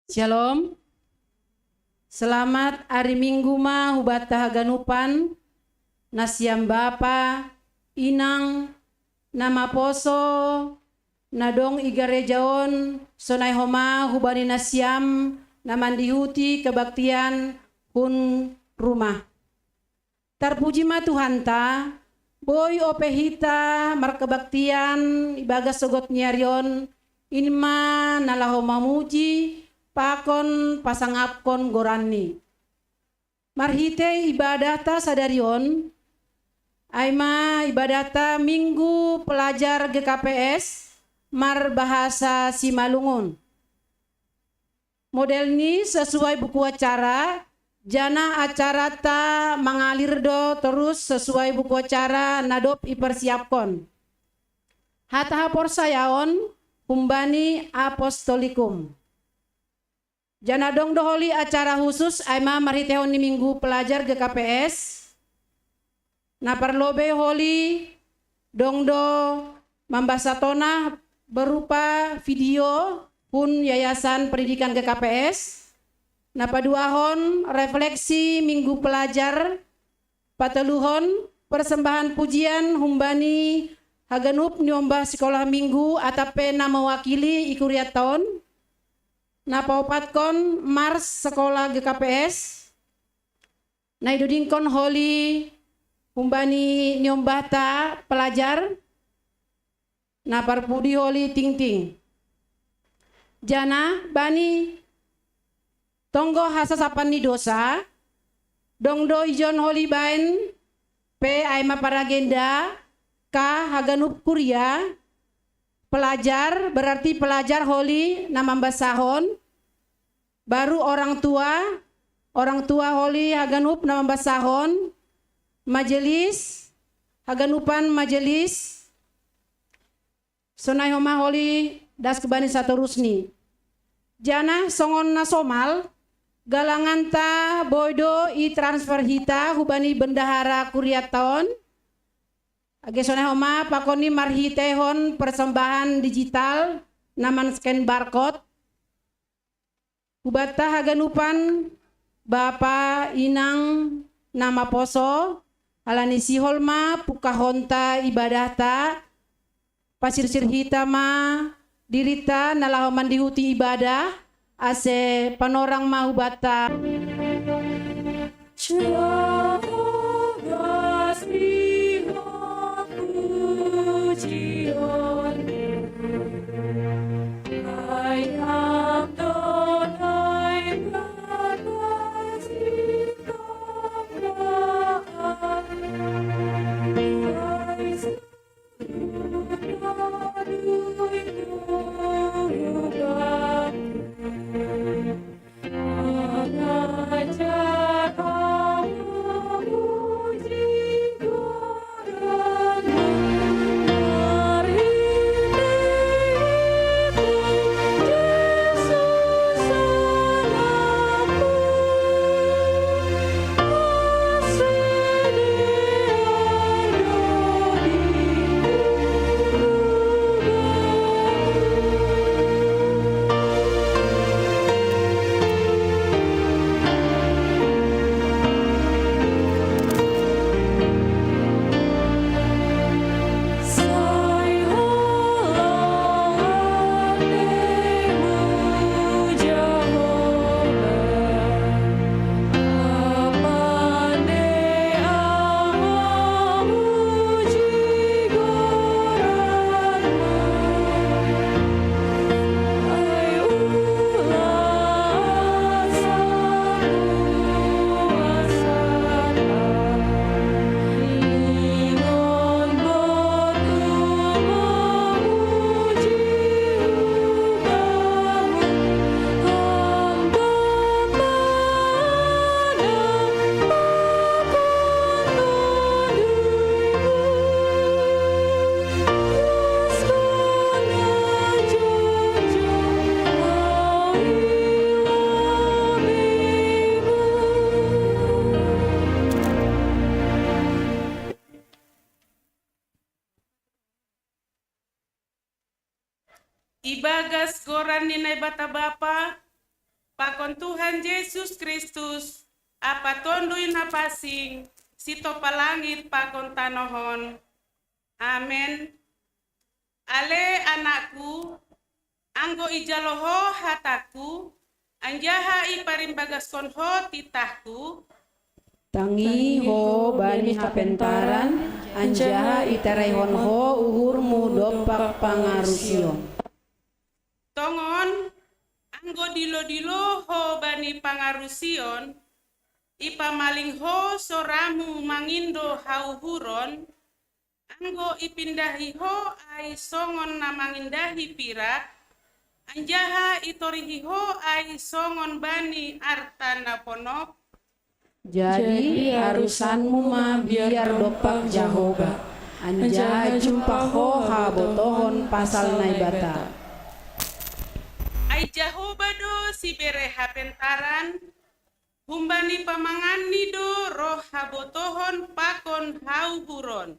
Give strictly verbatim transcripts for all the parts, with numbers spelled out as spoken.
Shalom. Selamat ari Minggu ma hubata haganupan, nasiam bapa, inang, namaposo, na dong i gareja on, sonai homa hubani nasiam na mandihuti kebaktian hun rumah. Tarpuji ma Tuhanta, boi ope hita markebaktian ibagas sogot ni ari on, in ma na laho mamuji pakon pasangapkon goranni. Marhite ibadahta sadari on, ai ma ibadahta Minggu Pelajar G K P S marbahasa Simalungun. Modelni sesuai buku acara, janah acarata mangalir do torus sesuai buku acara na dob ipersiapkon. Hata haporsayaon humbani Apostolikum. Janah dong do holi acara husus ai ma marhiteihon ni Minggu Pelajar G K P S. Na parlobei holi dong do mambasa tonah berupa video hun Yayasan Pendidikan G K P S. Na paduahon refleksi Minggu Pelajar, pateluhon persembahan pujian humbani haganup niombah sikolah Minggu atap pe na mewakili i kuriatta on. Na paopatkon mars sekolah G K P S. Na idudingkon holi humbani niombahta pelajar, na parpudi holi tingting. Janah bani tonggo hasasapan ni dosa, dong do ijon holi baen pe ai ma paragenda, ka haganup kuria, pelajar, berarti pelajar holi na mambasahon, baru orang tua, orang tua holi haganup na mambasahon, majelis, haganupan majelis, sonai homa holi das kubani satorusni. Janah songon na somal, galanganta boi do i transfer hita hubani bendahara kuriatta on, age sonai homa pakon ni marhiteihon persembahan digital na manscan barcode. Hubanta haganupan, bapa, inang, na maposo, halani sihol ma pungkahonta ibadahta, pasirsir hita ma dirinta na laho mandihuti ibadah, ase panorang ma hubanta. Ibagas goran ni Naibata Bapa, pakon Tuhan Jesus Kristus, Apa Tonduy Napansing, sitopa langit pakon tanohon. Amen. Ale anakku, anggo ijalo ho hatangku, anjaha iparimbagaskon ho titahku, tangi ho bani hapentaran, anjaha itaraihon ho uhurmu dompak pangarusion. Tongon, anggo dilo-dilo ho bani pangarusion, ipamaling ho soramu mangindo hauhuron, anggo ipindahi ho ai songon na mangindahi pirak, anjaha itorihi ho ai songon bani arta na ponop. Jadi arusanmu ma biar dompak Jahowa, anjaha jumpah ho habotohon pasal Naibata. Ai Jahowa do sibere hapentaran, humbani pamanganni do roh habotohon pakon hauhuron.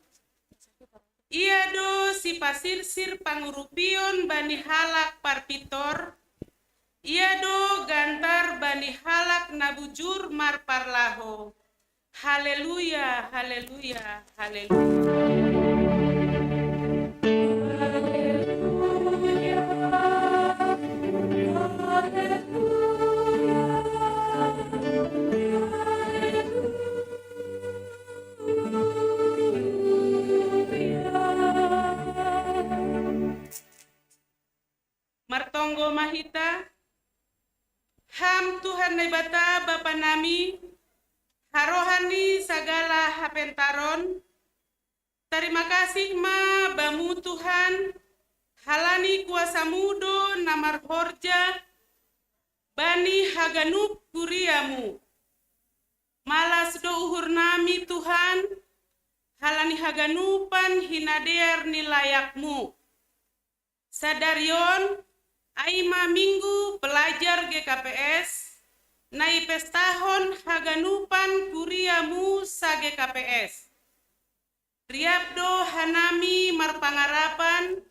Ia do sipasirsir pangurupion bani halak parpintor, ia do gantar bani halak na bujur marparlaho. Haleluya, haleluya, haleluya. Martonggo ma hita. Ham Tuhan Naibata Bapa nami, harohan ni sagala hapentaron, tarima kasih ma Bamu Tuhan, halani kuasamu do na marhorja bani haganup kuriamu. Malas do uhur nami Tuhan, halani haganupan hinadear ni layakmu. Sadari on, ai ma Minggu Pelajar G K P S, na ipestahon haganupan kuriamu sa-G K P S. Riap do hanami marpangarapan,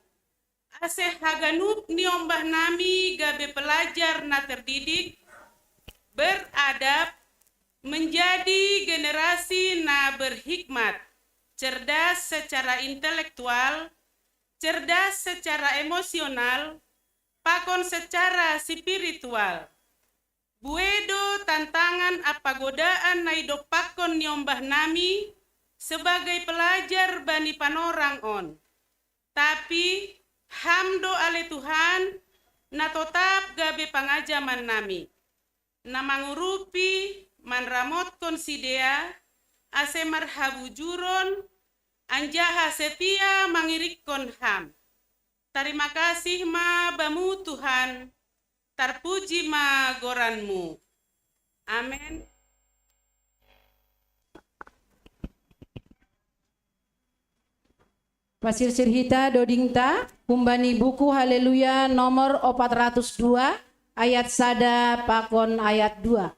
ase haganup niombah nami gabe pelajar na terdidik, beradab, menjadi generasi na berhikmat, cerdas secara intelektual, cerdas secara emosional, pakon secara spiritual. Bue do tantangan ampa godaan na idompakkon niombah nami sebagai pelajar bani panorang on. Tapi Ham do ale Tuhan, na totap gabe pangajaman nami, na mangurupi, manramotkon sidea, ase marhabujuron, anjaha setia mangiringkon Ham. Tarima kasih ma Bamu Tuhan, tarpuji ma goran-Mu. Amen. Pasirsir hita dodingta humbani buku Haleluya nomor opat ratus dua, ayat sada pakon ayat dua.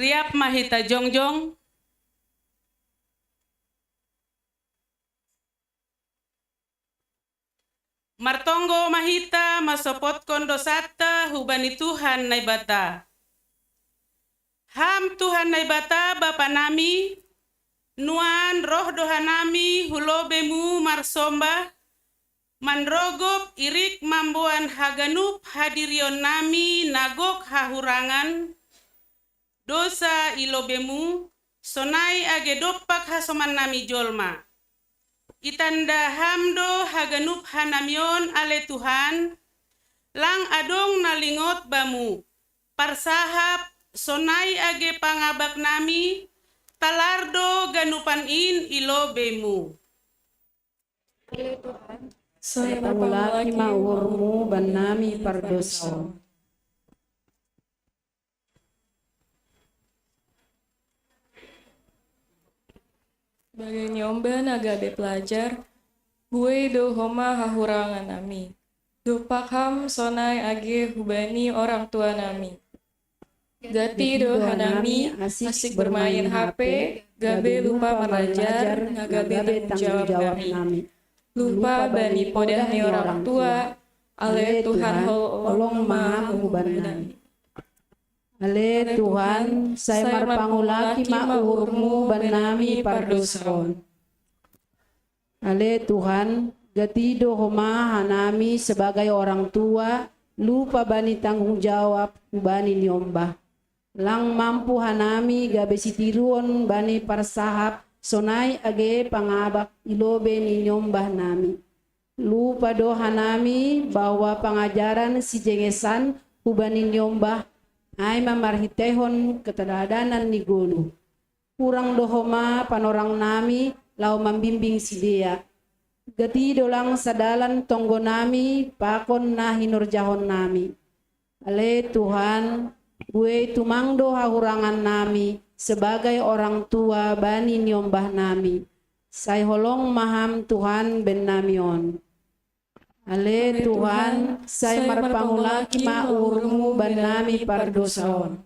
Siap ma hita jongjong. Martonggo ma hita mansopotkon dosanta hubani Tuhan Naibata. Ham Tuhan Naibata Bapa nami, nuan roh do hanami hu lobemu marsomba, manrogop irik mamboan haganup hadirion nami na gok hahurangan, dosa i lobemu, sonai age dompak hasoman nami jolma. Itanda ham do haganup hanami on ale Tuhan, lang adong na lingot bamu, parsahap, sonai age pangabak nami, talar do ganupan in i lobemu. Sai pangulaki ma uhurmu bannami pardosaon. Bagai niomba na gabe pelajar, buei do homa hahurangan nami. Dompak ham sonai age hubani orang tua nami. Gati do hanami asik bermain H P, gabe lupa marlajar, na gabe tanggung jawab nami. Lupa bani podah ni orang tua, ale Tuhan holong ma ham hubannami. Ale Tuhan, sai marpangulaki ma uhurmu bannami pardosaon. Ale Tuhan, gati do homa hanami sebagai orang tua, lupa bani tanggung jawab hubani niombah. Lang mampu hanami gabe sitiruon bani parsahap sonai age pangabak i lobei ni niombah nami. Lupa do hanami bahwa pangajaran sijengesan hubani niombah, ai ma marhiteihon keteladanan ni goluh. Hurang do homa panorang nami laho mambimbing sidea. Gati do lang sadalan tonggo nami pakon na hinorjahon nami. Ale Tuhan, buei tumang do hahurangan nami sebagai orang tua bani niombah nami. Sai holong ma ham Tuhan bennami on. Ale Tuhan, sai marpangulaki ma uhurmu bannami pardosaon.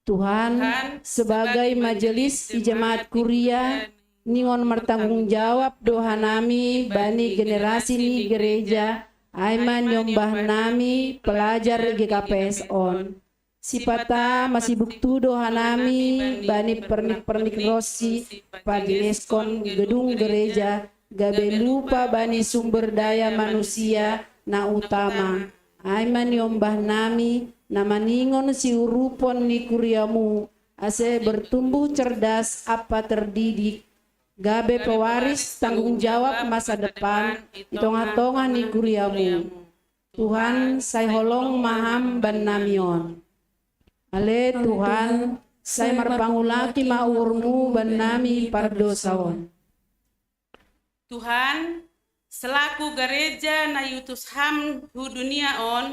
Tuhan, sebagai majelis i jemaat kuria, ningon martanggung jawab do hanami bani generasi ni gereja, ai ma niombah nami pelajar G K P S on. Sipata masibuk tu do hanami bani pernik-pernik ronsi pajeneskon gedung gereja, gabe lupa bani sumber daya manusia na utama. Ai ma niombah nami na maningon siurupon ni kuriamu, ase bertumbuh cerdas ampa terdidik, gabe pewaris tanggung jawab masa depan i tongah-tongah ni kuriamu. Tuhan, sai holong ma ham bannami on. Ale Tuhan, sai marpangulaki ma uhurmu bannami pardosaon. Tuhan, selaku gareja na iutus ham hu dunia on,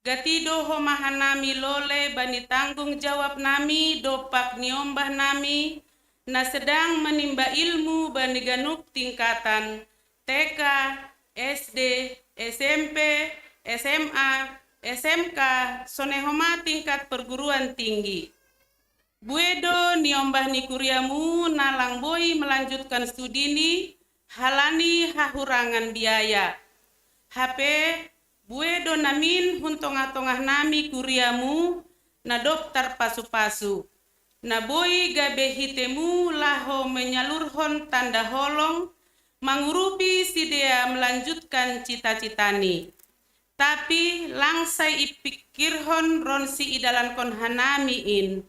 gati do homa hanami lole bani tanggung jawab nami dompak niombah nami, na sedang menimba ilmu bani ganup tingkatan T K, S D, S M P, S M A, S M K, sonai homa tingkat perguruan tinggi. Buei do niombah ni kuriamu na lang boi melanjutkan studini halani hahurangan biaya. Hape, buei do namin hun tongah-tongah nami kuriamu na dob tarpasu-pasu, na boi gabe hitemu laho menyalurhon tanda holong mangurupi sidea melanjutkan cita-citani. Tapi lang sai ipikirhon ronsi idalankon hanami in.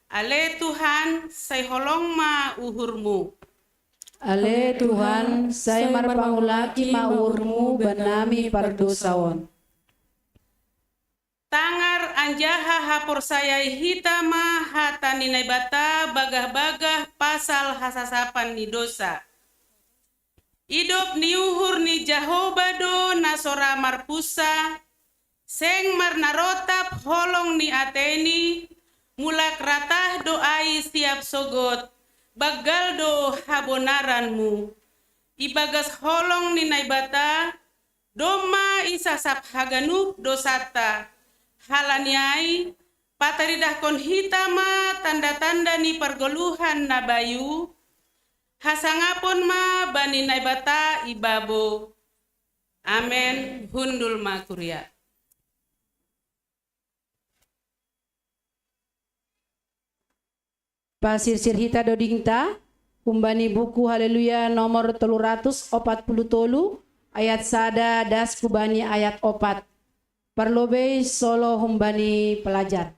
Ale Tuhan, sai holong ma uhurmu. Ale Tuhan, sai marpangulaki ma uhurmu bannami pardosaon. Tangar anjaha haporsayai hita ma hata ni Naibata bagah-bagah pasal hasasapan ni dosa. Idop ni uhur ni Jahoba do na so ra marpunsa, seng marnarotap holong ni ateini, mulak ratah do ai siap sogot, banggal do habonaranmu. Ibagas holong ni Naibata, domma isasap haganup dosanta. Halani ai, Pataridahkon hita ma tanda-tanda ni pargoluhan na bayu, hasangapon ma bani Naibata ibabo. Amen. Hundul ma kuria. Pasirsir hita dodingta humbani buku Haleluya nomor tolu ratus opat puluh tolu, ayat sada das kubani ayat opat. Parlobei solo humbani pelajar.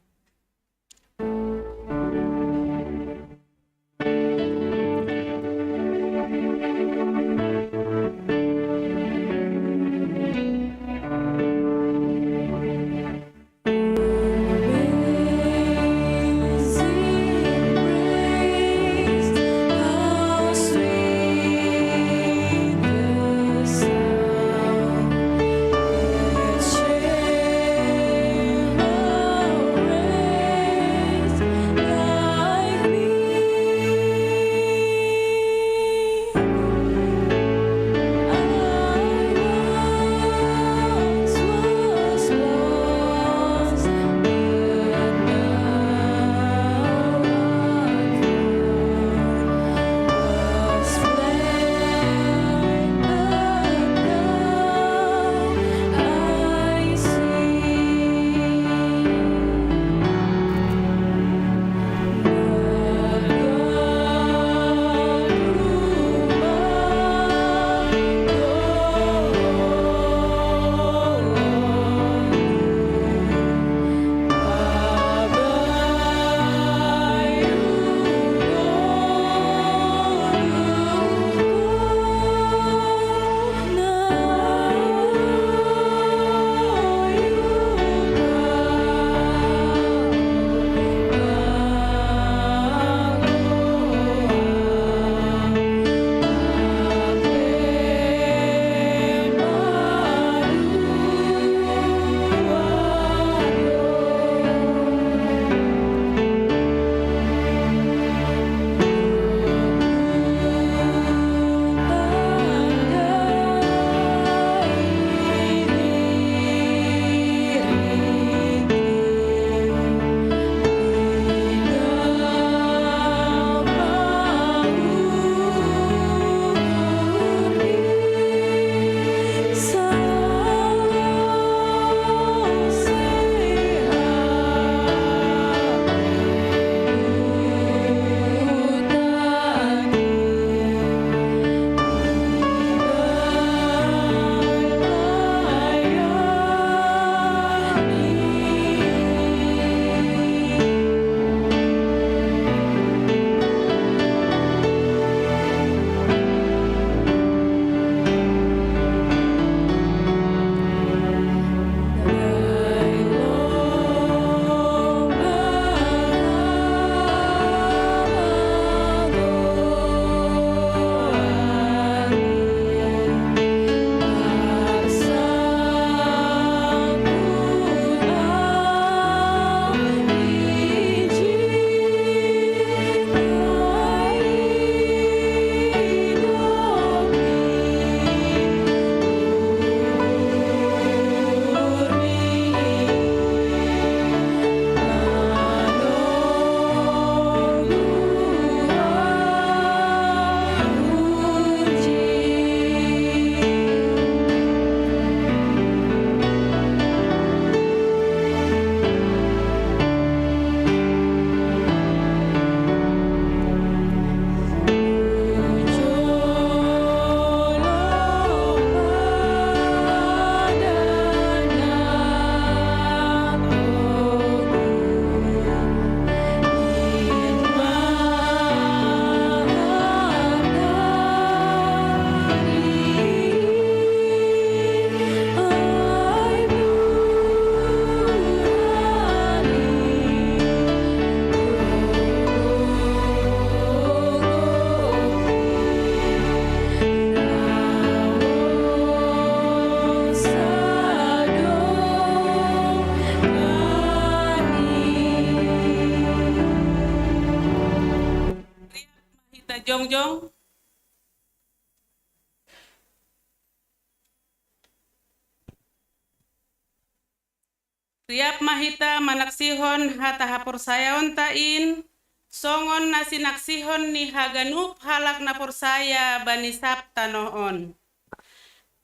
Riap ma hita manaksihon hata haporsayaonta in, songon na sinaksihon ni haganup halak na porsaya bani sab tanoh on.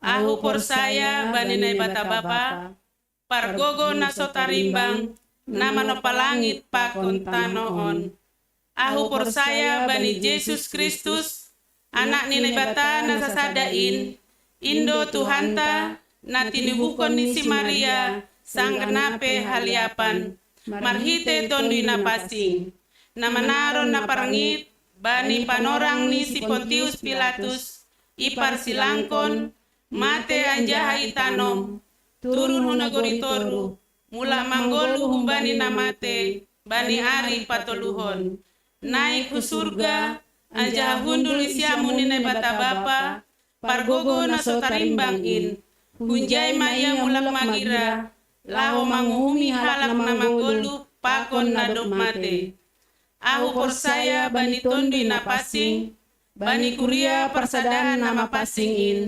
Ahu porsaya bani Naibata Bapa, pargogo na so tarimbang, na manompa langit pakon tanoh on. Ahu porsaya bani Jesus Kristus, Anak ni Naibata na sasada in, in do Tuhanta, na tinubuhon ni si Maria, sangkan na pe haliapan, marhite Tonduy Napansing, na manaron na parngit, bani panorang ni si Pontius Pilatus, iparsilangkon, mate anjaha itanom, turun hu nagori toruh, mulak manggoluh humbani na mate, bani ari patoluhon. Naik hu surga, anjaha hundul i siamun ni Naibata Bapa, pargogo na so tarimbang in. Hunjai ma ia mulak magira, laho manguhumi halak na manggoluh pakon na dob mate. Ahu porsaya bani Tonduy Napansing, bani kuria parsadaan na mapansing in,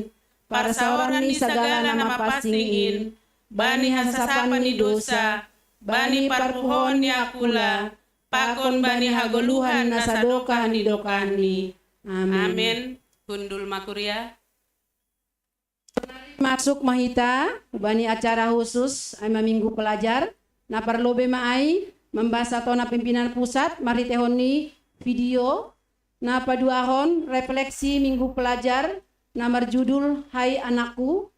parsaoran ni sagala na mapansing in, bani hasasapan ni dosa, bani parpuhoon ni angkula, pakon bani hagoluhan na sadokah ni dokahni. Amen. Amen. Hundul ma kuria. Masuk ma hita bani acara khusus ai ma Minggu Pelajar, na parlobei ma ai mambasa tona pimpinan pusat marhiteihon ni video, na paduahon refleksi Minggu Pelajar na marjudul Hai Anakku,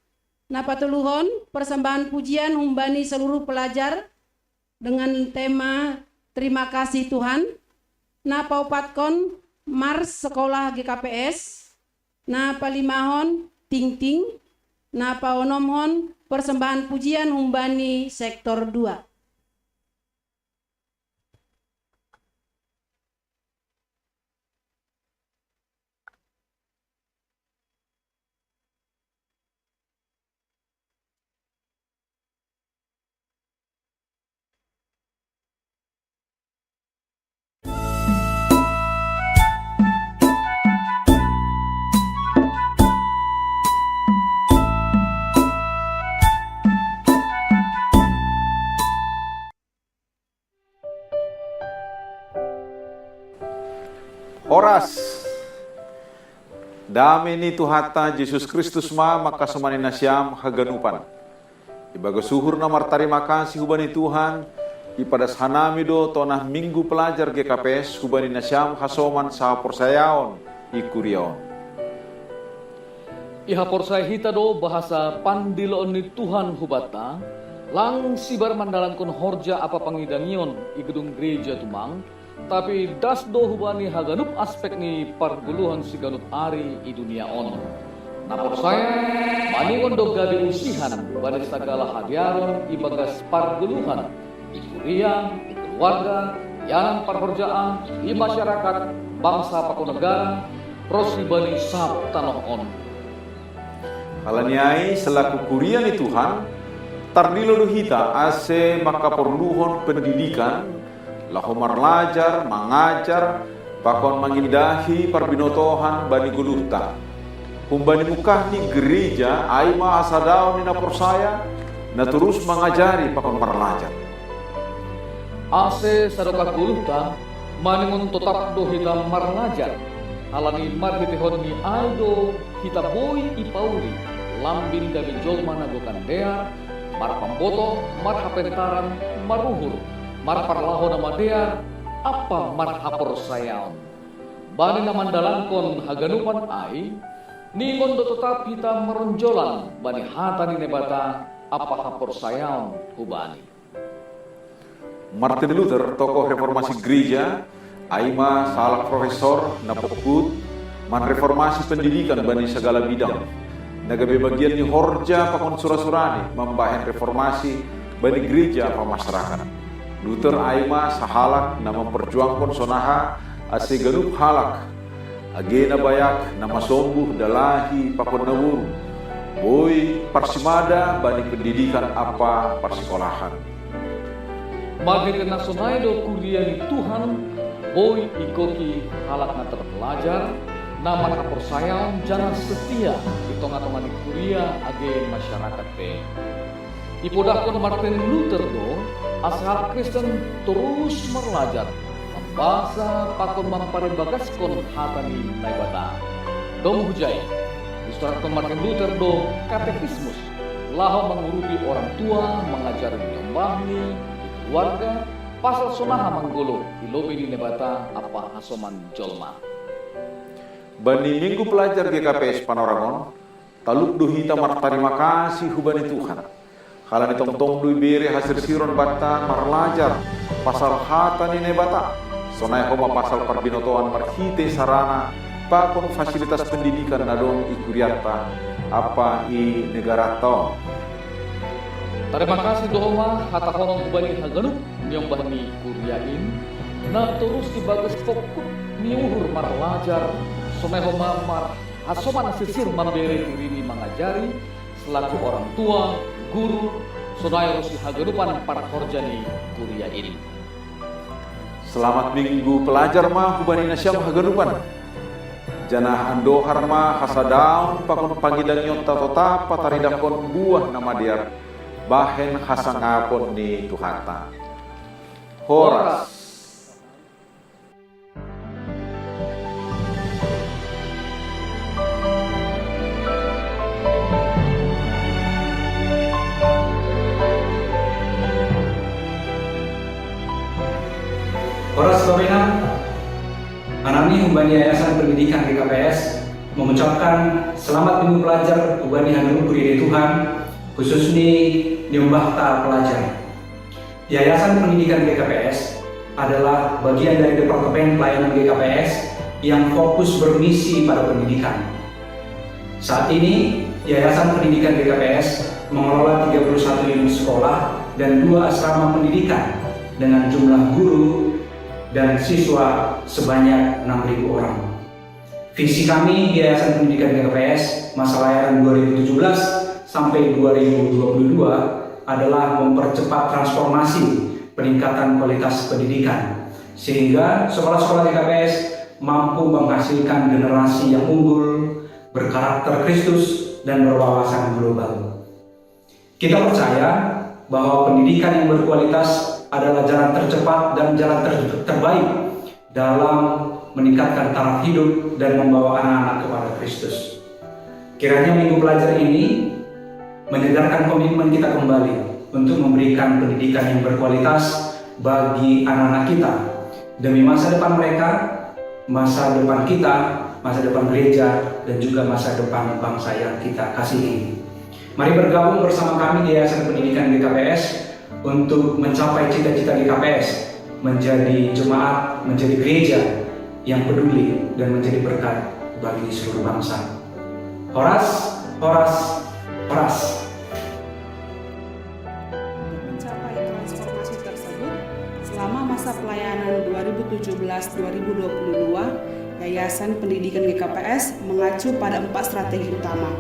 na patoluhon persembahan pujian humbani seluruh pelajar dengan tema Terima Kasih Tuhan, na paopatkon Mars Sekolah G K P S, na palimahon Ting Ting, na paonomhon persembahan pujian humbani sektor dua. Horas. Dame ni Tuhanta Jesus Kristus ma mangkasomani nasiam haganupan. Ibagas uhur na martarima kasih hubani Tuhan, ipadas hanami do tona Minggu Pelajar G K P S hubani nasiam hasoman sahaporsayaon i kuria on. Ihaporsaya hita do bahasa pandiloon ni Tuhan hubanta, lang sibar mandalankon horja ampa pangidangion i gedung gereja tumang, tapi das do hubani haganup aspek ni pargoluhan siganup ari i dunia on. Na porsaya, maningon do gabe usihan bani sagala hadearon ibagas pargoluhan, i kuria, i keluarga, ianan parhorjaan, i masyarakat, bangsa pakon negara, ros i bani sab tanoh on. Halani ai, selaku kuria ni Tuhan, tardilo do hita ase mangkaporluhon pendidikan, laho marlajar, mangajar, pakon mangindahi parbinotohan bani goluhta. Humbani mungkah ni gereja ai ma hasadaon ni na porsaya, na torus mangajari pakon marlajar. Ase sadokah goluhta, maningon totap do hita marlajar, halani marhiteihon ni ai do hita boi ipauli, lambin gabe jolma na gokan dear, marpambotoh, marhapentaran, maruhur, marparlahou na madear, ampa marhaporsayaon. Bani na mandalankon haganupan ai, ningon do totap hita maronjolan bani hata ni Naibata ampa haporsayaon hubani. Martin Luther, tokoh reformasi gereja, ai ma sahalak profesor na pongkut manreformasi pendidikan bani sagala bidang, na gabe bagian ni horja pakon surasurani mambahen reformasi bani gereja pakon masyarakat. Luther ai ma sahalak na mamperjuangkon sonaha ase ganup halak, age na bayak, na masombuh, dalahi pakon na boru, boi parsimada bani pendidikan ampa parsikolahan. Marhite na sonai do kuria ni Tuhan boi igoki halak na terpelajar, na marhaporsayaon janah setia di tongah-tongah ni kuria age masyarakat pe. Ipodahkon Martin Luther do, asa halak Kristen torus marlajar, mambasa pakon mamparibagaskon hata ni Naibata. Domu hujai, isorathon Martin Luther do katekismus, laho mangurupi orang tua, mangajari niombahni di keluarga, pasal sonaha manggolo di lobei ni Naibata ampa hasoman jolma. Bani Minggu Pelajar G K P S Panorang on, talup do hita martarima kasih hubani Tuhan. Halani tongtong do ibere hasirsiron banta marlajar pasal hata ni Naibata. Sonai homa pasal parbinotoan marhite sarana pakon fasilitas pendidikan na dong i kurianta ampa i negaranta on. Tarima kasih do homa hatahon hubani haganup niombah ni kuria in, na torus ibagas pongkut ni uhur marlajar, sonai homa mar hasoman sirsir mambere dirini mangajari, selaku orang tua, guru, sonai ro si haganupan parhorja ni kuria in. Selamat Minggu Pelajar ma hubani nasiam haganupan. Janah andohar ma hasadaon pakon pangidangionta totap pataridahkon buah na madear bahen hasangapon ni Tuhanta. Horas. Horas Bapak Ibu, anami humbani Yayasan Pendidikan G K P S mengucapkan selamat Minggu Pelajar hubani haganup huria ni Tuhan, khususnya niombahta pelajar. Yayasan Pendidikan G K P S adalah bagian dari Departemen Pelayanan G K P S yang fokus bermisi pada pendidikan. Saat ini, Yayasan Pendidikan G K P S mengelola tiga puluh satu unit sekolah dan dua asrama pendidikan dengan jumlah guru dan siswa sebanyak enam ribu orang. Visi kami di Yayasan Pendidikan G K P S masa layanan dua ribu tujuh belas sampai dua ribu dua puluh dua adalah mempercepat transformasi peningkatan kualitas pendidikan, sehingga sekolah-sekolah G K P S mampu menghasilkan generasi yang unggul, berkarakter Kristus, dan berwawasan global. Kita percaya bahwa pendidikan yang berkualitas adalah jalan tercepat dan jalan ter- terbaik dalam meningkatkan taraf hidup dan membawa anak-anak kepada Kristus. Kiranya Minggu Pelajar ini menyegarkan komitmen kita kembali untuk memberikan pendidikan yang berkualitas bagi anak-anak kita, demi masa depan mereka, masa depan kita, masa depan gereja, dan juga masa depan bangsa yang kita kasihi. Mari bergabung bersama kami di Yayasan Pendidikan G K P S untuk mencapai cita-cita G K P S, menjadi jemaat, menjadi gereja yang peduli dan menjadi berkat bagi seluruh bangsa. Horas, horas, horas. Untuk mencapai transformasi tersebut, selama masa pelayanan dua ribu tujuh belas dua ribu dua puluh dua, Yayasan Pendidikan G K P S mengacu pada empat strategi utama.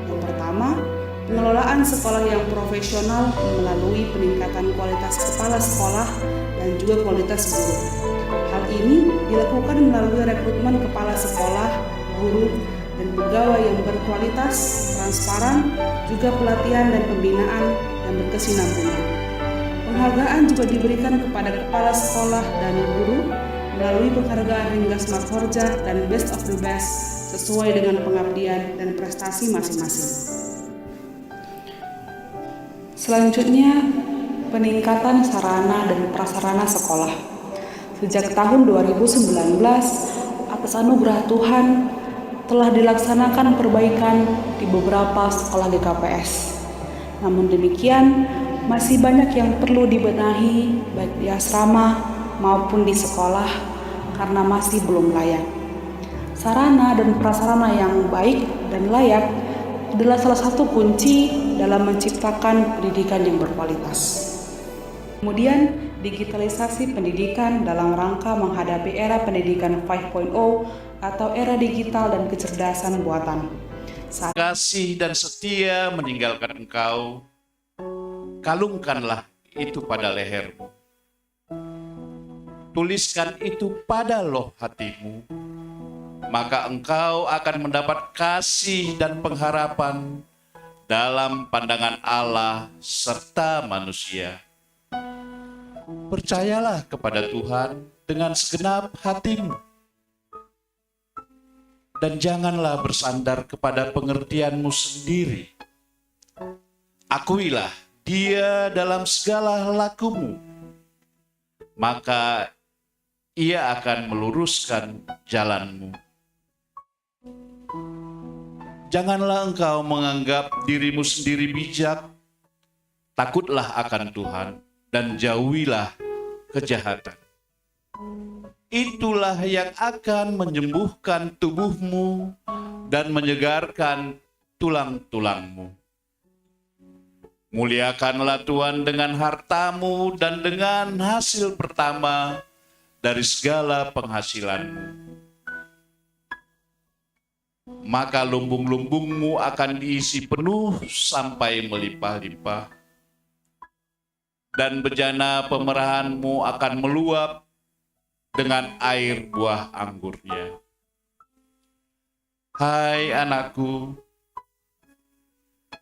Yang pertama, pengelolaan sekolah yang profesional melalui peningkatan kualitas kepala sekolah dan juga kualitas guru. Hal ini dilakukan melalui rekrutmen kepala sekolah, guru, dan pegawai yang berkualitas, transparan, juga pelatihan dan pembinaan yang berkesinambungan. Penghargaan juga diberikan kepada kepala sekolah dan guru melalui penghargaan Ringgas Marhorja dan Best of the Best sesuai dengan pengabdian dan prestasi masing-masing. Selanjutnya, peningkatan sarana dan prasarana sekolah. Sejak tahun dua ribu sembilan belas, atas anugerah Tuhan, telah dilaksanakan perbaikan di beberapa sekolah G K P S. Namun demikian, masih banyak yang perlu dibenahi, baik di asrama maupun di sekolah, karena masih belum layak. Sarana dan prasarana yang baik dan layak adalah salah satu kunci dalam menciptakan pendidikan yang berkualitas. Kemudian, digitalisasi pendidikan dalam rangka menghadapi era pendidikan lima koma nol atau era digital dan kecerdasan buatan. Saat kasih dan setia meninggalkan engkau, kalungkanlah itu pada lehermu. Tuliskan itu pada loh hatimu, maka engkau akan mendapat kasih dan pengharapan dalam pandangan Allah serta manusia. Percayalah kepada Tuhan dengan segenap hatimu, dan janganlah bersandar kepada pengertianmu sendiri. Akuilah Dia dalam segala lakumu, maka Ia akan meluruskan jalanmu. Janganlah engkau menganggap dirimu sendiri bijak. Takutlah akan Tuhan dan jauhilah kejahatan. Itulah yang akan menyembuhkan tubuhmu dan menyegarkan tulang-tulangmu. Muliakanlah Tuhan dengan hartamu dan dengan hasil pertama dari segala penghasilanmu. Maka lumbung-lumbungmu akan diisi penuh sampai melimpah-limpah, dan bejana pemerahanmu akan meluap dengan air buah anggurnya. Hai anakku,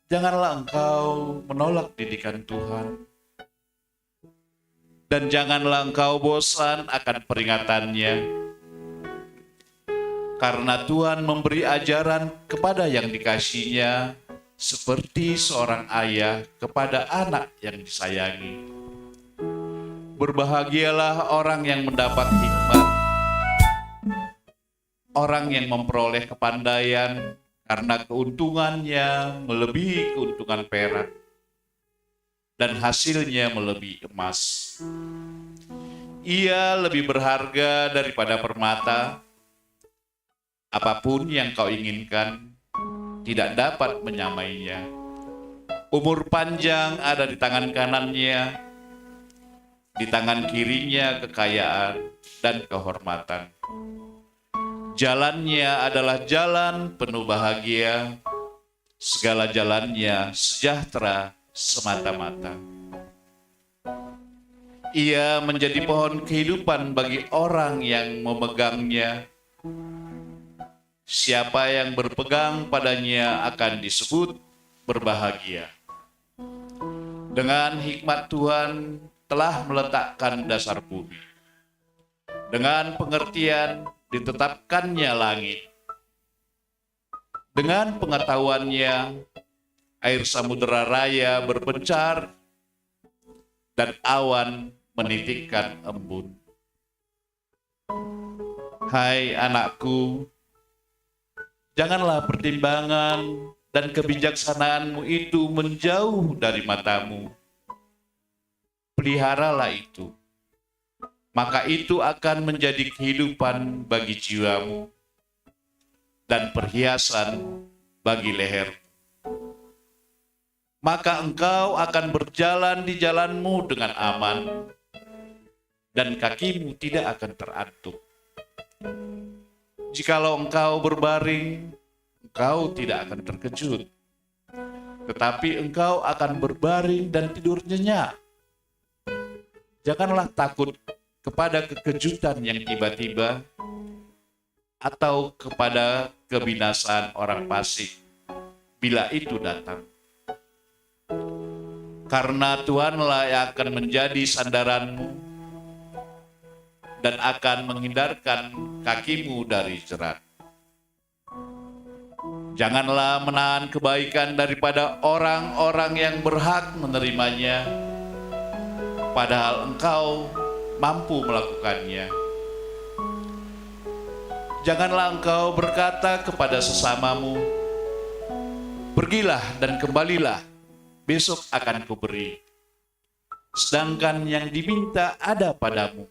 janganlah engkau menolak didikan Tuhan, dan janganlah engkau bosan akan peringatannya. Karena Tuhan memberi ajaran kepada yang dikasihnya, seperti seorang ayah kepada anak yang disayangi. Berbahagialah orang yang mendapat hikmat, orang yang memperoleh kepandaian, karena keuntungannya melebihi keuntungan perak, dan hasilnya melebihi emas. Ia lebih berharga daripada permata. Apapun yang kau inginkan, tidak dapat menyamainya. Umur panjang ada di tangan kanannya, di tangan kirinya kekayaan dan kehormatan. Jalannya adalah jalan penuh bahagia, segala jalannya sejahtera semata-mata. Ia menjadi pohon kehidupan bagi orang yang memegangnya. Siapa yang berpegang padanya akan disebut berbahagia. Dengan hikmat Tuhan telah meletakkan dasar bumi. Dengan pengertian ditetapkannya langit. Dengan pengetahuannya, air samudera raya berpencar dan awan menitikkan embun. Hai anakku, janganlah pertimbangan dan kebijaksanaanmu itu menjauh dari matamu. Peliharalah itu, maka itu akan menjadi kehidupan bagi jiwamu dan perhiasan bagi leher. Maka engkau akan berjalan di jalanmu dengan aman, dan kakimu tidak akan terantuk. Jikalau engkau berbaring, engkau tidak akan terkejut, tetapi engkau akan berbaring dan tidur nyenyak. Janganlah takut kepada kekejutan yang tiba-tiba, atau kepada kebinasaan orang fasik bila itu datang. Karena Tuhanlah yang akan menjadi sandaranmu dan akan menghindarkan kakimu dari jerat. Janganlah menahan kebaikan daripada orang-orang yang berhak menerimanya, padahal engkau mampu melakukannya. Janganlah engkau berkata kepada sesamamu, "Pergilah dan kembalilah, besok akan kuberi." Sedangkan yang diminta ada padamu.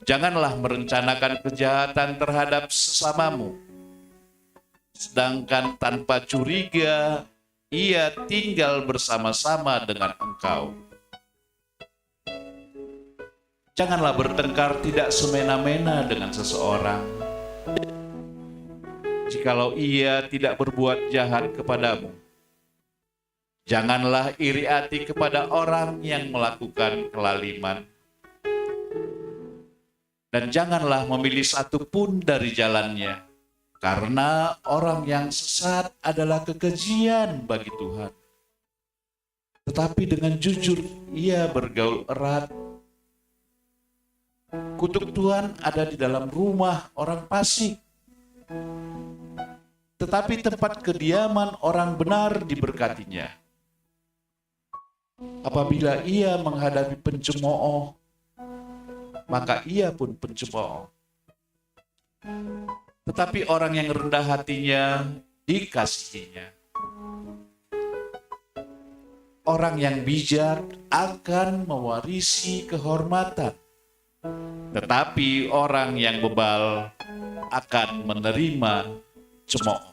Janganlah merencanakan kejahatan terhadap sesamamu, sedangkan tanpa curiga ia tinggal bersama-sama dengan engkau. Janganlah bertengkar tidak semena-mena dengan seseorang, jikalau ia tidak berbuat jahat kepadamu. Janganlah iri hati kepada orang yang melakukan kelaliman, dan janganlah memilih satu pun dari jalannya. Karena orang yang sesat adalah kekejian bagi Tuhan. Tetapi dengan jujur ia bergaul erat. Kutuk Tuhan ada di dalam rumah orang fasik. Tetapi tempat kediaman orang benar diberkatinya. Apabila ia menghadapi pencemooh, maka ia pun pencemooh. Tetapi orang yang rendah hatinya dikasihinya. Orang yang bijak akan mewarisi kehormatan, tetapi orang yang bebal akan menerima cemooh.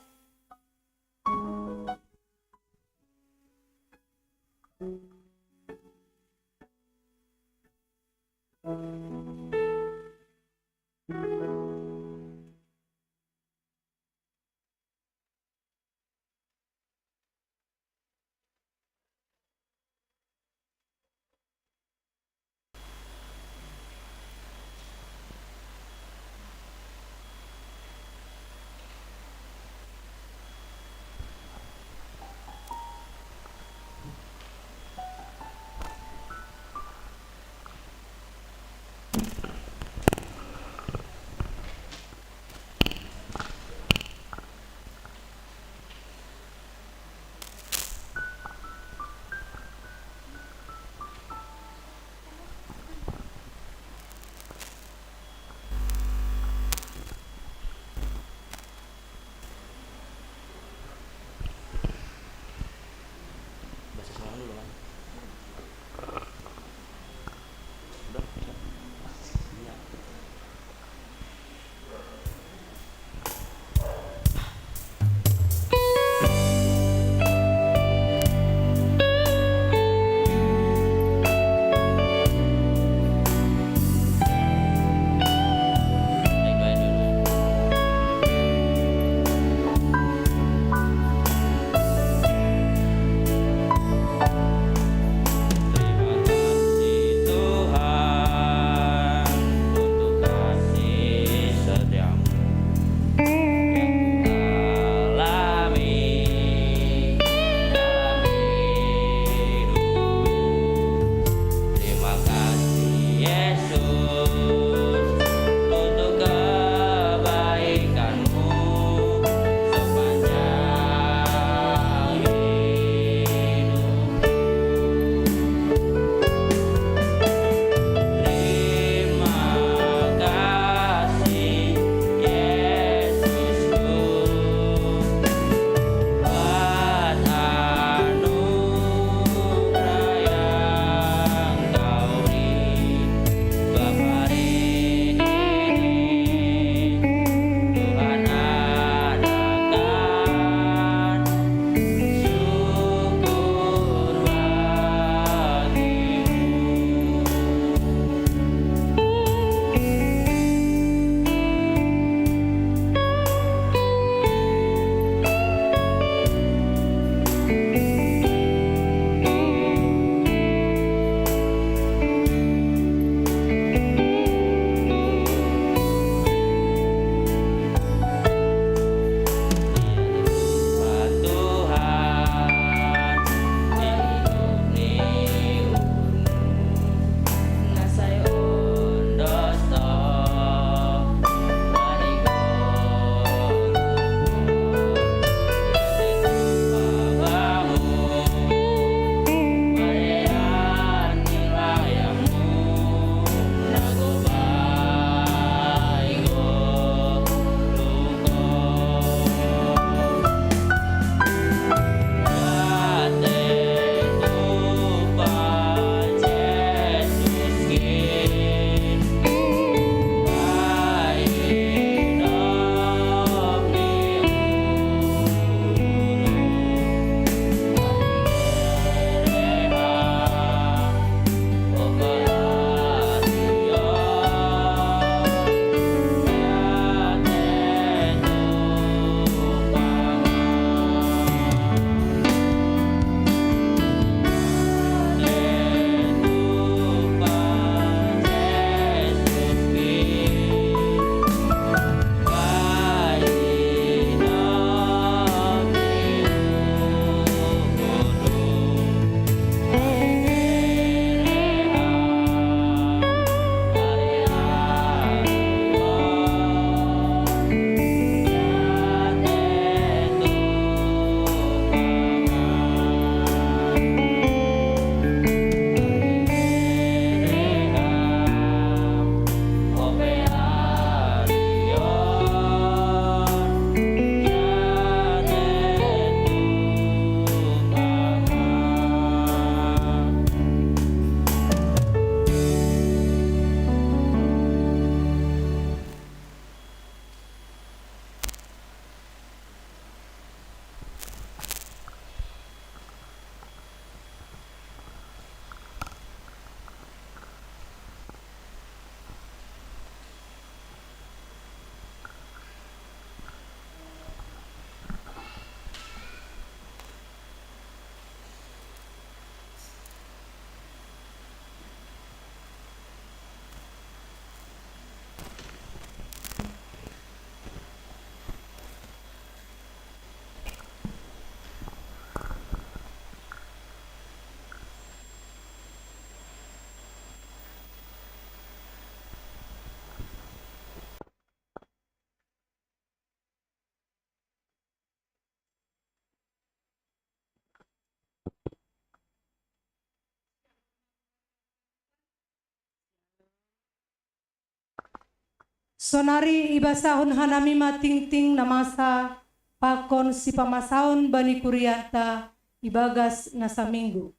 Sonari ibasahon hanami ma tingting na masa pakon sipamasaon bani kurianta ibagas na saminggu.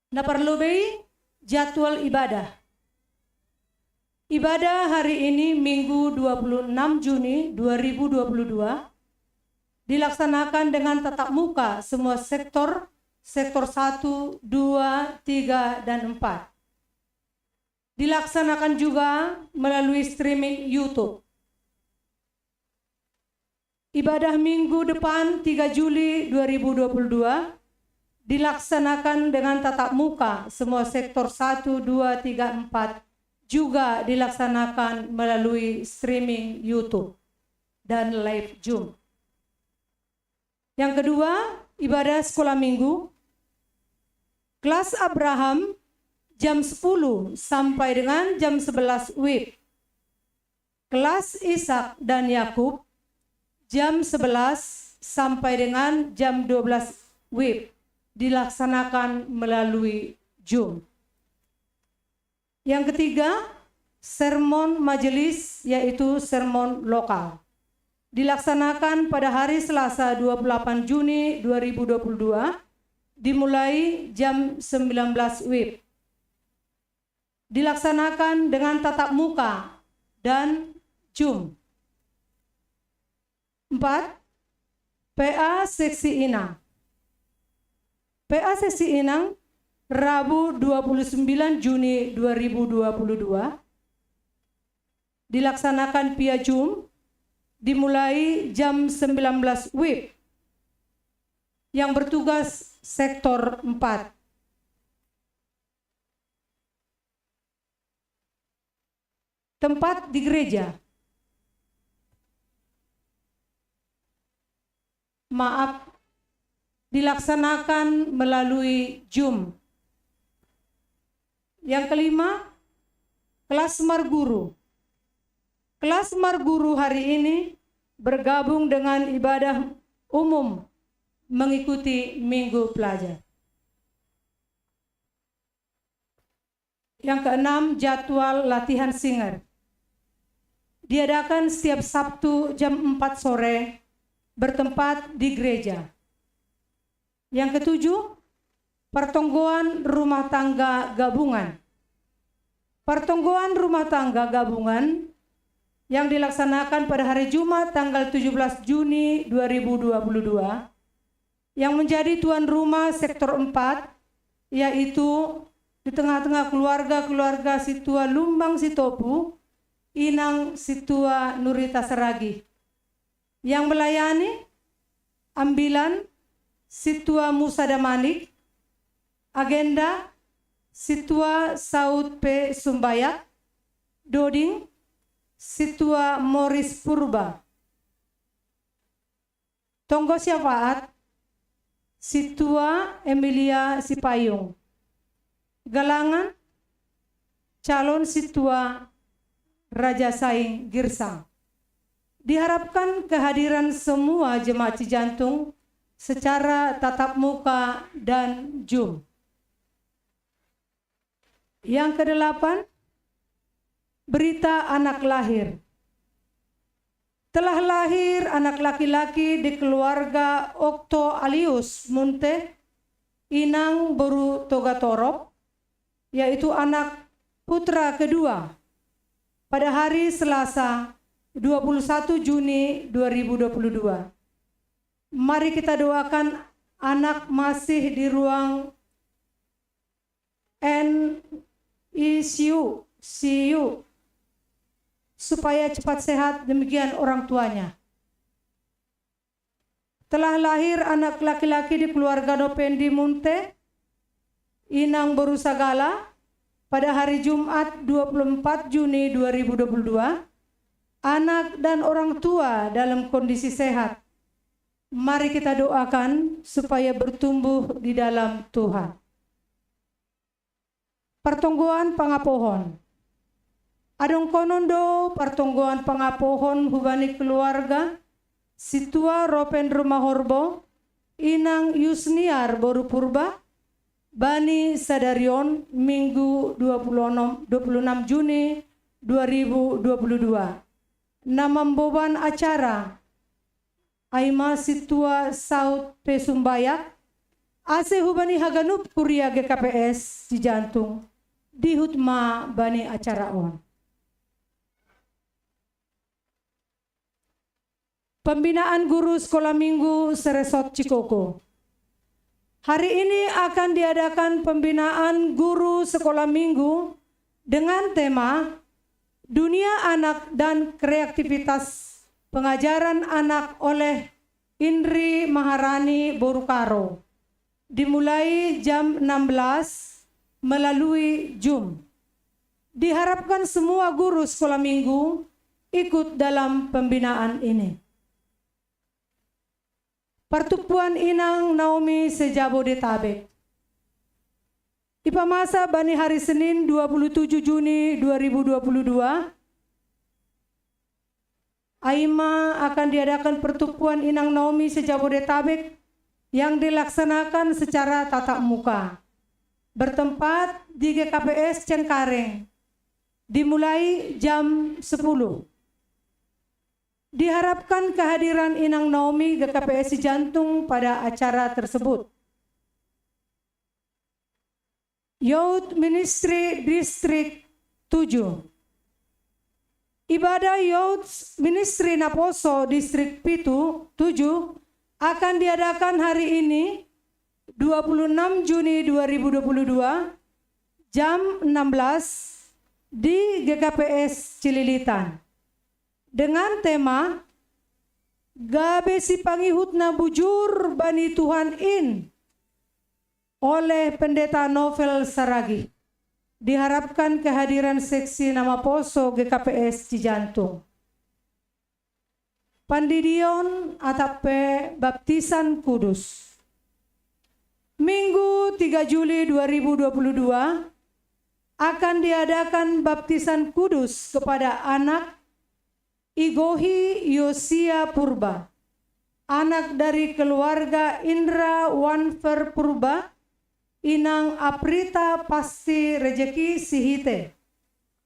Na parlobei, jadwal ibadah. Ibadah hari ini, Minggu dua puluh enam Juni dua ribu dua puluh dua, dilaksanakan dengan tatap muka semua sektor, sektor satu, dua, tiga, dan empat. Dilaksanakan juga melalui streaming YouTube. Ibadah minggu depan, tiga Juli dua ribu dua puluh dua, dilaksanakan dengan tatap muka semua sektor satu, dua, tiga, empat, juga dilaksanakan melalui streaming YouTube dan live Zoom. Yang kedua, ibadah sekolah minggu. Kelas Abraham jam sepuluh sampai dengan jam sebelas wib. Kelas Ishak dan Yakub jam sebelas sampai dengan jam dua belas wib dilaksanakan melalui Zoom. Yang ketiga, sermon majelis, yaitu sermon lokal. Dilaksanakan pada hari Selasa dua puluh delapan Juni dua ribu dua puluh dua, dimulai jam sembilan belas wib. Dilaksanakan dengan tatap muka dan Zoom. Empat, P A Seksi Inang. P A Seksi Inang, Rabu dua puluh sembilan Juni dua ribu dua puluh dua, dilaksanakan via Zoom, dimulai jam sembilan belas wib. Yang bertugas sektor empat. Tempat di gereja. Maaf, dilaksanakan melalui Zoom. Yang kelima, kelas Marguru. Kelas Marguru hari ini bergabung dengan ibadah umum mengikuti Minggu Pelajar. Yang keenam, jadwal latihan singer. Diadakan setiap Sabtu jam empat sore, bertempat di gereja. Yang ketujuh, pertonggoan rumah tangga gabungan. Pertonggoan rumah tangga gabungan yang dilaksanakan pada hari Jumat tanggal tujuh belas Juni dua ribu dua puluh dua, yang menjadi tuan rumah sektor empat, yaitu di tengah-tengah keluarga-keluarga Situa Lumbang Sitopu, Inang Situa Nurita Seragih. Yang melayani, ambilan, Situa Musa Damanik, agenda, Situa Saud P Sumbayak, doding, Situa Moris Purba. Tonggo syafaat, Situa Emilia Sipayung. Galangan, calon Situa Raja Saing Girsang. Diharapkan kehadiran semua jemaat Cijantung secara tatap muka dan Zoom. Yang kedelapan, berita anak lahir. Telah lahir anak laki-laki di keluarga Okto Alius Munte, Inang Boru Togatorop, yaitu anak putra kedua, pada hari Selasa, dua puluh satu Juni dua ribu dua puluh dua. Mari kita doakan anak masih di ruang N I C U, C U, supaya cepat sehat, demikian orang tuanya. Telah lahir anak laki-laki di keluarga Nopendi Munte, Inang Boru Sagala, pada hari Jumat dua puluh empat Juni dua ribu dua puluh dua, anak dan orang tua dalam kondisi sehat. Mari kita doakan supaya bertumbuh di dalam Tuhan. Partonggoan pangapohon. Adong konon do partonggoan pangapohon hubani keluarga Situa Ropen Rumah Horbo, Inang Yusniar Boru Purba, bani sadarion Minggu dua puluh enam, dua puluh enam Juni dua ribu dua puluh dua. Na mamboban acara, ai ma sintua saut pe sumbayak, ase hubani haganup kuria G K P S Cijantung, dihut ma bani acara on. Pembinaan guru sekolah minggu seresort Cikoko. Hari ini akan diadakan pembinaan guru sekolah minggu dengan tema Dunia Anak dan Kreativitas Pengajaran Anak oleh Indri Maharani Borukaro. Dimulai jam enam belas melalui Zoom. Diharapkan semua guru sekolah minggu ikut dalam pembinaan ini. Partumpuan Inang Naomi se-Jabodetabek. Ipamasa bani hari Senin dua puluh tujuh Juni dua ribu dua puluh dua, ai ma akan diadakan pertumpuan Inang Naomi se-Jabodetabek yang dilaksanakan secara tatap muka, bertempat di G K P S Cengkareng, dimulai jam sepuluh. Diharapkan kehadiran Inang Naomi G K P S Cijantung pada acara tersebut. Youth Ministry Distrik tujuh. Ibadah Youth Ministry Naposo Distrik pitu, tujuh akan diadakan hari ini, dua puluh enam Juni dua ribu dua puluh dua, jam enam belas di G K P S Cililitan, dengan tema Gabe Sipangihut na Bujur bani Tuhan in, oleh Pendeta Novel Saragih. Diharapkan kehadiran seksi Namaposo G K P S Cijantung. Pandidion atap pe baptisan kudus. Minggu tiga Juli dua ribu dua puluh dua akan diadakan baptisan kudus kepada anak Igohi Yosia Purba, anak dari keluarga Indra Wanfer Purba, Inang Aprita Pasti Rejeki Sihite.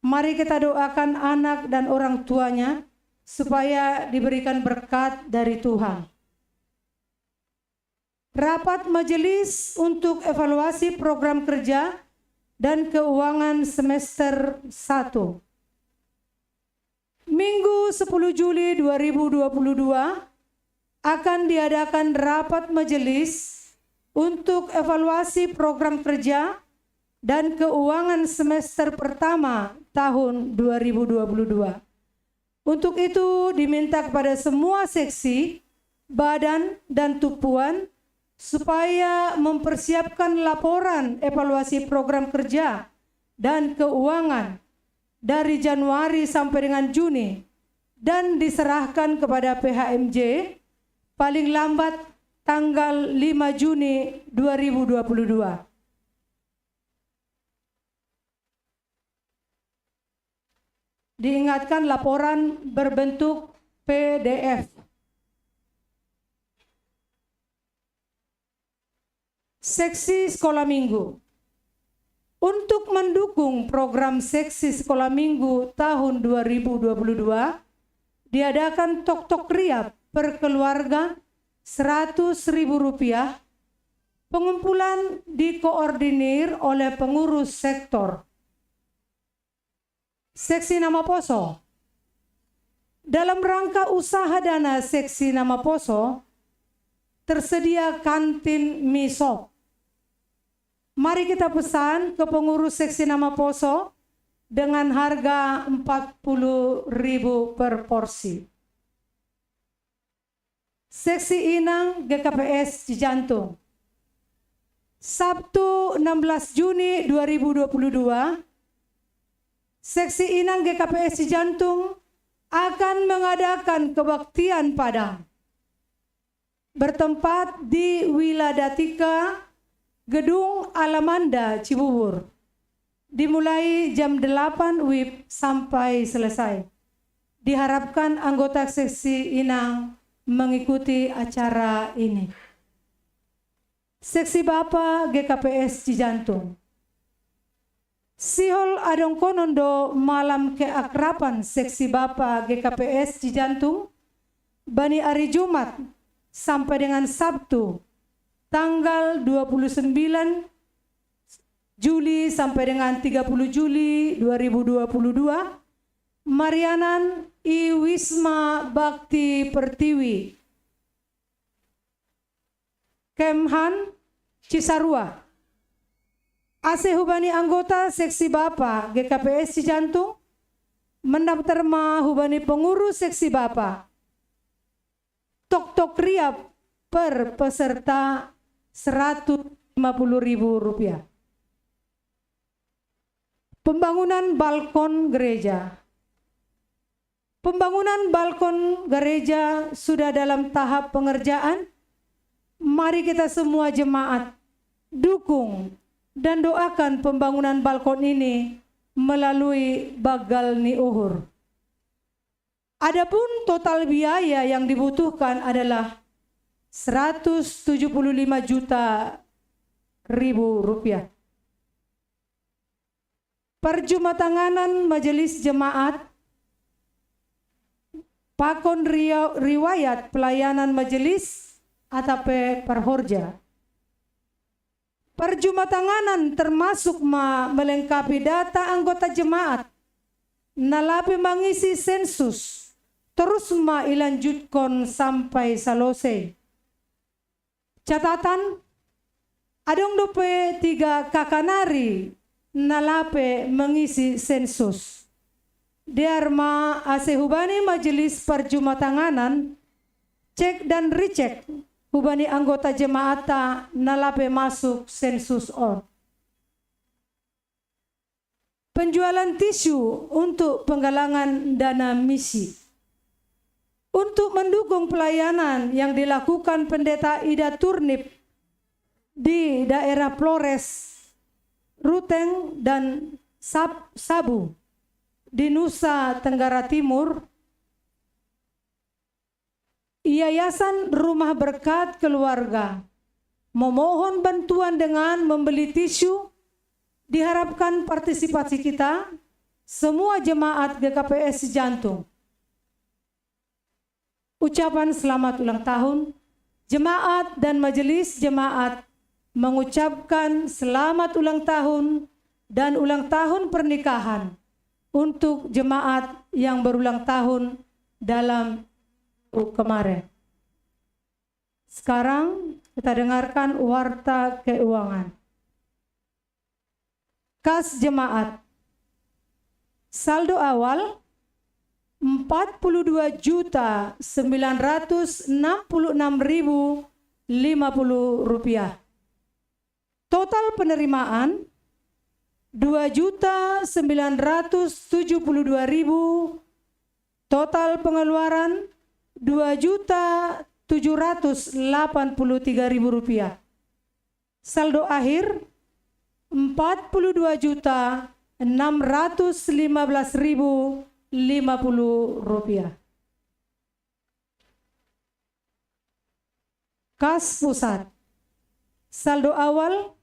Mari kita doakan anak dan orang tuanya supaya diberikan berkat dari Tuhan. Rapat majelis untuk evaluasi program kerja dan keuangan semester satu. Minggu sepuluh Juli dua ribu dua puluh dua akan diadakan rapat majelis untuk evaluasi program kerja dan keuangan semester pertama tahun dua ribu dua puluh dua. Untuk itu, diminta kepada semua seksi, badan, dan tumpuan supaya mempersiapkan laporan evaluasi program kerja dan keuangan dari Januari sampai dengan Juni dan diserahkan kepada P H M J paling lambat tanggal lima Juni dua ribu dua puluh dua. Diingatkan, laporan berbentuk P D F. Seksi sekolah minggu. Untuk mendukung program seksi sekolah minggu tahun dua ribu dua puluh dua, diadakan tok-tok riap per keluarga seratus ribu rupiah. Pengumpulan dikoordinir oleh pengurus sektor. Seksi Namaposo. Dalam rangka usaha dana seksi Namaposo, tersedia kantin mie sop. Mari kita pesan ke pengurus seksi Namaposo dengan harga empat puluh ribu per porsi. Seksi Inang G K P S Cijantung. Sabtu enam belas Juni dua ribu dua puluh dua, Seksi Inang G K P S Cijantung akan mengadakan kebaktian Padang, bertempat di Wiladatika, Gedung Alamanda, Cibubur. Dimulai jam delapan wib sampai selesai. Diharapkan anggota seksi Inang mengikuti acara ini. Seksi Bapa G K P S Cijantung. Sihol adong konon do malam keakraban seksi Bapa G K P S Cijantung, bani ari Jumat sampai dengan Sabtu, tanggal dua puluh sembilan Juli sampai dengan tiga puluh Juli dua ribu dua puluh dua, marianan i Wisma Bakti Pertiwi, Kemhan, Cisarua. Ase hubani anggota seksi Bapa G K P S Cijantung, mendaftar ma hubani pengurus seksi Bapa. Toktok riap per peserta seratus lima puluh ribu rupiah. Pembangunan balkon gereja. Pembangunan balkon gereja sudah dalam tahap pengerjaan. Mari kita semua jemaat dukung dan doakan pembangunan balkon ini melalui Bagal ni Uhur. Adapun total biaya yang dibutuhkan adalah seratus tujuh puluh lima juta ribu rupiah. Perjumatanganan majelis jemaat, pakon ria-, riwayat pelayanan majelis atape parhorja. Perjumatanganan termasuk ma melengkapi data anggota jemaat, na lape mangisi sensus, terus ma ilanjutkon sampai salosei. Catatan, adong dope tiga K K nari na lape mangisi sensus. Dear ma ase hubani majelis perjumatanganan, cek dan recheck hubani anggota jemaatta na lape masuk sensus on. Penjualan tisu untuk penggalangan dana misi. Untuk mendukung pelayanan yang dilakukan Pendeta Ida Turnip di daerah Flores, Ruteng, dan Sab-, Sabu di Nusa Tenggara Timur, Yayasan Rumah Berkat Keluarga memohon bantuan dengan membeli tisu. Diharapkan partisipasi kita, semua jemaat G K P S Cijantung. Ucapan selamat ulang tahun. Jemaat dan majelis jemaat mengucapkan selamat ulang tahun dan ulang tahun pernikahan untuk jemaat yang berulang tahun dalam minggu kemarin. Sekarang kita dengarkan warta keuangan. Kas jemaat. Saldo awal, empat puluh dua juta sembilan ratus enam puluh enam ribu lima puluh rupiah. Total penerimaan, dua juta sembilan ratus tujuh puluh dua ribu. Total pengeluaran, dua juta tujuh ratus delapan puluh tiga ribu rupiah. Saldo akhir, empat puluh dua juta enam ratus lima belas ribu lima puluh rupiah. Kas pusat. Saldo awal,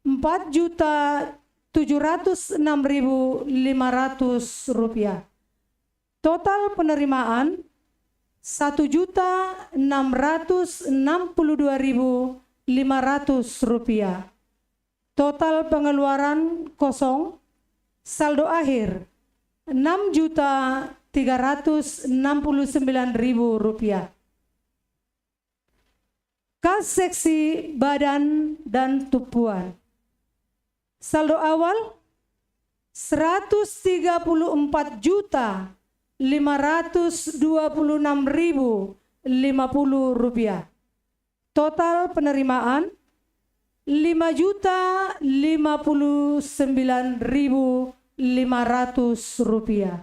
empat juta tujuh ratus enam ribu lima ratus rupiah. Total penerimaan, satu juta enam ratus enam puluh dua ribu lima ratus rupiah. Total pengeluaran kosong, saldo akhir, enam juta tiga ratus enam puluh sembilan ribu rupiah. Kas seksi badan dan tumpuan. Saldo awal, seratus tiga puluh empat juta lima ratus dua puluh enam ribu lima puluh rupiah. Total penerimaan, lima juta lima puluh sembilan ribu lima ratus rupiah.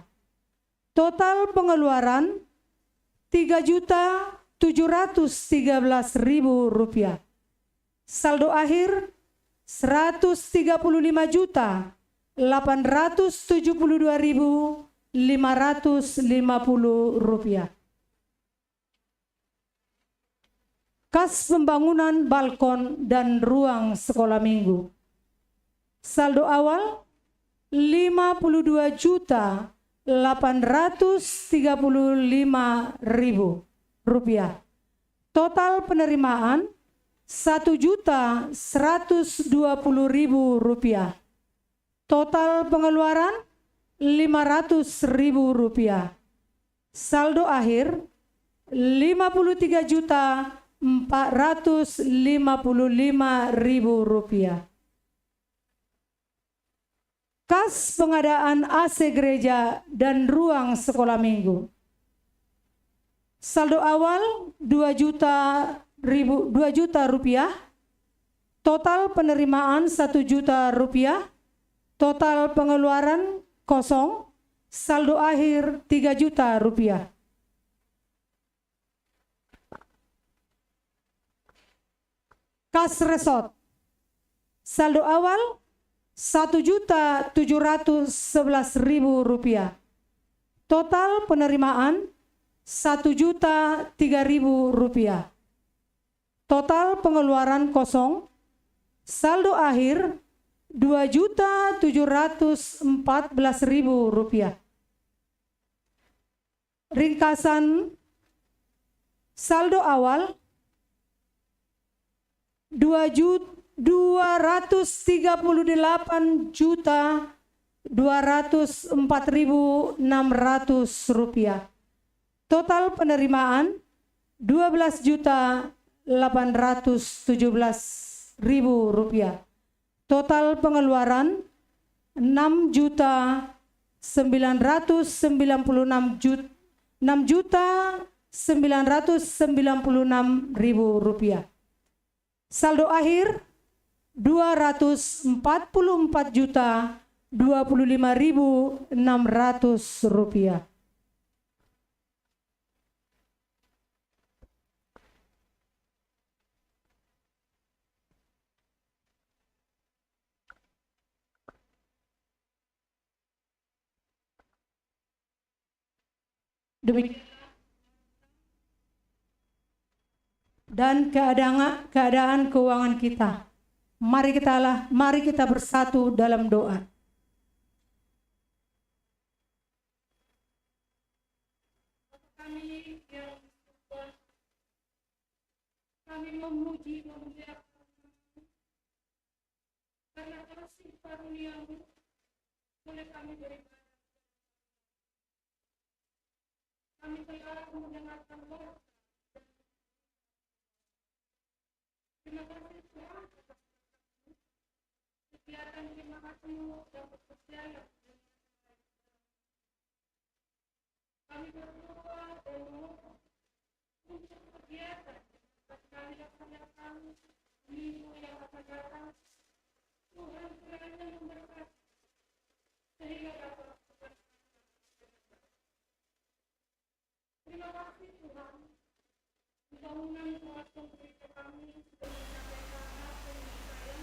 Total pengeluaran, tiga juta tujuh ratus tiga belas ribu rupiah. Saldo akhir, seratus tiga puluh lima juta delapan ratus tujuh puluh dua ribu lima ratus lima puluh rupiah. Kas pembangunan balkon dan ruang sekolah minggu. Saldo awal, lima puluh dua juta delapan ratus tiga puluh lima ribu rupiah. Total penerimaan satu juta seratus dua puluh ribu rupiah. Total pengeluaran lima ratus ribu rupiah. Saldo akhir lima puluh tiga juta empat ratus lima puluh lima ribu rupiah. Kas pengadaan A C gereja dan ruang sekolah minggu. Saldo awal dua juta ribu, dua juta rupiah, total penerimaan satu juta rupiah, total pengeluaran kosong, saldo akhir tiga juta rupiah. Kas Resort. Saldo awal satu juta tujuh ratus sebelas ribu rupiah. Total penerimaan satu juta tiga ribu rupiah. Total pengeluaran kosong, saldo akhir dua juta tujuh ratus empat belas ribu rupiah. Ringkasan saldo awal dua juta dua ratus tiga puluh delapan juta dua ratus empat ribu enam ratus rupiah. Total penerimaan dua belas juta delapan ratus tujuh belas ribu rupiah. Total pengeluaran enam juta sembilan ratus sembilan puluh enam juta, enam juta sembilan ratus sembilan puluh enam ribu rupiah. Saldo akhir dua ratus empat puluh empat juta dua puluh lima ribu enam ratus rupiah. Demikian dan keadaan, keadaan keuangan kita. Mari kita lah, mari kita bersatu dalam doa. Kami yang di surga, kami memuji, memuliakan karena kasih karunia-Mu boleh kami beribadah. Kami telah mendengarkan Wahyu. Terima kasih Tuhan atas kegiatan jemaat-Mu yang berkesiapan. Kami berdoa dan memohon untuk kegiatan yang akan kami laksanakan minggu yang akan datang. Tuhan kiranya memberkati sehingga dapat Terima kasih Tuhan. Pembangunan Gereja kami sudah mencapai tahap penyelesaian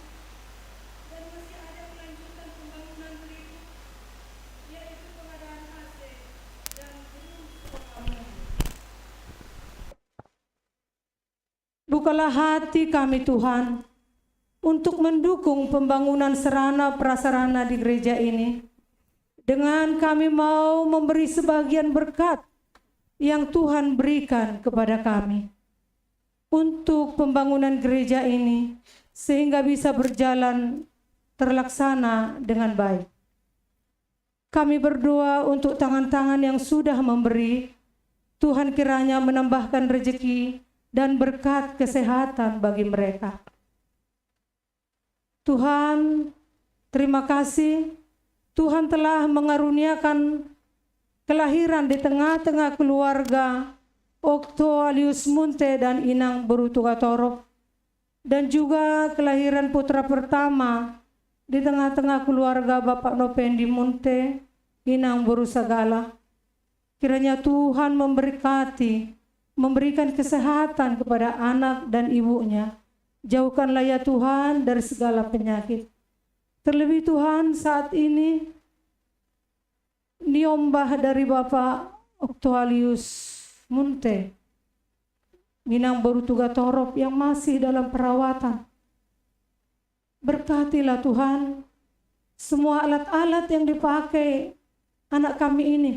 dan masih ada kelanjutan pembangunan berikut, yaitu pengadaan A C dan gedung sekolah minggu. Bukalah hati kami, Tuhan, untuk mendukung pembangunan sarana prasarana di gereja ini. Dengan kami mau memberi sebagian berkat yang Tuhan berikan kepada kami untuk pembangunan gereja ini, sehingga bisa berjalan terlaksana dengan baik. Kami berdoa untuk tangan-tangan yang sudah memberi. Tuhan kiranya menambahkan rezeki dan berkat kesehatan bagi mereka. Tuhan, terima kasih. Tuhan telah mengaruniakan kelahiran di tengah-tengah keluarga Okto Alius Munte dan Inang Berutu Gatorop, dan juga kelahiran putra pertama di tengah-tengah keluarga Bapak Nopendi Munte, Inang Boru Sagala. Kiranya Tuhan memberkati, memberikan kesehatan kepada anak dan ibunya. Jauhkanlah ya Tuhan dari segala penyakit. Terlebih Tuhan saat ini niombah dari Bapak Okto Alius Munte, Inang Boru Tugatorop yang masih dalam perawatan. Berkatilah Tuhan, semua alat-alat yang dipakai anak kami ini.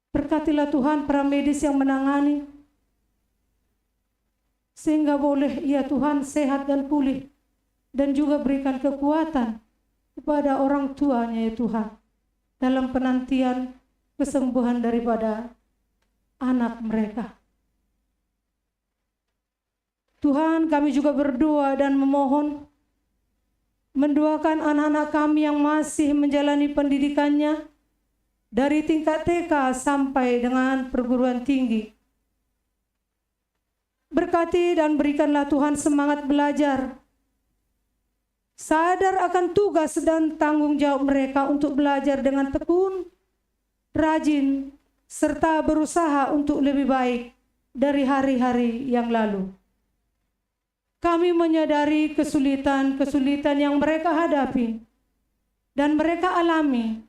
Berkatilah Tuhan para medis yang menangani, sehingga boleh ia Tuhan sehat dan pulih, dan juga berikan kekuatan kepada orang tuanya ya Tuhan, dalam penantian kesembuhan daripada anak mereka. Tuhan, kami juga berdoa dan memohon, mendoakan anak-anak kami yang masih menjalani pendidikannya dari tingkat T K sampai dengan perguruan tinggi. Berkati dan berikanlah Tuhan semangat belajar, sadar akan tugas dan tanggung jawab mereka untuk belajar dengan tekun, rajin, serta berusaha untuk lebih baik dari hari-hari yang lalu. Kami menyadari kesulitan-kesulitan yang mereka hadapi dan mereka alami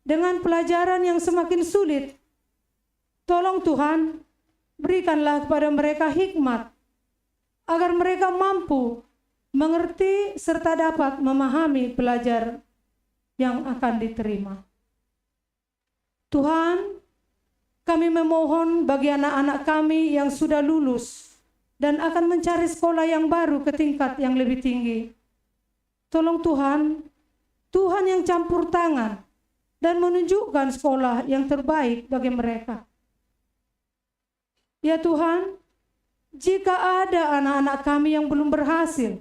dengan pelajaran yang semakin sulit. Tolong Tuhan, berikanlah kepada mereka hikmat, agar mereka mampu mengerti serta dapat memahami pelajar yang akan diterima. Tuhan, kami memohon bagi anak-anak kami yang sudah lulus dan akan mencari sekolah yang baru ke tingkat yang lebih tinggi. Tolong Tuhan, Tuhan yang campur tangan dan menunjukkan sekolah yang terbaik bagi mereka. Ya Tuhan, jika ada anak-anak kami yang belum berhasil,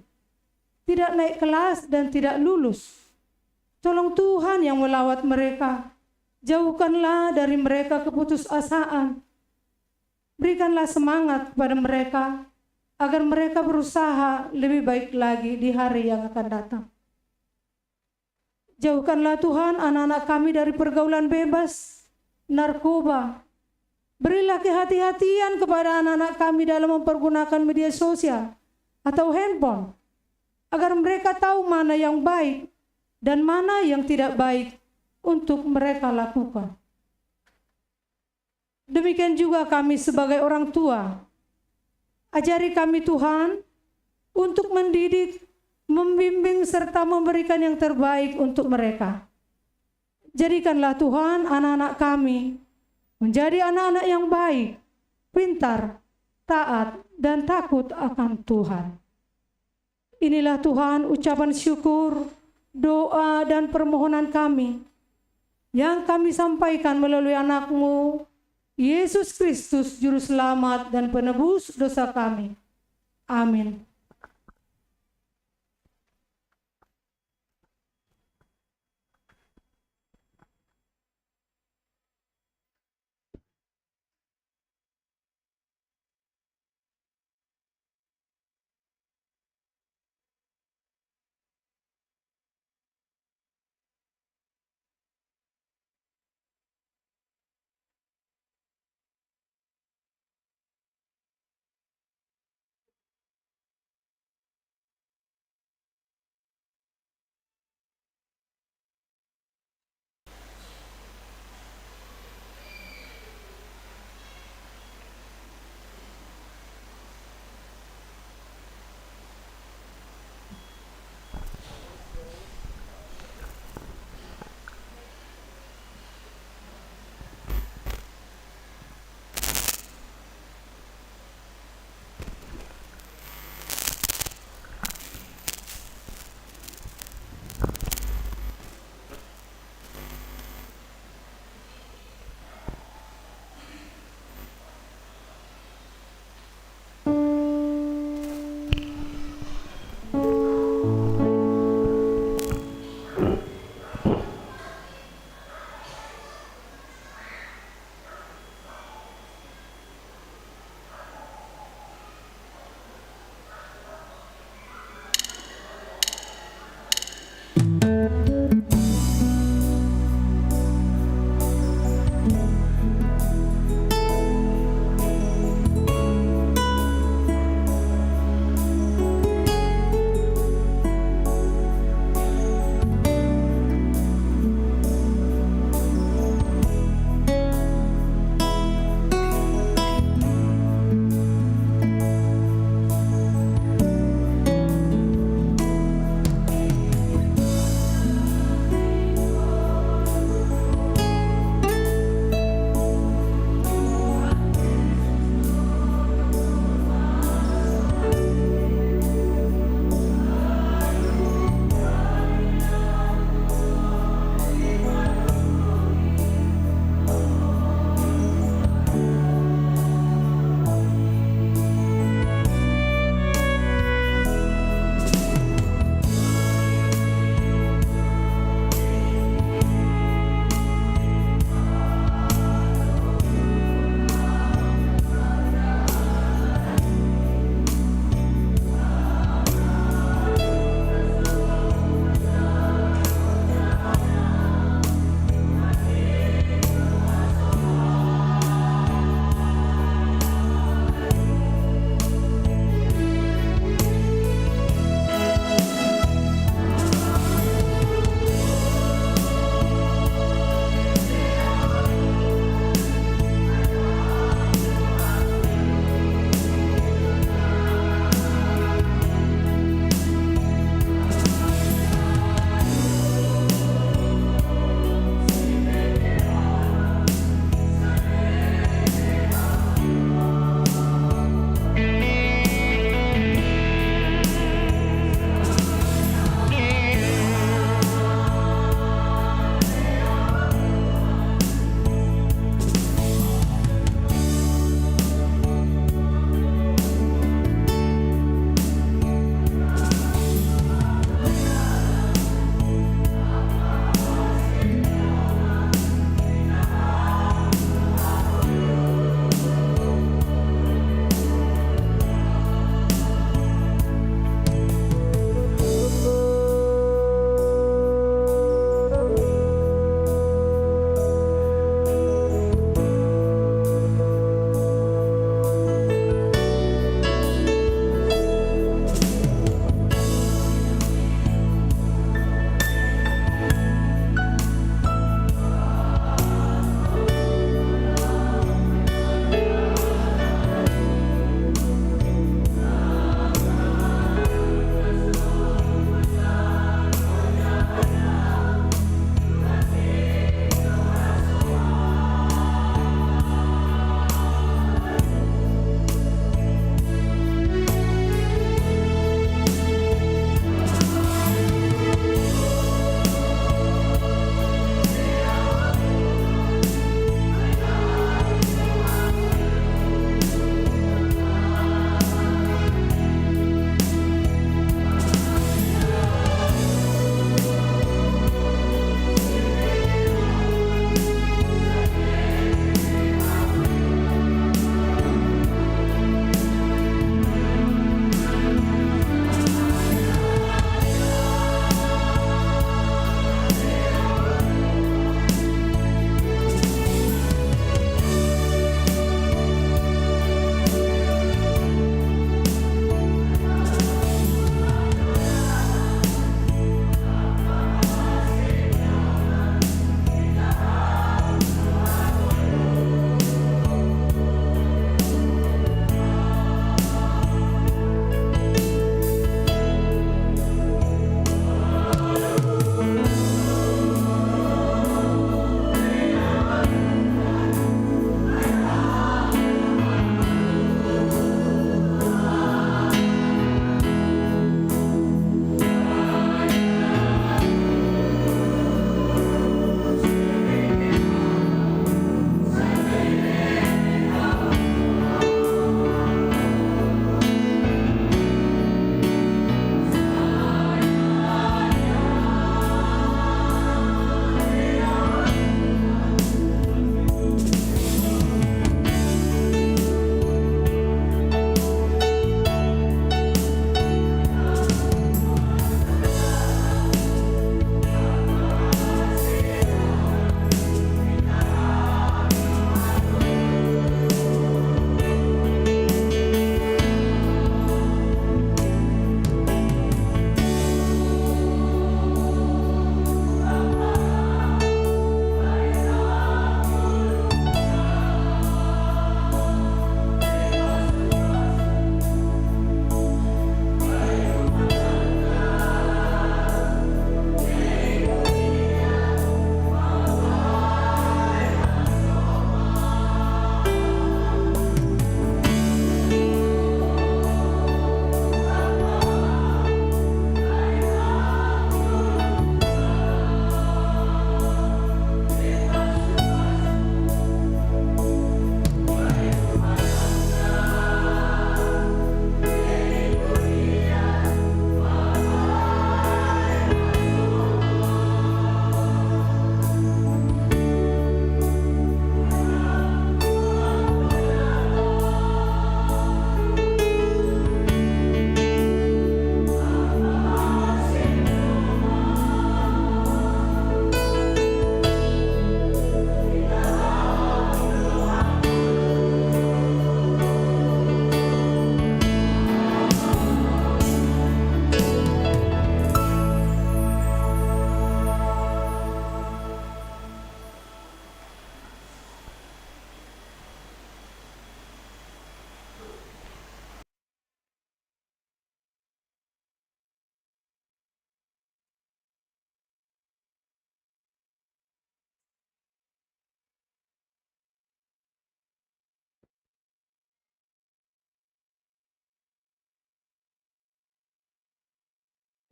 tidak naik kelas dan tidak lulus, tolong Tuhan yang melawat mereka. Jauhkanlah dari mereka keputusasaan. Berikanlah semangat kepada mereka agar mereka berusaha lebih baik lagi di hari yang akan datang. Jauhkanlah Tuhan anak-anak kami dari pergaulan bebas, narkoba. Berilah kehati-hatian kepada anak-anak kami dalam mempergunakan media sosial atau handphone, agar mereka tahu mana yang baik dan mana yang tidak baik untuk mereka lakukan. Demikian juga kami sebagai orang tua. Ajari kami Tuhan untuk mendidik, membimbing, serta memberikan yang terbaik untuk mereka. Jadikanlah Tuhan anak-anak kami menjadi anak-anak yang baik, pintar, taat, dan takut akan Tuhan. Inilah Tuhan ucapan syukur, doa, dan permohonan kami yang kami sampaikan melalui Anak-Mu, Yesus Kristus, Juru Selamat dan Penebus dosa kami. Amin.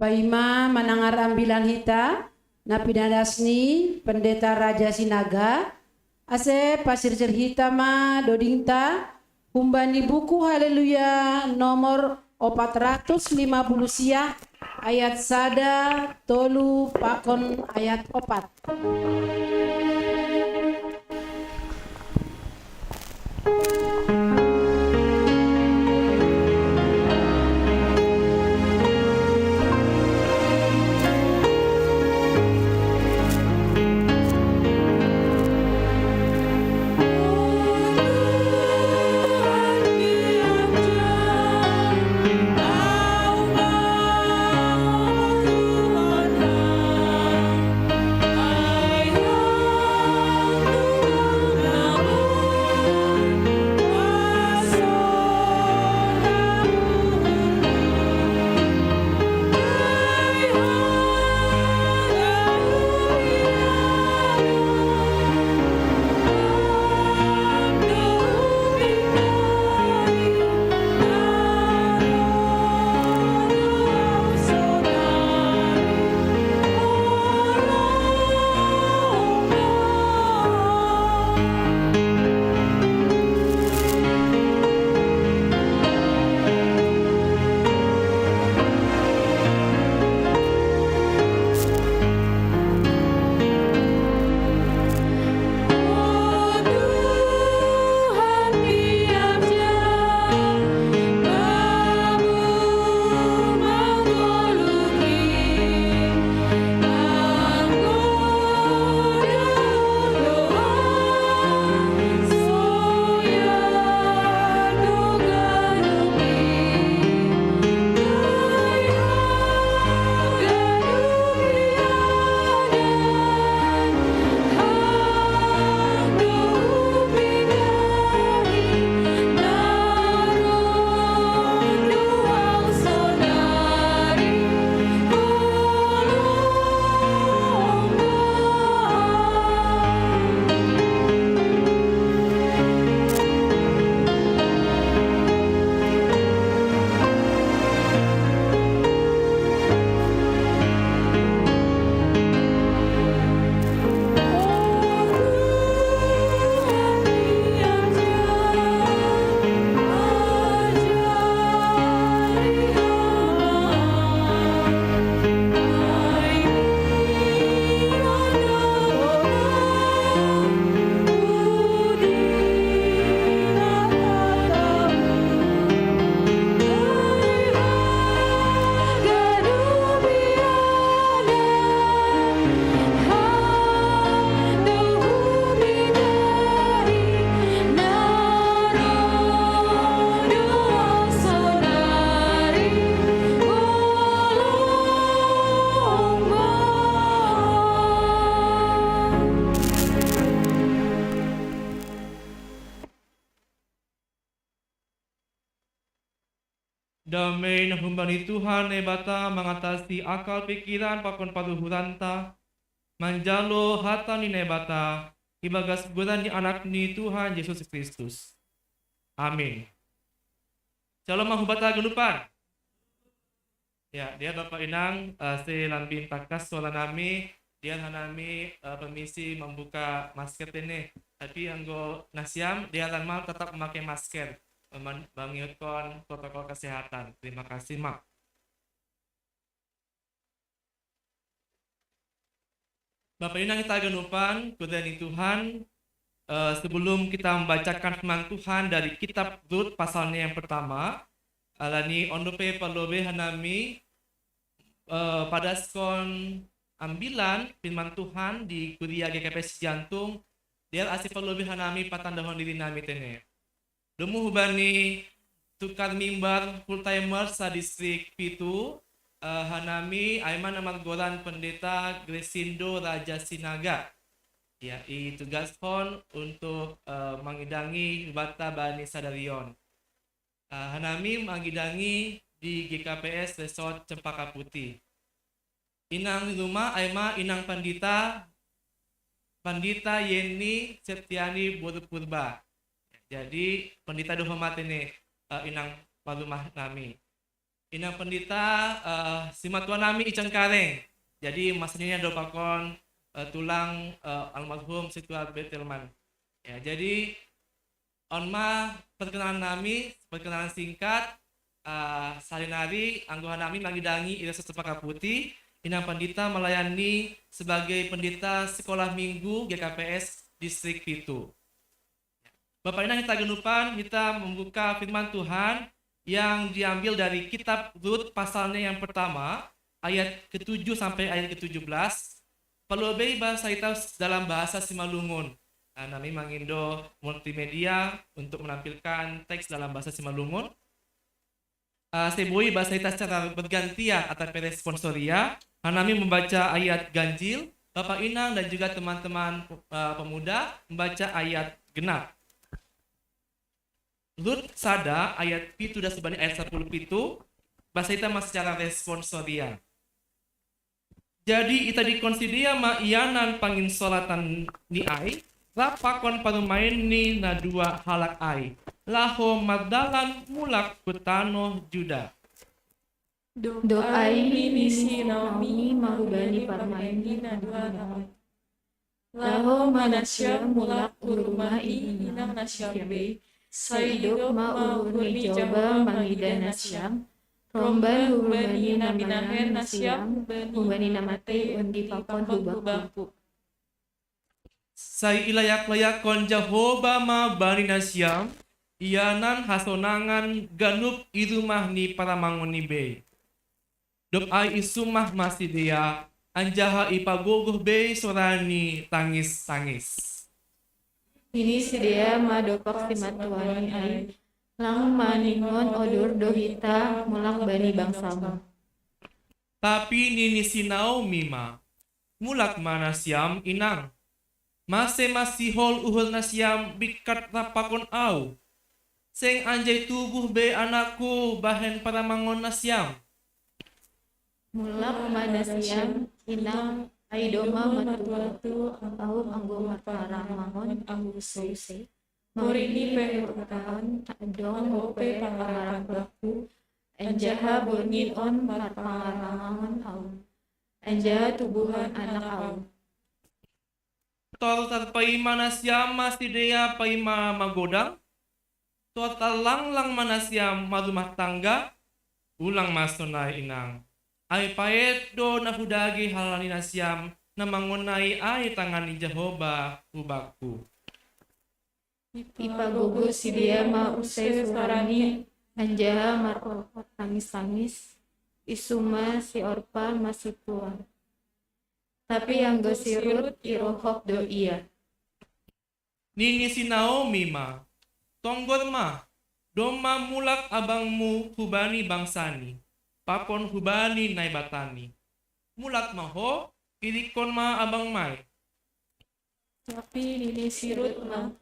Paima manangar ambilan hita, na pinadas ni Pendeta Raja Sinaga, ase pasirsir hita ma dodingta, humbani buku Haleluya nomor opat ratus lima puluh sia, ayat sada, tolu, pakon ayat opat. Damei na humbani Tuhan Naibata mangatasi akal pikiran pakon paluhuranta, manjalo hata ni Naibata, ibagas goran ni Anak ni Tuhan Yesus Kristus. Amin. Shalom, mahubata ganupan. Ya, dia Bapak Inang, eh, si lambin takas suara nami, dia hanami, eh, permisi membuka masker ini. Tapi anggo nasiam, dia lama tetap memakai masker, meman-, mengiutkan protokol kesehatan. Terima kasih, Mak. Bapak Inang hita ganupan, goran ni Tuhan, eh, sebelum kita membacakan firman Tuhan dari kitab Rut pasalnya yang pertama, alani on dope parlu be hanami, eh, padaskon ambilan firman Tuhan di Kuria G K P Sijantung, dia asi parlu be hanami patandahon diri nami tene. Domu hubani tukar mimbar full timer sa-distrik pitu, eh, hanami ai ma na margoran Pendeta Gresindo Raja Sinaga. Ya, itugaskon untuk, eh, mangidangi hubanta bani sadari on. Eh, hanami mangidangi di G K P S Resort Cempaka Putih. Inang di rumah ai ma Inang Pandita, Pandita Yeni Septiani Boru Purba. Jadi, Pandita do hormat ini, eh, Inang parumah nami. Inang Pendita, eh, simatuan nami i Cengkareng. Jadi, masanya do pakon, eh, tulang, eh, almarhum Situa Betelman. Ya, jadi, on ma perkenalan nami, perkenalan singkat, eh, sahari-hari anggo hami mangidangi i Resort Cempaka Putih, Inang Pendita melayani sebagai pendeta Sekolah Minggu G K P S Distrik Pitu. Bapak Inang hita haganupan, hita membuka firman Tuhan yang diambil dari kitab Rut pasalnya yang pertama, ayat ketujuh sampai ayat ketujuh belas. Perlu be bahasa hita dalam bahasa Simalungun. Nah, nami mangindo multimedia untuk menampilkan teks dalam bahasa Simalungun. Eh, seboi bahasa hita secara bergantian atau responsoria. Nah, nami membaca ayat ganjil, Bapak Inang dan juga teman-teman, eh, pemuda membaca ayat genap. Rut sada ayat pitu dan sebani ayat sepuluh pitu, bahasa hita ma secara responsoria. Jadi ita dikon sidea ma ianan panginsolatan ni ai, rap pakon parumaen ni na dua halak ai, laho mardalan mulak ku tanoh Juda. Dob ai nini si Naomi ma hubani parumaen ni na dua halak ai. Laho ma nasiam mulak hu rumah i inang nasiam be, sai idop ma uhur ni Jahowa mangida nasiam, romban hubani na binahen nasiam hubani na matei on dipakon hu bangku. Sai ilayak-layakon Jahowa ma bani nasiam, ianan hasonangan ganup i rumah ni paramangonni be. Dob ai isumah ma sidea, anjaha ipagogoh be sorani tangis-tangis. Nini sidea ma dompak simatuan ni ai, lang maningon odur do hita mulak bani bangsamu. Tapi nini si Naomi ma, mulak ma nasiam, inang. Mase ma sihol uhur nasiam bingkat rap pakon au? Seng anjai tubuh be anakku bahen paramangon nasiam. Mulak ma nasiam, inang, ai domma martua-tua au anggo marparamangon au use-use. Porini pe huope adong ope pangarapan bangku, anjaha borngin on marparamangon au, anjaha tubuhon anak au. Tor tarpaima nasiam ma sidea paima magodang, tor tarlanglang ma nasiam marumah tangga. Ulang ma sonai, inang. Ai paet do na hudage halani nasiam na mangonai ai tangan ni Jahowa hu bangku. Ipagogoh sidea ma use sorani, anjaha marorot tangis-tangis, isumah si Orpa ma situan. Tapi anggo si Rut irohop do ia. Nini si Naomi ma, tonggor ma, domma mulak abangmu hubani bangsani, pakon hubani Naibatani. Mulak ma ho, irikkon ma abangmu ai. Tapi nini si Rut ma,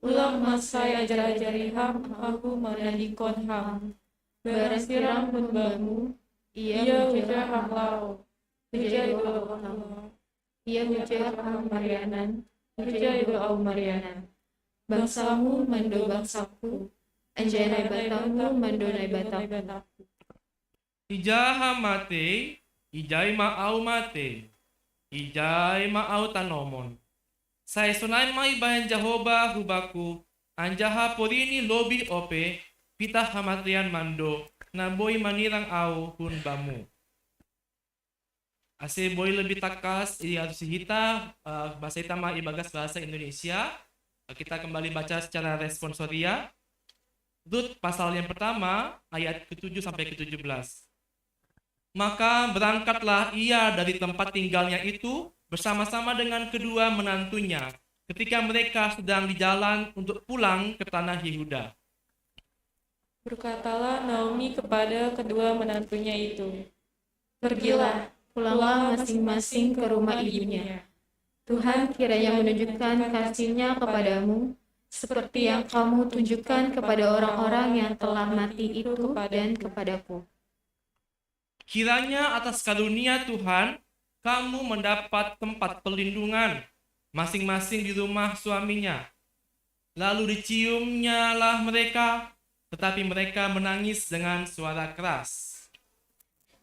ulang ma sai ajar-ajari ham ahu manadingkon ham. Barang sirang hun bangmu, ia huja ham laho. Huja do au laho. Ia huja ham marianan, huja do au marianan. Bangsamu mando bangsaku, anjaha Naibatamu mando Naibatangku. Ija ham matei, ijai ma au matei. Ijai ma au tanomon. Sai sonai ma ibahen Jahowa hu bangku, anjaha porini lobih ope, pitah hamateian mando, na boi manirang au hun bangmu. Ase boi lebih tangkas ialusi hita, eh, bahasa hita ma ibagas bahasa Indonesia. Eh, kita kembali baca secara responsoria. Rut pasal yang pertama, ayat ketujuh sampai ketujuh belas. Maka berangkatlah ia dari tempat tinggalnya itu bersama-sama dengan kedua menantunya ketika mereka sedang di jalan untuk pulang ke tanah Yehuda. Berkatalah Naomi kepada kedua menantunya itu, "Pergilah, pulanglah masing-masing ke rumah ibunya. Tuhan kiranya menunjukkan kasih-Nya kepadamu, seperti yang kamu tunjukkan kepada orang-orang yang telah mati itu dan kepadaku." Kiranya atas karunia Tuhan, kamu mendapat tempat perlindungan, masing-masing di rumah suaminya. Lalu diciumnyalah mereka, tetapi mereka menangis dengan suara keras.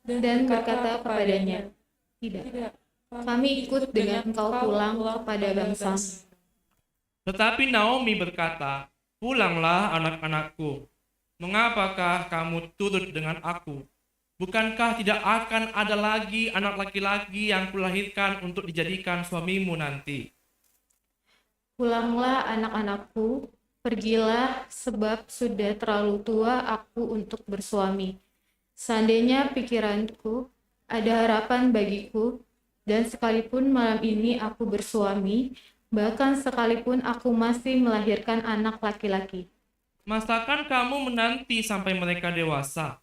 dan berkata kepadanya, "Tidak, kami ikut dengan engkau pulang kepada bangsamu." Tetapi Naomi berkata, "Pulanglah, anak-anakku. Mengapakah kamu turut dengan aku? Bukankah tidak akan ada lagi anak laki-laki yang kulahirkan untuk dijadikan suamimu nanti?" "Pulanglah, anak-anakku, pergilah, sebab sudah terlalu tua aku untuk bersuami. Seandainya pikiranku ada harapan bagiku, dan sekalipun malam ini aku bersuami, bahkan sekalipun aku masih melahirkan anak laki-laki." "Masakan kamu menanti sampai mereka dewasa?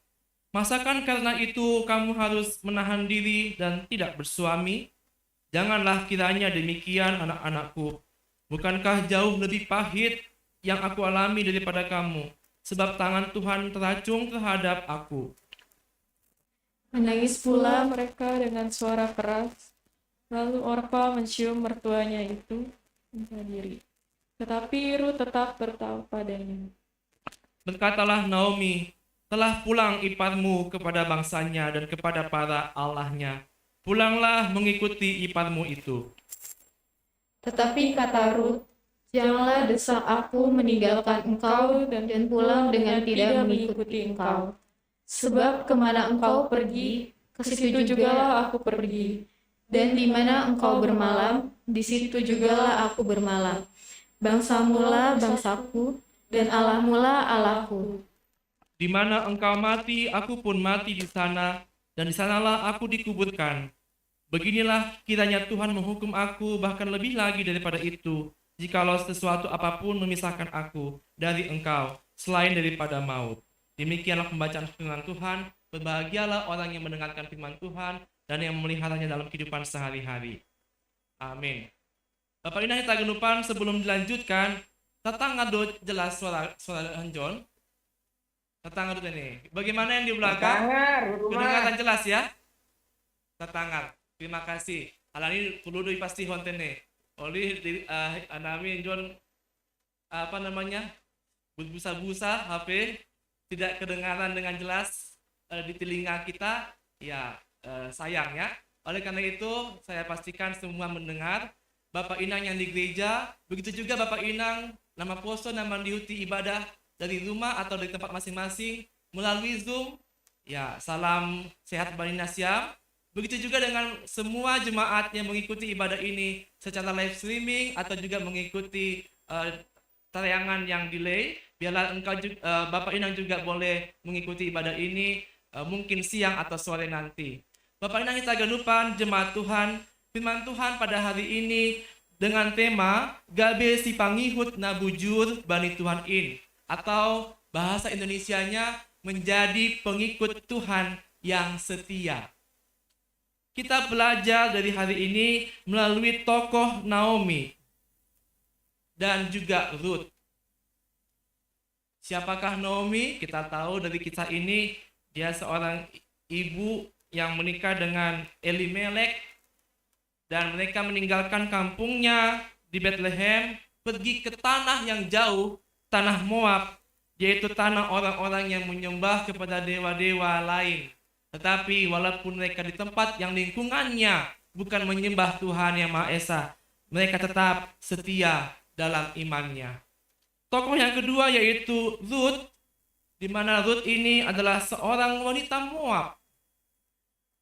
Masakan karena itu kamu harus menahan diri dan tidak bersuami? Janganlah kiranya demikian, anak-anakku. Bukankah jauh lebih pahit yang aku alami daripada kamu? Sebab tangan Tuhan teracung terhadap aku." Menangis pula mereka dengan suara keras. Lalu Orpa mencium mertuanya itu menghadiri. Tetapi Ruth tetap bertawa padanya. Berkatalah Naomi, "Telah pulang iparmu kepada bangsanya dan kepada para allahnya. Pulanglah mengikuti iparmu itu." Tetapi kata Ruth, "Janganlah desak aku meninggalkan engkau dan pulang dengan tidak mengikuti engkau. Sebab kemana engkau pergi, ke situ jugalah aku pergi. Dan di mana engkau bermalam, di situ jugalah aku bermalam. Bangsamulah bangsaku, dan Allahmulah Allahku." "Di mana engkau mati, aku pun mati di sana, dan di sanalah aku dikuburkan. Beginilah kiranya Tuhan menghukum aku, bahkan lebih lagi daripada itu, jikalau sesuatu apapun memisahkan aku dari engkau, selain daripada maut." Demikianlah pembacaan firman Tuhan. Berbahagialah orang yang mendengarkan firman Tuhan dan yang memeliharanya dalam kehidupan sehari-hari. Amin. Bapak Inang hita gendupan, sebelum dilanjutkan, tatangadu jelas suara, suara John? Tatangadu ini. Bagaimana yang di belakang? Tatangadu, rumah. Kedengaran jelas ya? Tatangadu. Terima kasih. Alani tuludu pasti hontene. Oleh di, eh, anami John, apa namanya, busa-busa H P, tidak kedengaran dengan jelas, eh, di telinga kita. Ya, eh, sayang ya. Oleh karena itu, saya pastikan semua mendengar. Bapak Inang yang di gereja, begitu juga Bapak Inang nama poso, nama dihuti ibadah dari rumah atau dari tempat masing-masing melalui Zoom. Ya, salam sehat Bani Nasiam. Begitu juga dengan semua jemaat yang mengikuti ibadah ini secara live streaming atau juga mengikuti, eh, tayangan yang delay. Biarlah engkau ju-, eh, Bapak Inang juga boleh mengikuti ibadah ini, eh, mungkin siang atau sore nanti. Bapak Inang hita gendupan, jemaat Tuhan, firman Tuhan pada hari ini dengan tema Gabe si Pangihut na Bujur Bani Tuhan In, atau bahasa Indonesianya, menjadi pengikut Tuhan yang setia. Kita belajar dari hari ini melalui tokoh Naomi dan juga Ruth. Siapakah Naomi? Kita tahu dari kisah ini, dia seorang ibu yang menikah dengan Elimelek, dan mereka meninggalkan kampungnya di Bethlehem, pergi ke tanah yang jauh, tanah Moab, yaitu tanah orang-orang yang menyembah kepada dewa-dewa lain. Tetapi walaupun mereka di tempat yang lingkungannya bukan menyembah Tuhan Yang Maha Esa, mereka tetap setia dalam imannya. Tokoh yang kedua yaitu Ruth, di mana Ruth ini adalah seorang wanita Moab.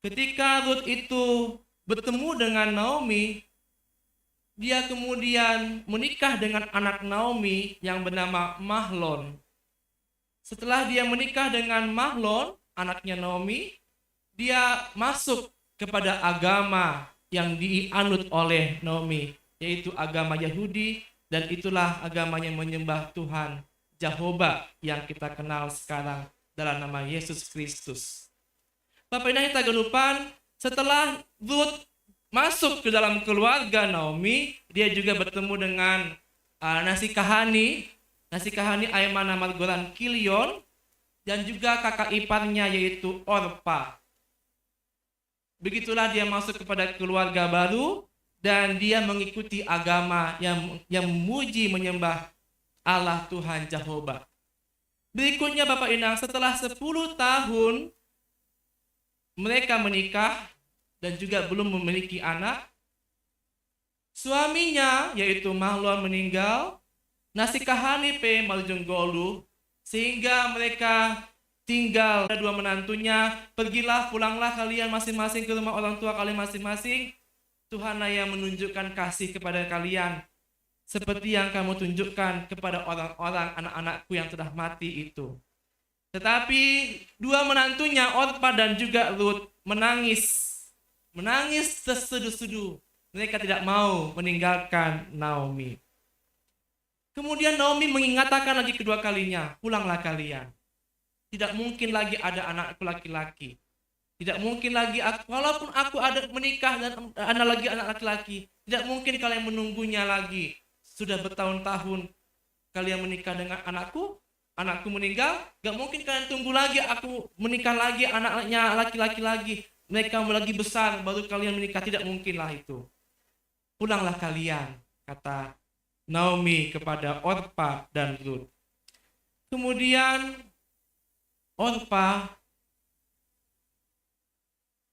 Ketika Ruth itu bertemu dengan Naomi, dia kemudian menikah dengan anak Naomi yang bernama Mahlon. Setelah dia menikah dengan Mahlon, anaknya Naomi, dia masuk kepada agama yang dianut oleh Naomi, yaitu agama Yahudi, dan itulah agama yang menyembah Tuhan Jehovah yang kita kenal sekarang dalam nama Yesus Kristus. Bapak Inang hita gendupan, setelah Ruth masuk ke dalam keluarga Naomi, dia juga bertemu dengan, uh, Nasi Kahani, Nasi Kahani Aemana Margolan Kilion, dan juga kakak iparnya yaitu Orpa. Begitulah dia masuk kepada keluarga baru dan dia mengikuti agama yang, yang memuji menyembah Allah Tuhan Jehovah. Berikutnya Bapak Inang, setelah sepuluh tahun mereka menikah dan juga belum memiliki anak. Suaminya, yaitu Mahlon, meninggal. Nasi kahani pe marujung golu, sehingga mereka tinggal dua menantunya. Pergilah, pulanglah kalian masing-masing ke rumah orang tua kalian masing-masing. Tuhan yang menunjukkan kasih kepada kalian, seperti yang kamu tunjukkan kepada orang-orang anak-anakku yang telah mati itu. Tetapi dua menantunya, Orpa dan juga Rut, menangis. Menangis tersedu-sedu. Mereka tidak mau meninggalkan Naomi. Kemudian Naomi mengatakan lagi kedua kalinya, "Pulanglah kalian. Tidak mungkin lagi ada anakku laki-laki. Tidak mungkin lagi aku, walaupun aku ada menikah dan ada lagi anak laki-laki, tidak mungkin kalian menunggunya lagi. Sudah bertahun-tahun kalian menikah dengan anakku, anakku meninggal, gak mungkin kalian tunggu lagi aku menikah lagi, anaknya laki-laki lagi. Mereka lagi besar, baru kalian menikah, tidak mungkinlah itu. Pulanglah kalian," kata Naomi kepada Orpa dan Rut. Kemudian Orpa,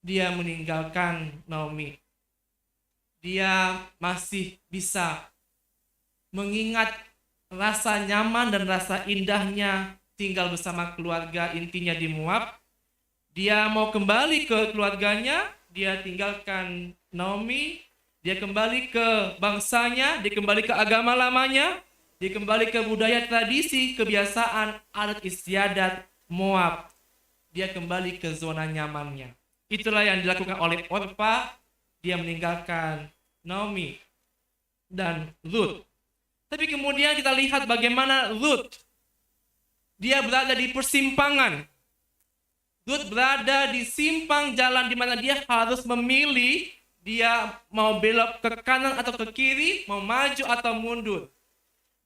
dia meninggalkan Naomi. Dia masih bisa mengingat rasa nyaman dan rasa indahnya tinggal bersama keluarga intinya di Moab. Dia mau kembali ke keluarganya, dia tinggalkan Naomi, dia kembali ke bangsanya, dia kembali ke agama lamanya, dia kembali ke budaya, tradisi, kebiasaan, adat istiadat Moab. Dia kembali ke zona nyamannya. Itulah yang dilakukan oleh Orpa. Dia meninggalkan Naomi dan Rut. Tapi kemudian kita lihat bagaimana Rut. Dia berada di persimpangan. Rut berada di simpang jalan di mana dia harus memilih, dia mau belok ke kanan atau ke kiri, mau maju atau mundur.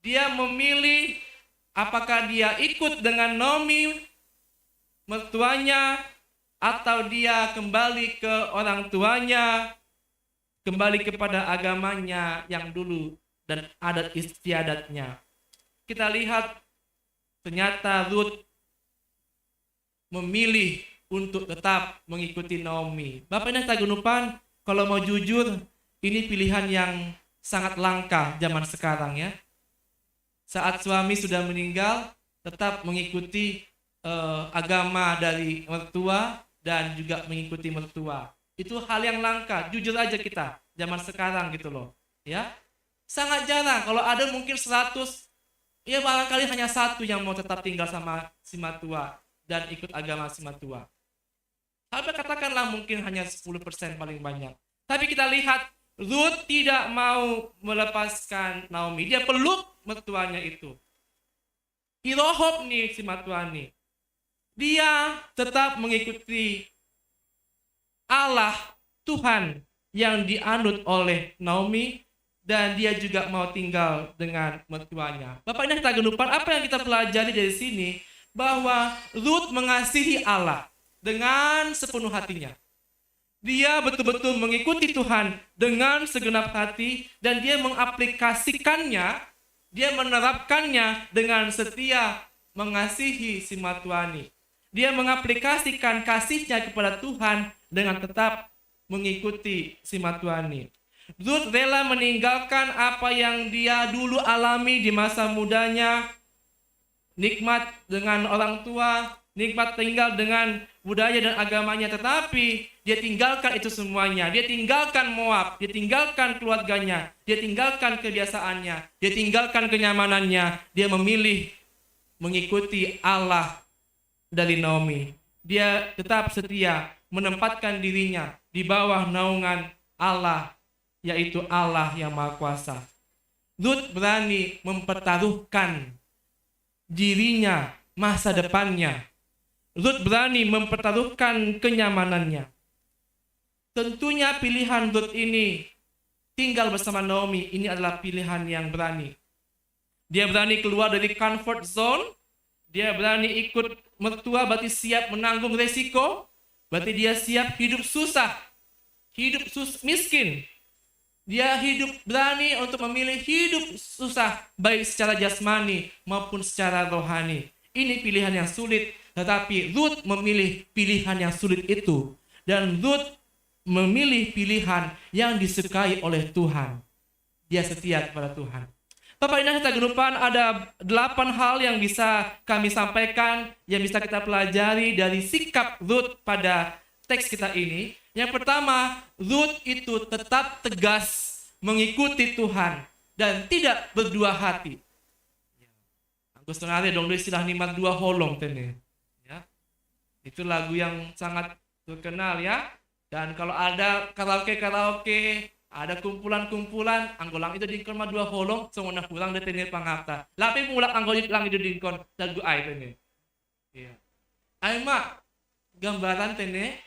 Dia memilih apakah dia ikut dengan Naomi, mertuanya, atau dia kembali ke orang tuanya, kembali kepada agamanya yang dulu dan adat istiadatnya. Kita lihat, ternyata Rut memilih untuk tetap mengikuti Naomi. Bapak Ibu yang saya hormati, kalau mau jujur, ini pilihan yang sangat langka zaman sekarang, ya. Saat suami sudah meninggal, tetap mengikuti eh, agama dari mertua dan juga mengikuti mertua. Itu hal yang langka, jujur aja kita zaman sekarang gitu loh. Ya. Sangat jarang, kalau ada mungkin seratus, ya barangkali hanya satu yang mau tetap tinggal sama si mertua dan ikut agama si mertua. Sampai katakanlah mungkin hanya sepuluh persen paling banyak. Tapi kita lihat, Rut tidak mau melepaskan Naomi. Dia peluk mertuanya itu. Irohop ni si mertua ni. Dia tetap mengikuti Allah, Tuhan yang dianut oleh Naomi, dan dia juga mau tinggal dengan mertuanya. Bapak Ibu yang saya hormati, apa yang kita pelajari dari sini? Bahwa Rut mengasihi Allah dengan sepenuh hatinya. Dia betul-betul mengikuti Tuhan dengan segenap hati dan dia mengaplikasikannya, dia menerapkannya dengan setia mengasihi si mertua ni. Dia mengaplikasikan kasihnya kepada Tuhan dengan tetap mengikuti si mertua ni. Rut rela meninggalkan apa yang dia dulu alami di masa mudanya, nikmat dengan orang tua, nikmat tinggal dengan budaya dan agamanya, tetapi dia tinggalkan itu semuanya. Dia tinggalkan Moab, dia tinggalkan keluarganya, dia tinggalkan kebiasaannya, dia tinggalkan kenyamanannya. Dia memilih mengikuti Allah dari Naomi. Dia tetap setia menempatkan dirinya di bawah naungan Allah, yaitu Allah yang Maha Kuasa. Rut berani mempertaruhkan dirinya, masa depannya. Rut berani mempertaruhkan kenyamanannya. Tentunya pilihan Rut ini, tinggal bersama Naomi, ini adalah pilihan yang berani. Dia berani keluar dari comfort zone, dia berani ikut mertua, berarti siap menanggung resiko, berarti dia siap hidup susah, hidup sus miskin. Dia hidup berani untuk memilih hidup susah, baik secara jasmani maupun secara rohani. Ini pilihan yang sulit, tetapi Rut memilih pilihan yang sulit itu. Dan Ruth memilih pilihan yang disukai oleh Tuhan. Dia setia kepada Tuhan. Bapak Ibu yang saya hormati, ada delapan hal yang bisa kami sampaikan, yang bisa kita pelajari dari sikap Ruth pada teks kita ini. Yang pertama, Ruth itu tetap tegas mengikuti Tuhan dan tidak berdua hati. Anggo sonari adong do istilah ni marduaholong tene. Ya. Itu lagu yang sangat terkenal ya. Dan kalau ada karaoke-karaoke, ada kumpulan-kumpulan, anggo lang i do dingkon marduaholong, songon na hurang do tene pangarta. Lape mulak anggo lang i do dingkon lagu ai tene. Iya. Ai ma gambaran tene,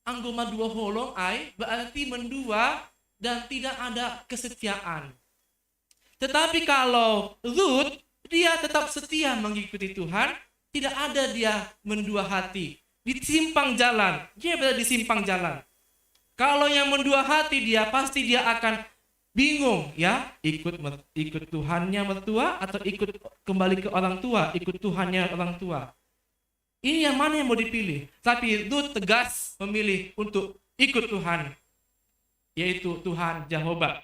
anggo marduaholong ai berarti mendua dan tidak ada kesetiaan. Tetapi kalau Ruth, dia tetap setia mengikuti Tuhan, tidak ada dia mendua hati. Di simpang jalan, dia berada di simpang jalan. Kalau yang mendua hati dia, pasti dia akan bingung ya, ikut mer- ikut Tuhannya mertua atau ikut kembali ke orang tua, ikut Tuhannya orang tua. Ini yang mana yang mau dipilih? Tapi Ruth tegas memilih untuk ikut Tuhan, yaitu Tuhan Jehovah.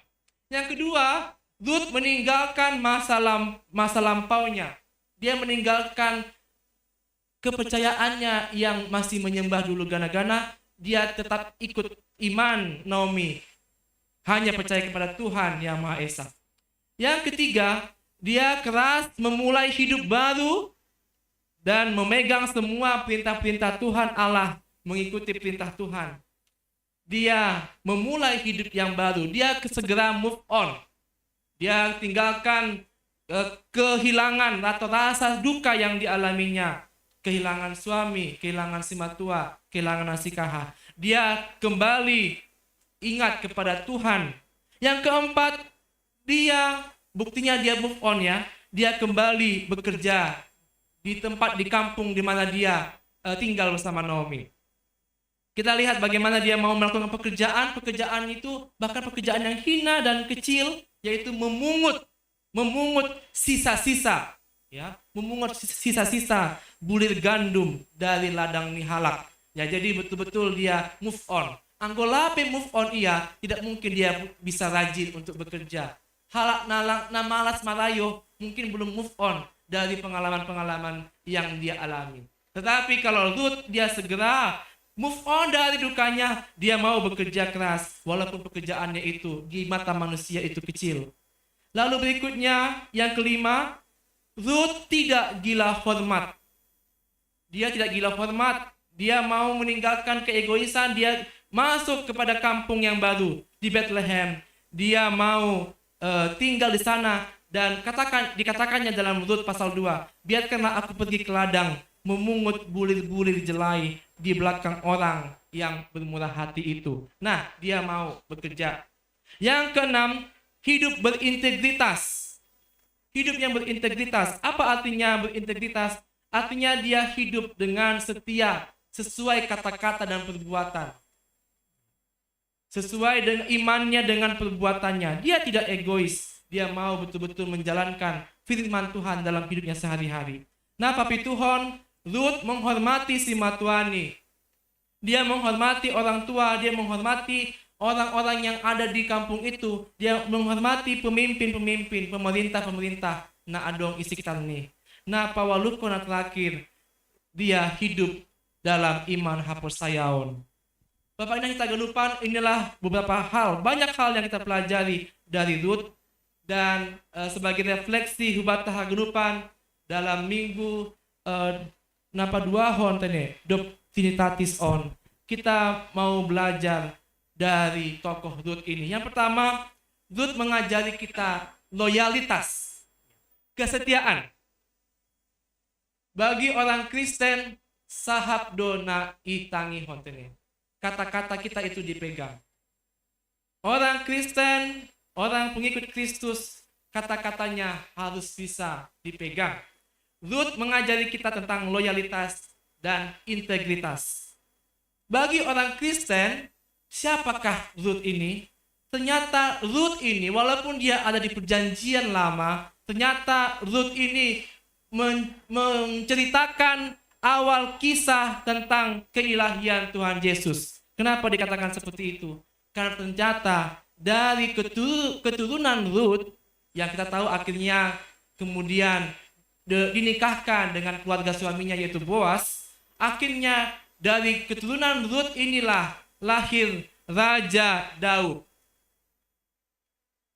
Yang kedua, Ruth meninggalkan masa lam- masa lampaunya. Dia meninggalkan kepercayaannya yang masih menyembah dulu gana-gana, dia tetap ikut iman Naomi. Hanya percaya kepada Tuhan Yang Maha Esa. Yang ketiga, dia keras memulai hidup baru dan memegang semua perintah-perintah Tuhan Allah, mengikuti perintah Tuhan. Dia memulai hidup yang baru, dia segera move on. Dia tinggalkan eh, kehilangan atau rasa duka yang dialaminya, kehilangan suami, kehilangan simatua, kehilangan nasikaha. Dia kembali ingat kepada Tuhan. Yang keempat, dia, buktinya dia move on ya, dia kembali bekerja di tempat, di kampung di mana dia eh, tinggal bersama Naomi. Kita lihat bagaimana dia mau melakukan pekerjaan, pekerjaan itu bahkan pekerjaan yang hina dan kecil, yaitu memungut, memungut sisa-sisa, ya, memungut sisa-sisa bulir gandum dari ladang ni halak. Ya, jadi betul-betul dia move on. Anggo lape move on ia, tidak mungkin dia bisa rajin untuk bekerja. Halak na malas marayo mungkin belum move on dari pengalaman-pengalaman yang dia alami. Tetapi kalau Ruth, dia segera move on dari dukanya, dia mau bekerja keras walaupun pekerjaannya itu di mata manusia itu kecil. Lalu berikutnya, yang kelima, Ruth tidak gila hormat. Dia tidak gila hormat. Dia mau meninggalkan keegoisan, dia masuk kepada kampung yang baru di Bethlehem. Dia mau eh, tinggal di sana dan katakan dikatakannya dalam Ruth pasal dua, "Biarkanlah aku pergi ke ladang memungut bulir-bulir jelai di belakang orang yang bermurah hati itu." Nah, dia mau bekerja. Yang keenam, hidup berintegritas. Hidup yang berintegritas. Apa artinya berintegritas? Artinya dia hidup dengan setia, sesuai kata-kata dan perbuatan. Sesuai dengan imannya, dengan perbuatannya. Dia tidak egois. Dia mau betul-betul menjalankan firman Tuhan dalam hidupnya sehari-hari. Nah, papituhon, Ruth menghormati simatua ni. Dia menghormati orang tua, dia menghormati orang-orang yang ada di kampung itu, dia menghormati pemimpin-pemimpin, pemerintah-pemerintah na adong i sekitar ni. Na paualuhon, na terakhir, dia hidup dalam iman haporsayaon. Bapak Ibu yang hita haganupan, inilah beberapa hal, banyak hal yang kita pelajari dari Ruth. Dan eh, sebagai refleksi hubata haganupan dalam minggu eh, na paduahon tene dob Trinitatis on, kita mau belajar dari tokoh Ruth ini. Yang pertama, Ruth mengajari kita loyalitas, kesetiaan. Bagi orang Kristen, sahap do na itangihon tene. Kata-kata kita itu dipegang. Orang Kristen, orang pengikut Kristus, kata-katanya harus bisa dipegang. Ruth mengajari kita tentang loyalitas dan integritas. Bagi orang Kristen, siapakah Ruth ini? Ternyata Ruth ini, walaupun dia ada di perjanjian lama, ternyata Ruth ini men- menceritakan awal kisah tentang keilahian Tuhan Yesus. Kenapa dikatakan seperti itu? Karena ternyata dari ketu- keturunan Ruth yang kita tahu akhirnya kemudian de- dinikahkan dengan keluarga suaminya yaitu Boas, akhirnya dari keturunan Ruth inilah lahir Raja Daud.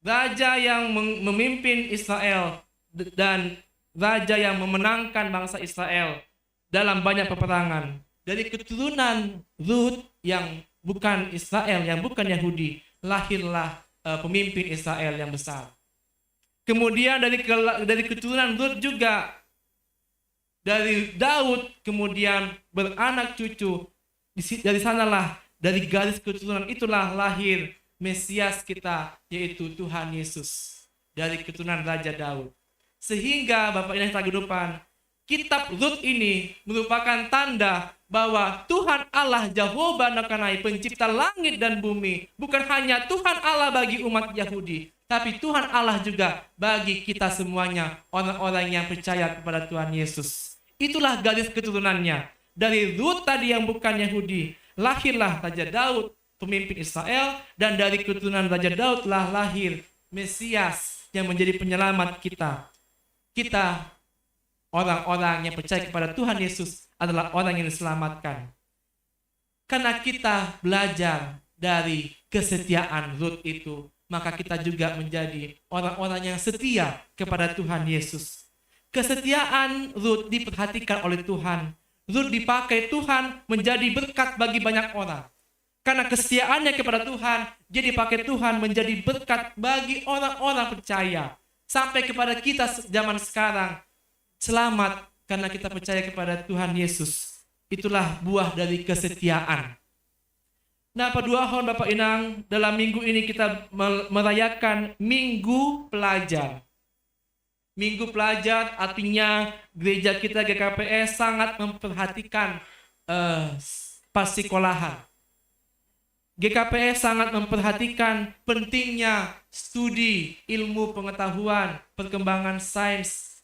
Raja yang memimpin Israel dan raja yang memenangkan bangsa Israel dalam banyak peperangan. Dari keturunan Ruth yang bukan Israel, yang bukan Yahudi, lahirlah uh, pemimpin Israel yang besar. Kemudian dari dari keturunan Ruth juga, dari Daud kemudian beranak cucu. Dari sanalah, dari garis keturunan itulah lahir Mesias kita, yaitu Tuhan Yesus, dari keturunan Raja Daud. Sehingga Bapak Ibu yang terkemudian, kitab Ruth ini merupakan tanda bahwa Tuhan Allah Jehovah Nakanai, pencipta langit dan bumi, bukan hanya Tuhan Allah bagi umat Yahudi, tapi Tuhan Allah juga bagi kita semuanya, orang-orang yang percaya kepada Tuhan Yesus. Itulah garis keturunannya. Dari Ruth tadi yang bukan Yahudi, lahirlah Raja Daud, pemimpin Israel, dan dari keturunan Raja Daud telah lahir Mesias yang menjadi penyelamat kita. Kita orang-orang yang percaya kepada Tuhan Yesus adalah orang yang diselamatkan. Karena kita belajar dari kesetiaan Ruth itu, maka kita juga menjadi orang-orang yang setia kepada Tuhan Yesus. Kesetiaan Ruth diperhatikan oleh Tuhan. Ruth dipakai Tuhan menjadi berkat bagi banyak orang. Karena kesetiaannya kepada Tuhan, dia dipakai Tuhan menjadi berkat bagi orang-orang percaya. Sampai kepada kita zaman sekarang, selamat karena kita percaya kepada Tuhan Yesus. Itulah buah dari kesetiaan. Nah, paduahon Bapak Inang, dalam minggu ini kita merayakan Minggu Pelajar. Minggu Pelajar artinya gereja kita G K P S sangat memperhatikan uh, eh, pasikolahan. G K P S sangat memperhatikan pentingnya studi ilmu pengetahuan, perkembangan sains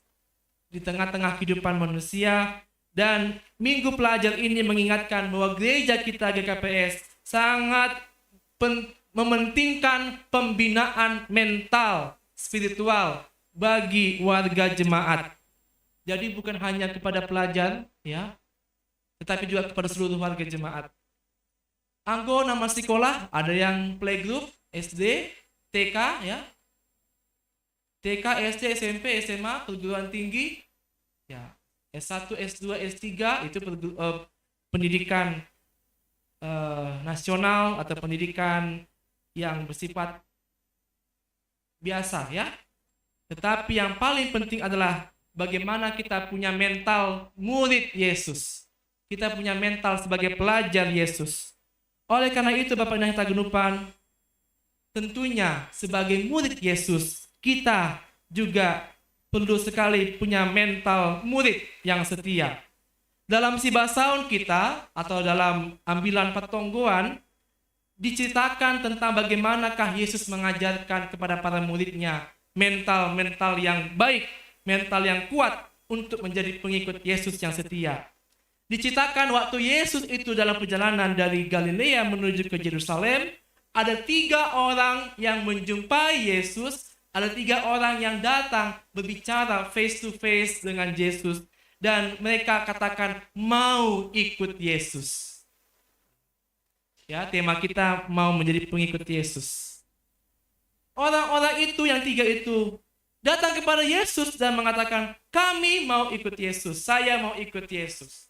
di tengah-tengah kehidupan manusia. Dan Minggu Pelajar ini mengingatkan bahwa gereja kita G K P S sangat pen- mementingkan pembinaan mental, spiritual bagi warga jemaat. Jadi bukan hanya kepada pelajar, ya, tetapi juga kepada seluruh warga jemaat. Anggo nama sekolah, ada yang playgroup, S D, T K, ya. T K, S D, S M P, S M A, perguruan tinggi, ya, S satu, S dua, S tiga, itu pergu- eh, pendidikan eh, nasional atau pendidikan yang bersifat biasa, ya. Tetapi yang paling penting adalah bagaimana kita punya mental murid Yesus. Kita punya mental sebagai pelajar Yesus. Oleh karena itu, Bapak Ibu yang terkemudian, tentunya sebagai murid Yesus, kita juga perlu sekali punya mental murid yang setia. Dalam Sibasaun kita atau dalam ambilan Patonggoan, diceritakan tentang bagaimanakah Yesus mengajarkan kepada para muridnya mental-mental yang baik, mental yang kuat untuk menjadi pengikut Yesus yang setia. Diceritakan waktu Yesus itu dalam perjalanan dari Galilea menuju ke Yerusalem, ada tiga orang yang menjumpai Yesus, ada tiga orang yang datang berbicara face to face dengan Yesus, dan mereka katakan mau ikut Yesus. Ya, tema kita mau menjadi pengikut Yesus. Orang-orang itu yang tiga itu datang kepada Yesus dan mengatakan, "Kami mau ikut Yesus, saya mau ikut Yesus."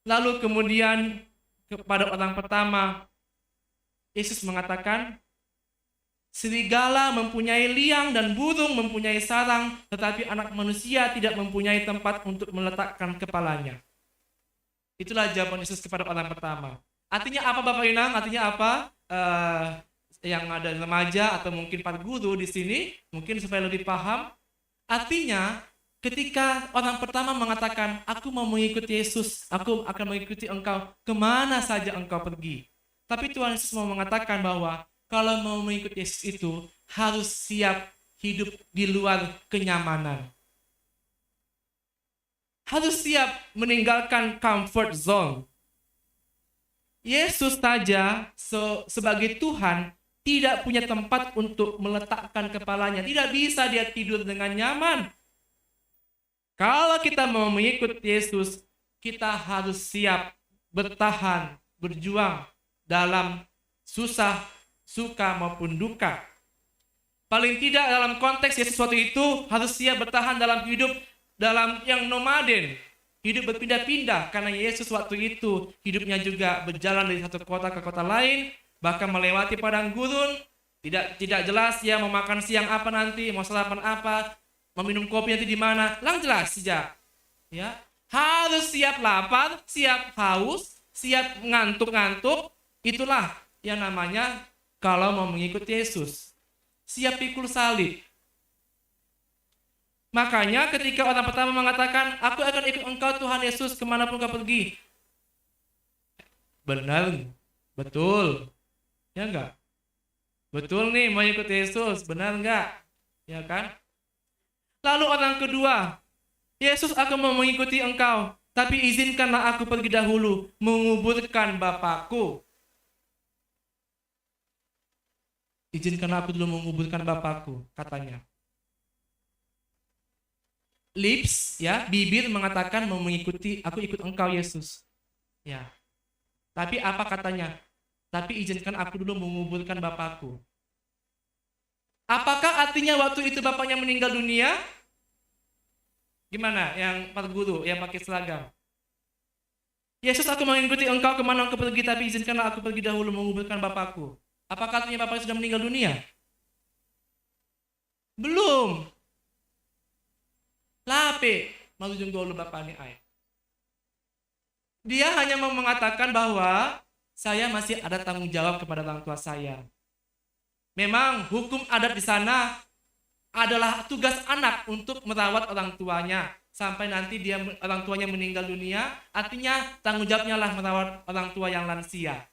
Lalu kemudian kepada orang pertama, Yesus mengatakan, "Serigala mempunyai liang dan burung mempunyai sarang, tetapi anak manusia tidak mempunyai tempat untuk meletakkan kepalanya." Itulah jawaban Yesus kepada orang pertama. Artinya apa, Bapak Inang? Artinya apa? Uh, yang ada remaja atau mungkin para guru di sini, mungkin supaya lebih paham. Artinya, ketika orang pertama mengatakan, "Aku mau mengikuti Yesus, aku akan mengikuti Engkau kemana saja Engkau pergi." Tapi Tuhan Yesus mau mengatakan bahwa kalau mau mengikuti Yesus itu harus siap hidup di luar kenyamanan. harus siap meninggalkan comfort zone. Yesus saja se- sebagai Tuhan tidak punya tempat untuk meletakkan kepalanya. Tidak bisa dia tidur dengan nyaman. Kalau kita mau mengikut Yesus, kita harus siap bertahan, berjuang dalam susah, suka maupun duka. Paling tidak dalam konteks Yesus waktu itu harus siap bertahan dalam hidup dalam yang nomaden, hidup berpindah-pindah, karena Yesus waktu itu hidupnya juga berjalan dari satu kota ke kota lain, bahkan melewati padang gurun, tidak tidak jelas ya mau makan siang apa nanti, mau sarapan apa, mau minum kopi nanti di mana, lang jelas saja. Ya, harus siap lapar, siap haus, siap ngantuk-ngantuk. Itulah yang namanya kalau mau mengikut Yesus. Siap pikul salib. Makanya ketika orang pertama mengatakan, "Aku akan ikut engkau Tuhan Yesus kemanapun kau pergi." Benar, betul. Ya enggak? Betul nih mau ikut Yesus, benar enggak? Ya kan? Lalu orang kedua, "Yesus, aku mau mengikuti engkau, tapi izinkanlah aku pergi dahulu menguburkan Bapakku." "Izinkanlah aku dulu menguburkan Bapakku," katanya. Lips, ya, bibir mengatakan mau mengikuti, "Aku ikut engkau, Yesus." Ya. Tapi apa katanya? "Tapi izinkan aku dulu menguburkan Bapakku." Apakah artinya waktu itu bapaknya meninggal dunia? Gimana yang Pak Guru yang pakai seragam? "Yesus, aku mengikuti engkau kemana engkau pergi, tapi izinkanlah aku pergi dahulu menguburkan bapakku." Apakah artinya bapaknya sudah meninggal dunia? Belum. Lape, malu jenggo lu bapak ni ai. Dia hanya mau mengatakan bahwa saya masih ada tanggung jawab kepada orang tua saya. Memang hukum adat di sana adalah tugas anak untuk merawat orang tuanya sampai nanti dia orang tuanya meninggal dunia, artinya tanggung jawabnya lah merawat orang tua yang lansia.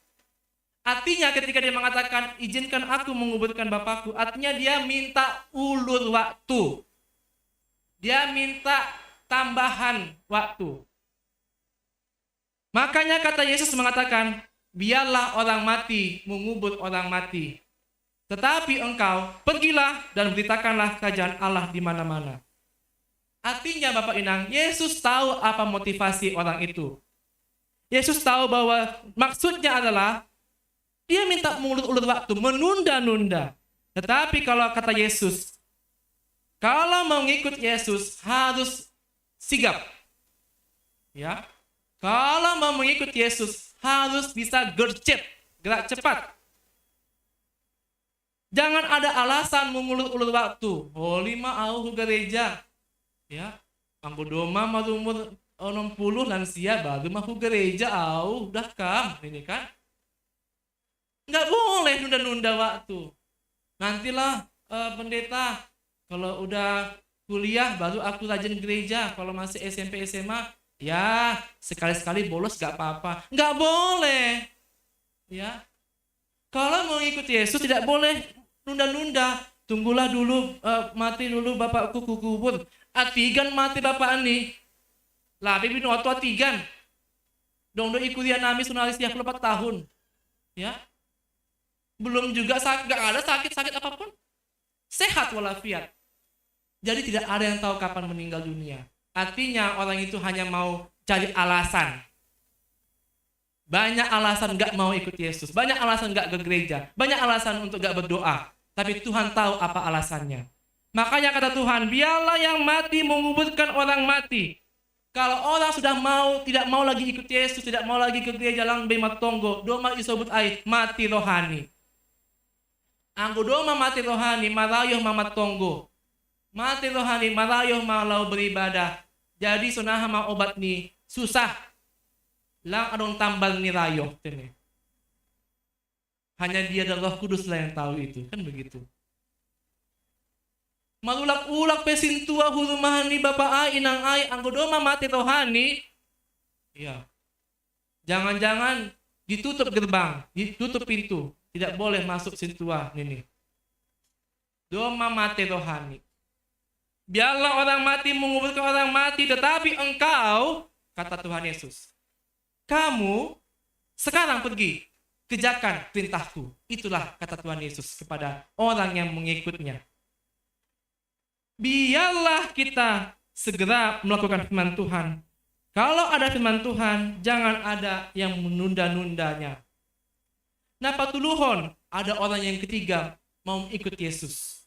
Artinya ketika dia mengatakan, "Izinkan aku menguburkan bapakku," artinya dia minta ulur waktu. Dia minta tambahan waktu. Makanya kata Yesus mengatakan, "Biarlah orang mati mengubur orang mati. Tetapi engkau pergilah dan beritakanlah kerajaan Allah di mana-mana." Artinya Bapak Inang, Yesus tahu apa motivasi orang itu. Yesus tahu bahwa maksudnya adalah dia minta mengulur-ulur waktu, menunda-nunda. Tetapi kalau kata Yesus, kalau mau ngikut Yesus harus sigap. Ya. Kalau mau mengikut Yesus harus bisa gercep, gerak cepat. Jangan ada alasan mengulur-ulur waktu. "Holi mah au hu gereja." Ya. Anggo doma mah umur enam puluh lansia baru mah hu gereja au, udah kam ini kan. Nggak boleh nunda-nunda waktu. "Nantilah eh, pendeta, kalau udah kuliah baru aku rajin gereja, kalau masih S M P S M A ya sekali-sekali bolos nggak apa-apa." Nggak boleh. Ya, kalau mau ikut Yesus tidak boleh nunda-nunda. "Tunggulah dulu, eh, mati dulu bapakku kukubur." Atigan mati bapak ni. Labi bin oto atigan. Dong do ikuria nami sunalis tiga puluh empat tahun. Ya. Belum juga sakit, nggak ada sakit-sakit apapun. Sehat walafiat. Jadi tidak ada yang tahu kapan meninggal dunia. Artinya orang itu hanya mau cari alasan. Banyak alasan nggak mau ikut Yesus. Banyak alasan nggak ke gereja. Banyak alasan untuk nggak berdoa. Tapi Tuhan tahu apa alasannya. Makanya kata Tuhan, "Biarlah yang mati menguburkan orang mati." Kalau orang sudah mau, tidak mau lagi ikut Yesus, tidak mau lagi ke gereja, lang be matonggo, doma isobut ai mati rohani. Anggo doma mati rohani, marayoh ma matonggo. Mati rohani, marayoh ma lao beribadah. Jadi sonaha ma obat ni susah. Lang adong tambal ni rayoh tene. Hanya Dia dan Roh Kudus lah yang tahu itu, kan begitu. Malulak-ulak pe sintua hu rumah ni bapa ai, inang ai, anggo doma mati rohani. Iya. Jangan-jangan ditutup gerbang, ditutup pintu, tidak boleh masuk sintua nini. Doma mati rohani. Biarlah orang mati menguburkan orang mati, tetapi engkau, kata Tuhan Yesus, kamu sekarang pergi, kerjakan perintahku. Itulah kata Tuhan Yesus kepada orang yang mengikutnya. Biarlah kita segera melakukan firman Tuhan. Kalau ada firman Tuhan, jangan ada yang menunda-nundanya. Napa tuluhon, ada orang yang ketiga mau ikut Yesus.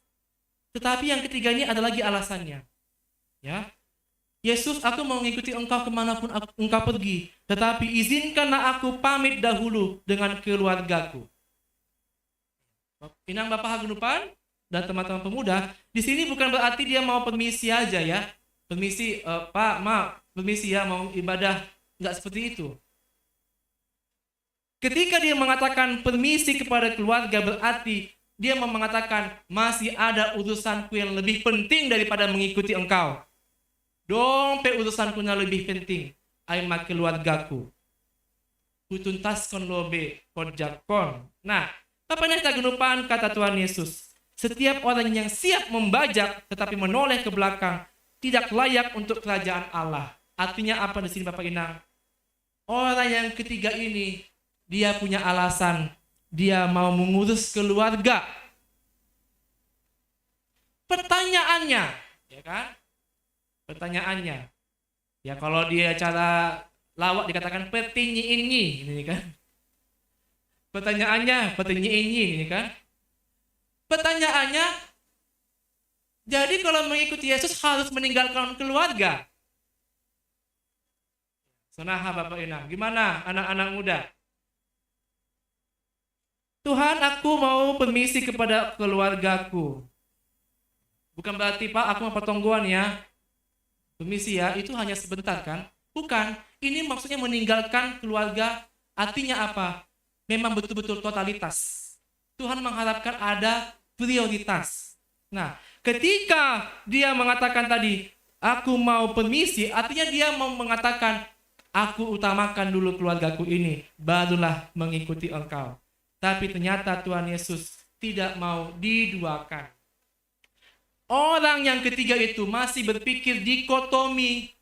Tetapi yang ketiga ini ada lagi alasannya. Ya, Yesus, aku mau mengikuti engkau kemanapun engkau pergi. Tetapi izinkanlah aku pamit dahulu dengan keluargaku. Inang Bapak Hagunupan dan teman-teman pemuda, di sini bukan berarti dia mau permisi aja ya. Permisi, eh, Pak, maaf, permisi ya, mau ibadah. Nggak seperti itu. Ketika dia mengatakan permisi kepada keluarga, berarti dia mau mengatakan masih ada urusanku yang lebih penting daripada mengikuti engkau. Dong pe urusanku na lebih penting, ai ma keluargaku. Kutuntaskon lo be kerjakon. Nah, Bapak Inang Hagunupan, kata Tuhan Yesus, setiap orang yang siap membajak tetapi menoleh ke belakang tidak layak untuk kerajaan Allah. Artinya apa di sini, Bapak Inang? Orang yang ketiga ini, dia punya alasan, dia mau mengurus keluarga. Pertanyaannya, ya kan? Pertanyaannya, ya, kalau dia cara lawak dikatakan petinyi ini, ini kan? Pertanyaannya, petinyi ini, ini kan? Pertanyaannya, jadi kalau mengikuti Yesus harus meninggalkan keluarga? Sonaha Bapak Inang, gimana anak-anak muda? Tuhan, aku mau permisi kepada keluargaku. Bukan berarti, Pak, aku mau potonggoan ya. Permisi ya, itu hanya sebentar kan? Bukan, ini maksudnya meninggalkan keluarga. Artinya apa? Memang betul-betul totalitas. Tuhan mengharapkan ada prioritas. Nah, ketika dia mengatakan tadi, aku mau permisi, artinya dia mau mengatakan, aku utamakan dulu keluargaku ini, barulah mengikuti engkau. Tapi ternyata Tuhan Yesus tidak mau diduakan. Orang yang ketiga itu masih berpikir dikotomi.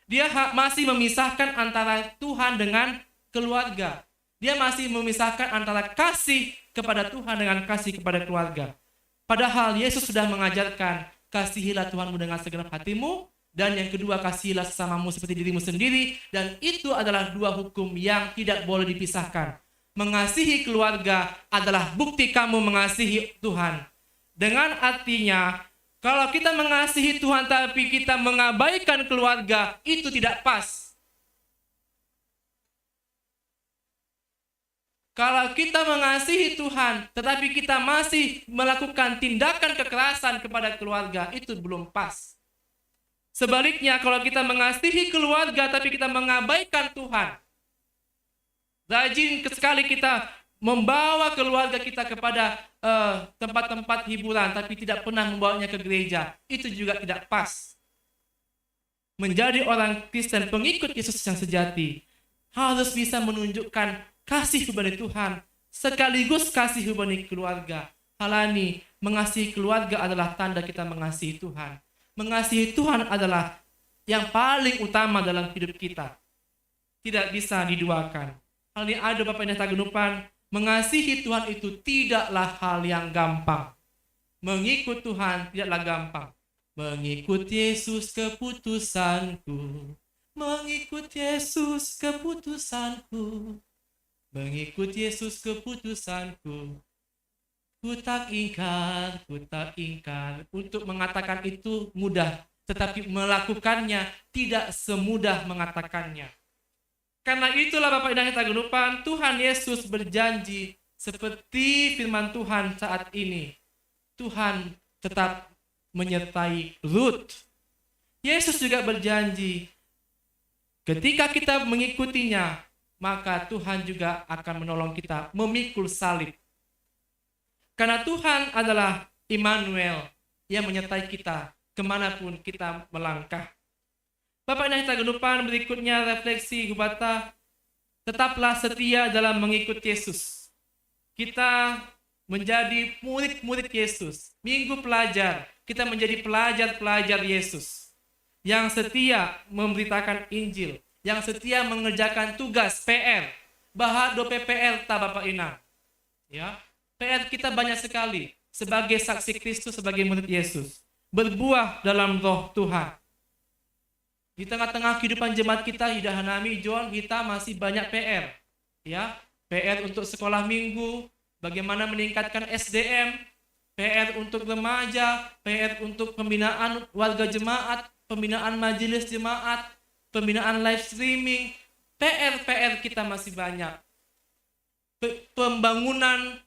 Dia ha- masih memisahkan antara Tuhan dengan keluarga. Dia masih memisahkan antara kasih kepada Tuhan dengan kasih kepada keluarga. Padahal Yesus sudah mengajarkan, kasihilah Tuhanmu dengan segenap hatimu, dan yang kedua, kasihilah sesamamu seperti dirimu sendiri, dan itu adalah dua hukum yang tidak boleh dipisahkan. Mengasihi keluarga adalah bukti kamu mengasihi Tuhan. Dengan artinya, kalau kita mengasihi Tuhan tapi kita mengabaikan keluarga, itu tidak pas. Kalau kita mengasihi Tuhan, tetapi kita masih melakukan tindakan kekerasan kepada keluarga, itu belum pas. Sebaliknya, kalau kita mengasihi keluarga tapi kita mengabaikan Tuhan, rajin sekali kita membawa keluarga kita kepada eh, tempat-tempat hiburan, tapi tidak pernah membawanya ke gereja, itu juga tidak pas. Menjadi orang Kristen, pengikut Yesus yang sejati, harus bisa menunjukkan kasih kepada Tuhan sekaligus kasih kepada keluarga. Halani, mengasihi keluarga adalah tanda kita mengasihi Tuhan. Mengasihi Tuhan adalah yang paling utama dalam hidup kita. Tidak bisa diduakan. Hal ini ada Bapak Inang Hagunupan, mengasihi Tuhan itu tidaklah hal yang gampang. Mengikut Tuhan tidaklah gampang. Mengikut Yesus keputusanku. Mengikut Yesus keputusanku. Mengikut Yesus keputusanku. Ku tak ingkar, ku tak ingkar. Untuk mengatakan itu mudah, tetapi melakukannya tidak semudah mengatakannya. Karena itulah Bapak Inang Hagunupan, Tuhan Yesus berjanji seperti firman Tuhan saat ini. Tuhan tetap menyertai Ruth. Yesus juga berjanji, ketika kita mengikutinya, maka Tuhan juga akan menolong kita memikul salib. Karena Tuhan adalah Immanuel yang menyertai kita kemanapun kita melangkah. Bapak Inang Hagunupan, berikutnya refleksi hubata, tetaplah setia dalam mengikut Yesus. Kita menjadi murid-murid Yesus. Minggu pelajar, Kita menjadi pelajar-pelajar Yesus yang setia memberitakan Injil, yang setia mengerjakan tugas P R. Baha dope P R ta Bapak Inang. Ya, P R kita banyak sekali sebagai saksi Kristus, sebagai murid Yesus. Berbuah dalam roh Tuhan. Di tengah-tengah kehidupan jemaat kita, hida hanami John, kita masih banyak P R. Ya, P R untuk sekolah minggu, bagaimana meningkatkan S D M, P R untuk remaja, P R untuk pembinaan warga jemaat, pembinaan majelis jemaat, pembinaan live streaming. P R-P R kita masih banyak. Pe- pembangunan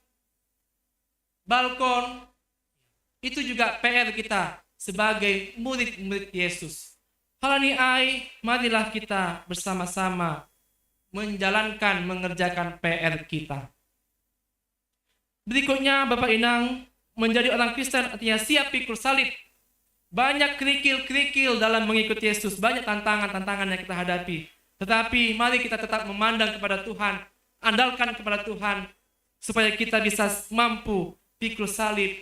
balkon, itu juga P R kita sebagai murid-murid Yesus. Hal ini ai, marilah kita bersama-sama menjalankan, mengerjakan P R kita. Berikutnya, Bapak Inang, menjadi orang Kristen artinya siap pikul salib. Banyak kerikil-kerikil dalam mengikut Yesus, banyak tantangan-tantangan yang kita hadapi. Tetapi mari kita tetap memandang kepada Tuhan, andalkan kepada Tuhan, supaya kita bisa mampu pikul salib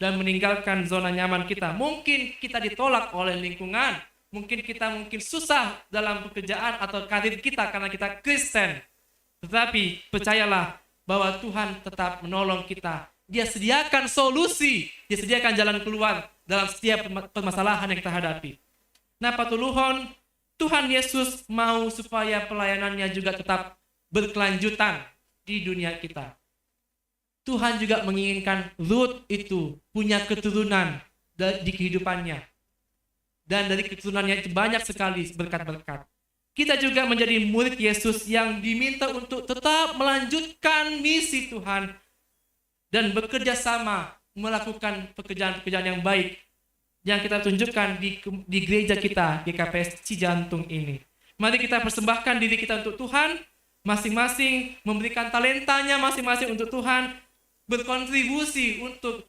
dan meninggalkan zona nyaman kita. Mungkin kita ditolak oleh lingkungan, mungkin kita mungkin susah dalam pekerjaan atau karir kita karena kita Kristen. Tetapi percayalah bahwa Tuhan tetap menolong kita. Dia sediakan solusi, dia sediakan jalan keluar dalam setiap perma- permasalahan yang kita hadapi. Nah, patuluhon, Tuhan Yesus mau supaya pelayanannya juga tetap berkelanjutan di dunia kita. Tuhan juga menginginkan Ruth itu punya keturunan da- di kehidupannya. Dan dari keturunannya itu banyak sekali berkat-berkat. Kita juga menjadi murid Yesus yang diminta untuk tetap melanjutkan misi Tuhan dan bekerja sama melakukan pekerjaan-pekerjaan yang baik yang kita tunjukkan di, di gereja kita, G K P S Cijantung ini. Mari kita persembahkan diri kita untuk Tuhan, masing-masing memberikan talentanya masing-masing untuk Tuhan, berkontribusi untuk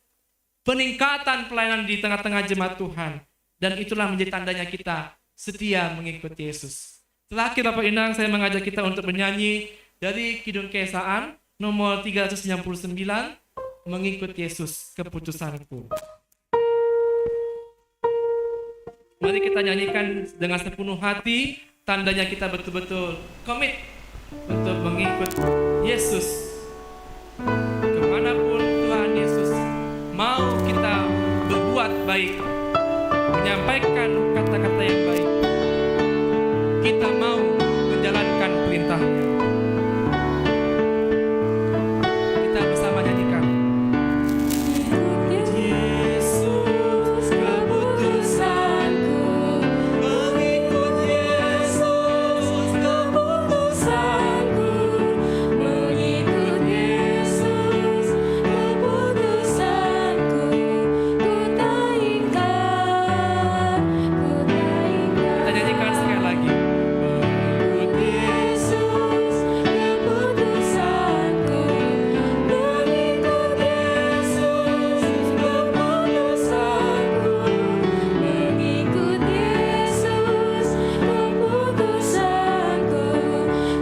peningkatan pelayanan di tengah-tengah jemaat Tuhan. Dan itulah menjadi tandanya kita setia mengikut Yesus. Terakhir, Bapak Inang, saya mengajak kita untuk menyanyi dari Kidung Kesaan nomor tiga ratus sembilan puluh sembilan, Mengikut Yesus Keputusanku. Mari kita nyanyikan dengan sepenuh hati, tandanya kita betul-betul komit untuk mengikut Yesus. Kemanapun Tuhan Yesus mau kita berbuat baik, menyampaikan kata-kata yang baik, kita mau menjalankan perintahnya. Kita bersama nyanyikan. Yesus keputusanku, mengikut Yesus keputusanku, mengikut Yesus keputusanku, ku tak ingkar, ku tak ingkar. Kita nyanyikan sekali lagi. Mengikut Yesus keputusanku, mengikut Yesus keputusanku, mengikut Yesus keputusanku,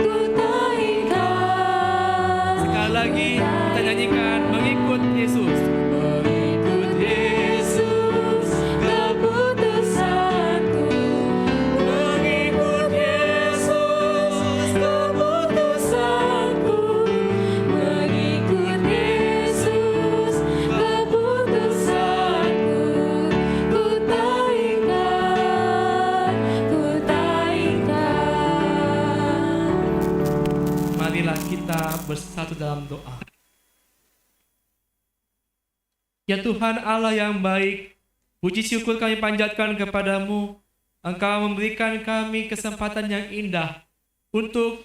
ku tak ingkar. Sekali lagi kita nyanyikan, mengikut Yesus. Mengikut Yesus keputusanku, mengikut Yesus keputusanku, mengikut Yesus keputusanku, ku tak ingkar, ku tak ingkar. Marilah kita bersatu dalam doa. Ya Tuhan Allah yang baik, puji syukur kami panjatkan kepadamu. Engkau memberikan kami kesempatan yang indah untuk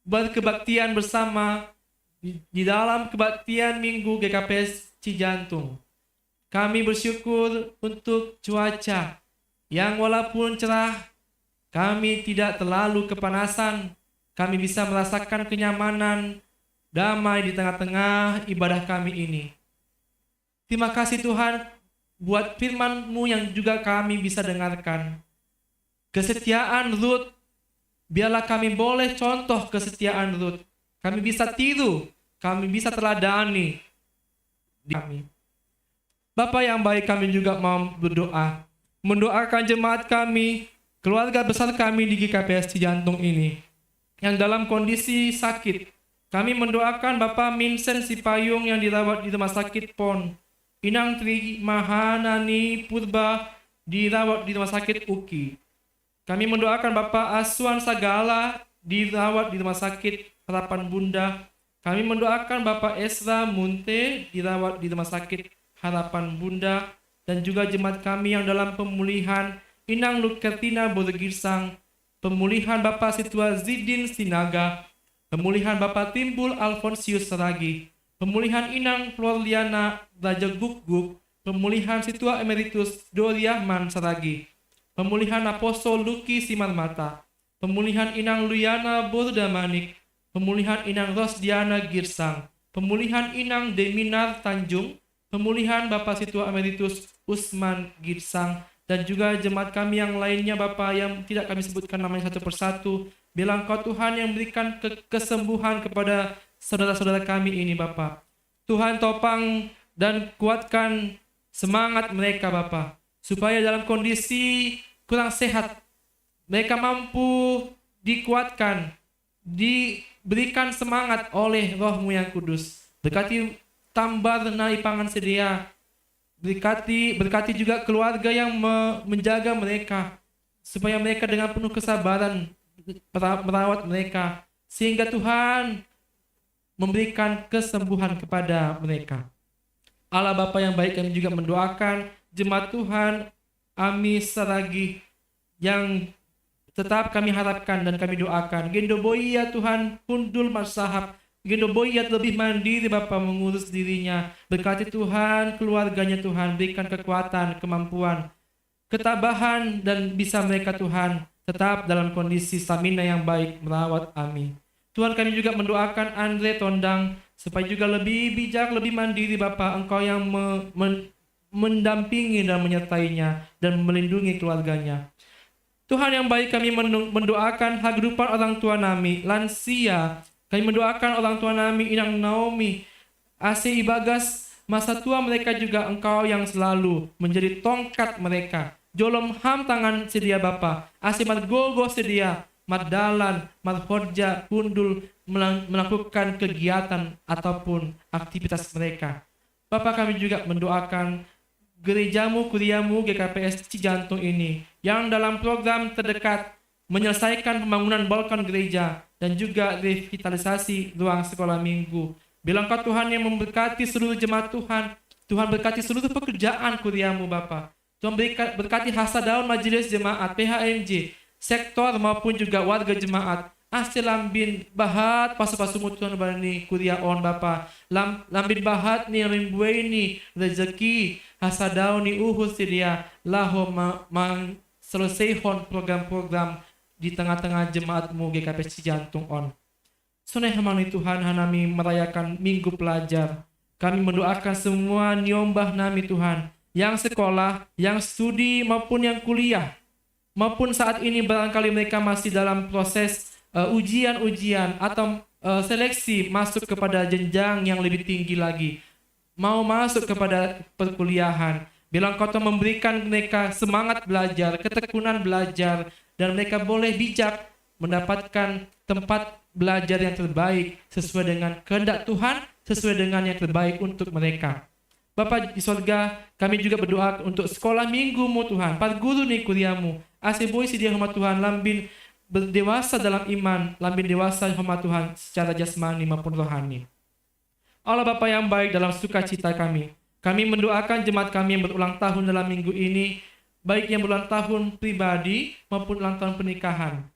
berkebaktian bersama di, di dalam kebaktian Minggu G K P S Cijantung. Kami bersyukur untuk cuaca yang walaupun cerah, kami tidak terlalu kepanasan. Kami bisa merasakan kenyamanan, damai di tengah-tengah ibadah kami ini. Terima kasih Tuhan buat firman-Mu yang juga kami bisa dengarkan. Kesetiaan Ruth, biarlah kami boleh contoh kesetiaan Ruth. Kami bisa tiru, kami bisa teladani di kami. Bapa yang baik, kami juga mau berdoa, mendoakan jemaat kami, keluarga besar kami di G K P S Cijantung ini yang dalam kondisi sakit. Kami mendoakan Bapa Minsen Sipayung yang dirawat di Rumah Sakit Pon, Inang Tri Mahanani Purba dirawat di Rumah Sakit UKI. Kami mendoakan Bapa Aswan Sagala dirawat di Rumah Sakit Harapan Bunda. Kami mendoakan Bapa Esra Munte dirawat di Rumah Sakit Harapan Bunda, dan juga jemaat kami yang dalam pemulihan, Inang Lukertina Boregirsang, pemulihan Bapa Situa Zidin Sinaga, pemulihan Bapa Timbul Alfonsius Saragi, pemulihan Inang Florliana Raja Gukguk, pemulihan Situa Emeritus Doriahman Saragi, pemulihan Apostol Luki Simarmata, pemulihan Inang Luyana Bordamanik, pemulihan Inang Rosdiana Girsang, pemulihan Inang Deminar Tanjung, pemulihan Bapa Situa Emeritus Usman Girsang, dan juga jemaat kami yang lainnya, Bapa, yang tidak kami sebutkan namanya satu persatu. Biarlah Engkau, Tuhan, yang berikan ke- kesembuhan kepada saudara-saudara kami ini, Bapa. Tuhan, topang dan kuatkan semangat mereka, Bapa, supaya dalam kondisi kurang sehat, mereka mampu dikuatkan, diberikan semangat oleh Roh-Mu yang Kudus. Berkati Tambar Nai Pangan Sedia. Berkati, berkati juga keluarga yang me- menjaga mereka, supaya mereka dengan penuh kesabaran pera- merawat mereka, sehingga Tuhan memberikan kesembuhan kepada mereka. Allah Bapa yang baik, kami juga mendoakan jemaat Tuhan Ami Saragi yang tetap kami harapkan dan kami doakan. Gendo Boya, Tuhan, hundul marsahap. Gendo Boya lebih mandiri, Bapa, mengurus dirinya. Berkati, Tuhan, keluarganya, Tuhan, berikan kekuatan, kemampuan, ketabahan, dan bisa mereka, Tuhan, tetap dalam kondisi stamina yang baik merawat Ami. Tuhan, kami juga mendoakan Andre Tondang supaya juga lebih bijak, lebih mandiri, Bapa. Engkau yang me- men- mendampingi dan menyertainya dan melindungi keluarganya. Tuhan yang baik, kami mendu- mendoakan hagedupan orang tua nami, lansia. Kami mendoakan orang tua nami, Inang Naomi, ase ibagas masa tua mereka juga Engkau yang selalu menjadi tongkat mereka. Jolom ham tangan sedia, Bapa, ase margogo sedia, mardalan, marhorja, hundul melang- melakukan kegiatan ataupun aktivitas mereka. Bapa, kami juga mendoakan gerejamu, kuriamu, G K P S Cijantung ini yang dalam program terdekat menyelesaikan pembangunan balkon gereja dan juga revitalisasi ruang sekolah minggu. Biarlah Engkau, Tuhan, yang memberkati seluruh jemaat Tuhan. Tuhan, berkati seluruh pekerjaan kuriamu, Bapa. Tuhan, berka- berkati hasadaun majelis jemaat, P H M J, sektor maupun juga warga jemaat. Ase lambin bahat pasu-pasumu, Tuhan, bani kuria on, Bapa. Lam- lambin bahat ni, lambin buei ni rezeki, hasadaun ni uhur sedia, laho ma- mang- seleseihon program-program di tengah-tengah jemaatmu G K P S Cijantung on. Sonai ha ma ni, Tuhan, hanami merayakan Minggu Pelajar. Kami mendoakan semua niombah nami, Tuhan, yang sekolah, yang studi maupun yang kuliah, maupun saat ini barangkali mereka masih dalam proses eh, ujian-ujian atau eh, seleksi masuk kepada jenjang yang lebih tinggi lagi, mau masuk kepada perkuliahan. Biarlah Engkau, Tuhan, memberikan mereka semangat belajar, ketekunan belajar, dan mereka boleh bijak mendapatkan tempat belajar yang terbaik sesuai dengan kehendak Tuhan, sesuai dengan yang terbaik untuk mereka. Bapa di sorga, kami juga berdoa untuk sekolah minggumu, Tuhan, para guru ni kuriamu, ase boi sedia homa Tuhan, lambin berdewasa dalam iman, lambin dewasa homa Tuhan secara jasmani maupun rohani. Allah Bapa yang baik, dalam sukacita kami, kami mendoakan jemaat kami yang berulang tahun dalam minggu ini, baik yang berulang tahun pribadi maupun ulang tahun pernikahan.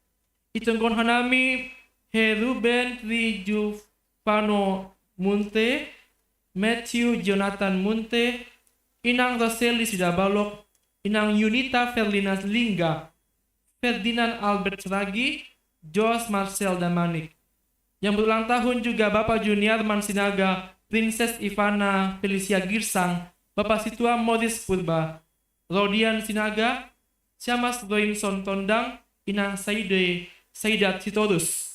Itungkon hanami, He Ruben Rijufano Munte, Matthew Jonathan Munte, Inang Roseli Sidabalok, Inang Yunita Ferlina Lingga, Ferdinand Albert Seragi, Jos Marcel Damanik. Yang berulang tahun juga Bapak Junior Mansinaga, Princess Ivana Felicia Girsang, Bapak Situa Morris Purba, Rodian Sinaga, Syamas Roinson Tondang, Inang Saide Saidat Sitorus.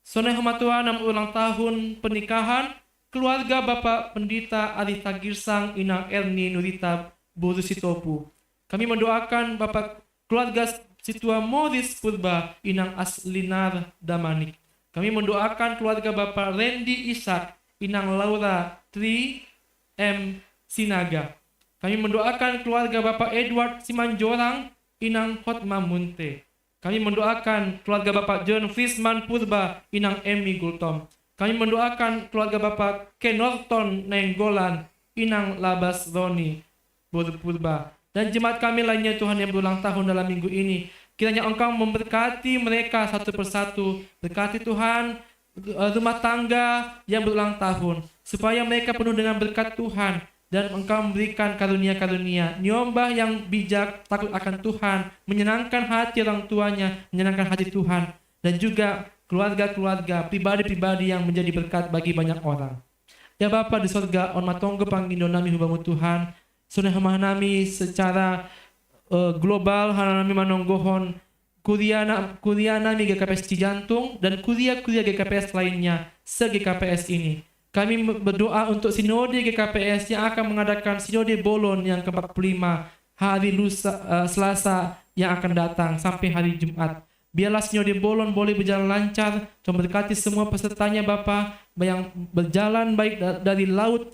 Sonai homa Tuhan, nam ulang tahun pernikahan, keluarga Bapak Pendeta Arita Girsang, Inang Erni Nurita, Boru Sitopu. Kami mendoakan Bapak keluarga Situa Moris Purba, Inang Aslinar Damanik. Kami mendoakan keluarga Bapak Randy Ishak, Inang Laura Tri M Sinaga. Kami mendoakan keluarga Bapak Edward Simanjorang, Inang Hotma Munte. Kami mendoakan keluarga Bapak John Frisman Purba, Inang Emmy Gultom. Kami mendoakan keluarga Bapak Kenorton Nainggolan, Inang Labas Roni Boru Purba, dan jemaat kami lainnya, Tuhan, yang berulang tahun dalam minggu ini. Kiranya Engkau memberkati mereka satu persatu. Berkati, Tuhan, eh, rumah tangga yang berulang tahun, supaya mereka penuh dengan berkat Tuhan, dan Engkau memberikan karunia-karunia. Nyombah yang bijak, takut akan Tuhan, menyenangkan hati orang tuanya, menyenangkan hati Tuhan, dan juga keluarga-keluarga, pribadi-pribadi yang menjadi berkat bagi banyak orang. Ya Bapa di sorga, on matongo pangindo nami hu Bamu, Tuhan. Sonai homa nami secara, eh, global, hana nami manonggohon kuria na, kuria nami G K P S Cijantung dan kuria-kuria G K P S lainnya se-G K P S ini. Kami me-, berdoa untuk sinode G K P S yang akan mengadakan sinode bolon yang keempat puluh lima hari lusa, eh, Selasa yang akan datang sampai hari Jumat. Biarlah sinode bolon boleh berjalan lancar, memberkati semua pesertanya Bapa, yang berjalan baik da-, dari laut,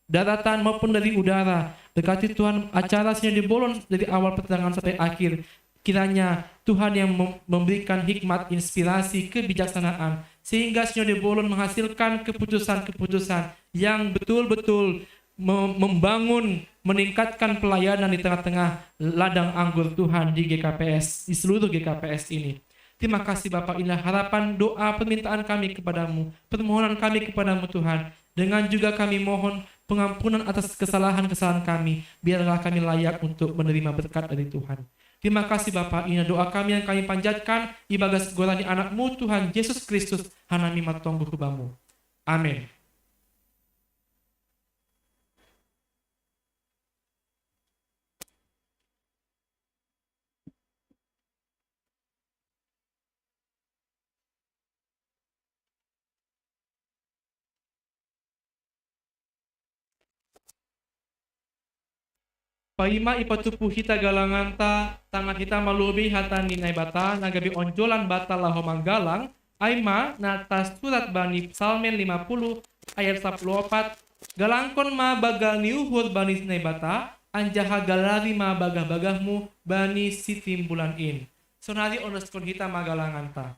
daratan maupun dari udara. Berkati Tuhan acara sinode bolon dari awal pertengahan sampai akhir. Kiranya Tuhan yang mem-, memberikan hikmat, inspirasi, kebijaksanaan, sehingga sinode bolon menghasilkan keputusan-keputusan yang betul-betul mem-, membangun, meningkatkan pelayanan di tengah-tengah ladang anggur Tuhan di G K P S, di seluruh G K P S ini. Terima kasih Bapak, inilah harapan, doa, permintaan kami kepada-Mu, permohonan kami kepada-Mu Tuhan. Dengan juga kami mohon pengampunan atas kesalahan-kesalahan kami, biarlah kami layak untuk menerima berkat dari Tuhan. Terima kasih Bapak, inilah doa kami yang kami panjatkan ibagas gorani Anak-Mu Tuhan Yesus Kristus, hana nami matongo hu Bamu. Amin. Paima ipatupu hita galanganta, tangan hita malobei hata ni Naibata na gabe onjolan banta laho manggalang, ai ma na tarsurat bani Psalmen lima puluh ayat sapuluh opat, "Galangkon ma banggal ni uhur bani Naibata, anjaha galari ma bagah-bagahmu bani sitimbulan in." Sonari onoskon hita ma galanganta.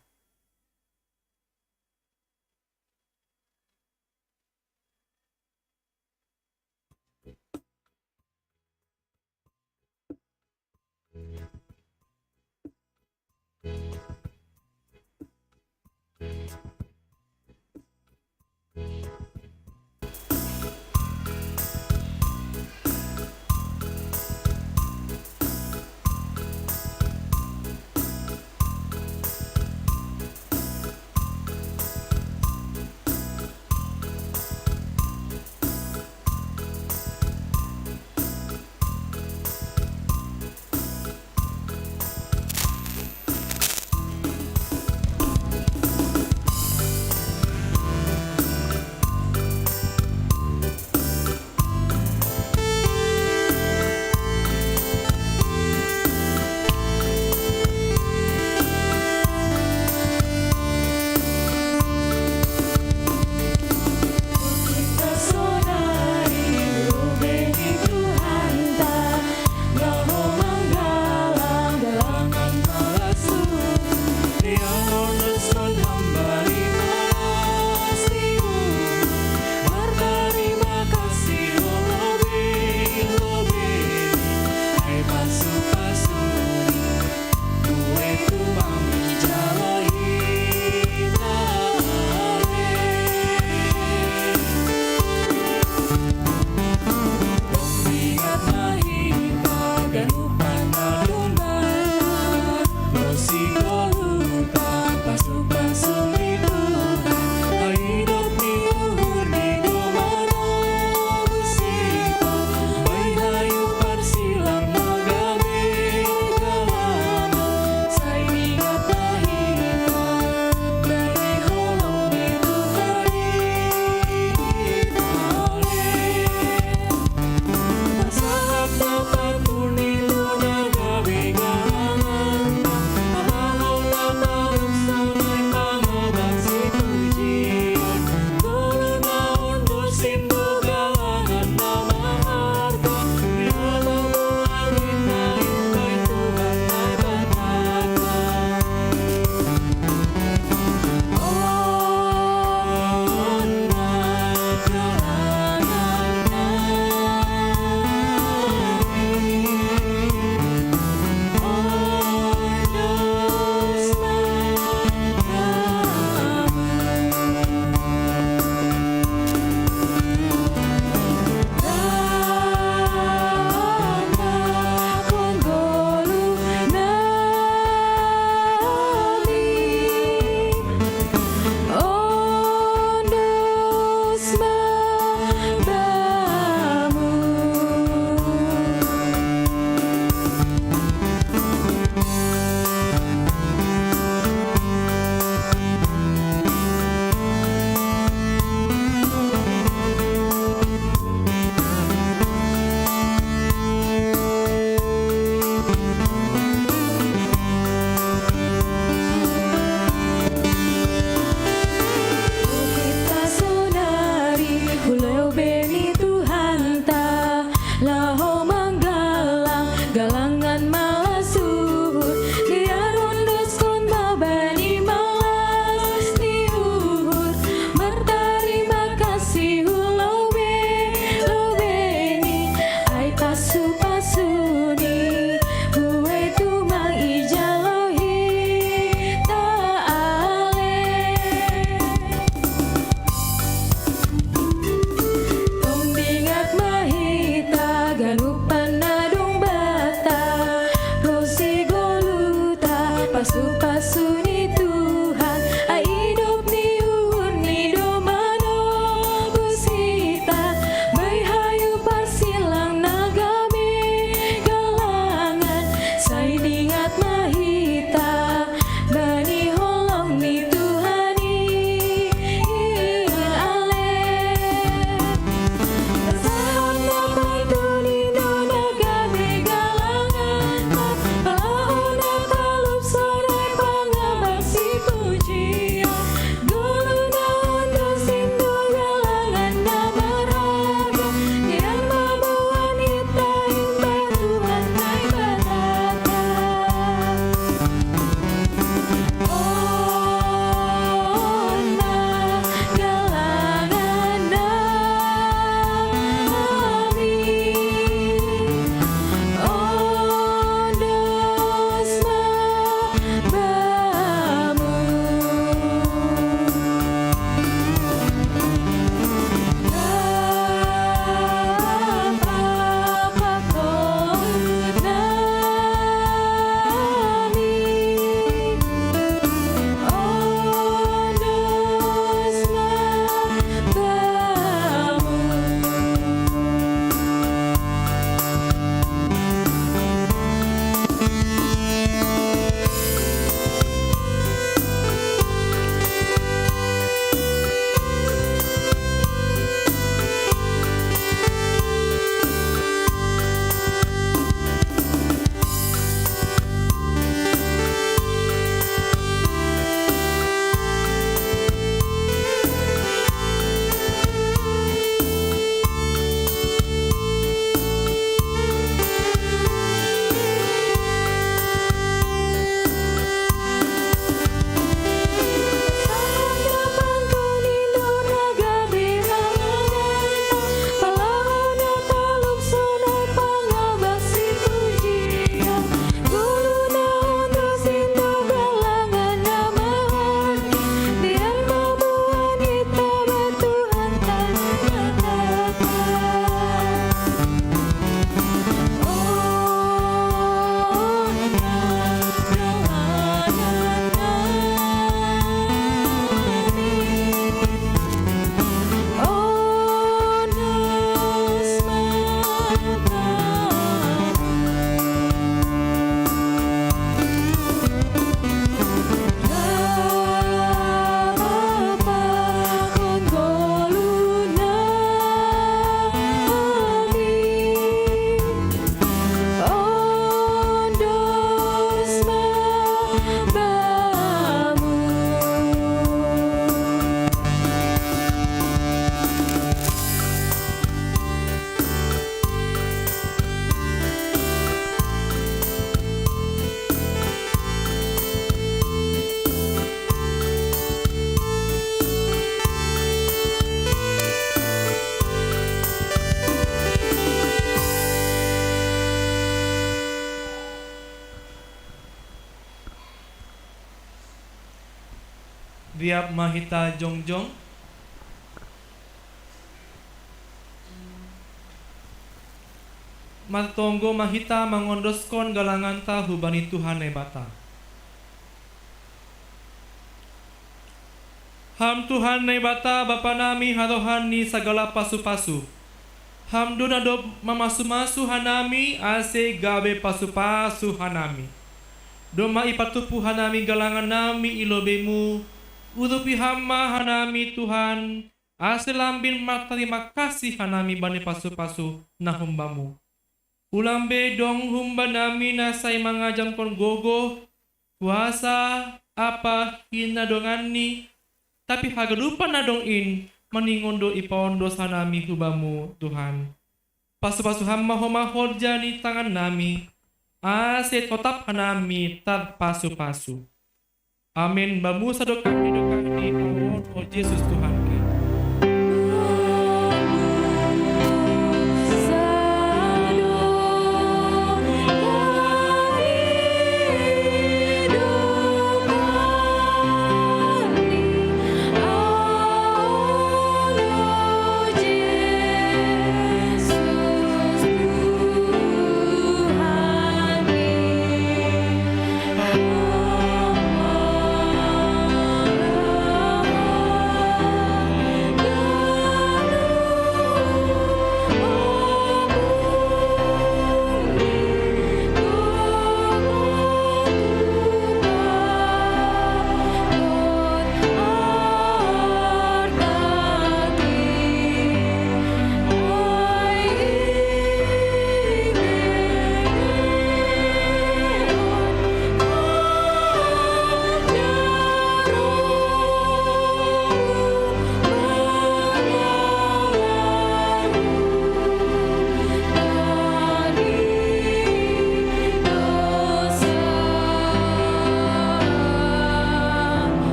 Sembah Bapa. Kita saudari, huleu beni Tuhanta, laho manggalang, galangan malas uhur, dia rondoskon babani malas ni uhur, berterima kasih huleu be-, huleu beni, ai pasu-pasuni, buai tumang ija lau hita ale. Tong dingat ma hita ganup panadong Bapa, rose goluhta, pasu-pasu ni Tuhan, ai idop ni uhur ni do manobus hita, buai hayu parsilang na gabe galangan, sai dingat ma hita, bani holong ni Tuhan i ale. Pasahat na pantun indo na gabe galangan, palaho na talup sonai pangabak si pujian, goluh na ondos indo galangan na marharga, dian mamuan hita imbah Tuhan Naibata. Riap ma hita jongjong. Martonggo ma hita mangondoskon galanganta hubani Tuhan Naibata. Ham Tuhan Naibata Bapa nami harohan ni sagala pasu-pasu. Ham do na dob mamasu-masu hanami ase gabe pasu-pasu hanami. Domma ipatupu hanami galangan nami i lobeimu, urupi Ham ma hanami Tuhan, ase lambin martarima kasih hanami bani pasu-pasu na humbamu. Ulang be dong humba nami na sai mangajamkon gogoh, kuasa, ampa hinadonganni, tapi haganupan na dong in maningon do ipaondos hanami hubamu, Tuhan. Pasu-pasu Ham ma homa horja ni tangan nami, ase totap hanami tarpasu-pasu. Amen. Bamu sadokah ni dokah ni aon, o Jesus Tuhan ke.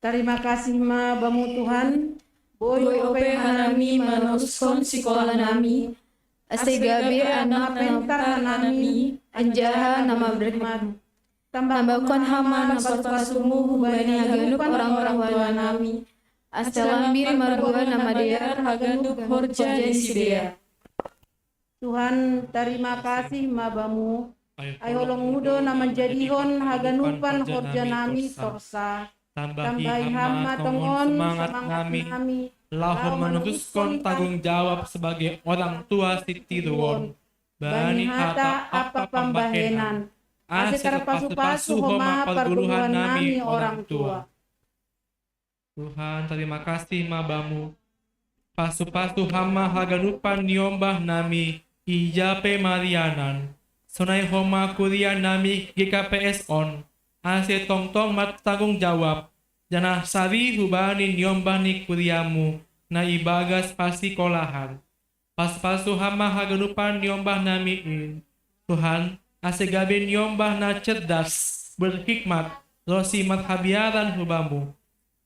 Tarima kasih ma Bamu Tuhan, boi ope hanami manaruskon sikola nami, ase gabe anak na pintar hanami anjaha na mamereng. Tambahkon Ham ma pasu-pasumu hubani haganup orang tua nami, ase lambin margoan na madear haganup horja ni sidea. Tuhan, tarima kasih ma Bamu. Ai holong-Mu do na manjadihon haganupan horja nami torsa. Tambahi Ham ma tongon semangat nami laho manaruskon tanggung jawab sebagai orang tua sitiruon bani hata ampa pambahenan, ase tarpasu-pasu homa parguluhan nami orang tua. Tuhan, tarima kasih ma Bamu. Pasu-pasu Ham ma haganupan niombah nami ija pe marianan, sonai homa kuria nami G K P S on, ase tongtong martanggung jawab, janah sari hubani niombah ni kuria-Mu na ibagas pasikolahan. Pasu-pasu Ham ma haganupan niombah nami in, Tuhan, ase gabe niombah na cerdas, berhikmat, ronsi marhabiaran hu Bamu,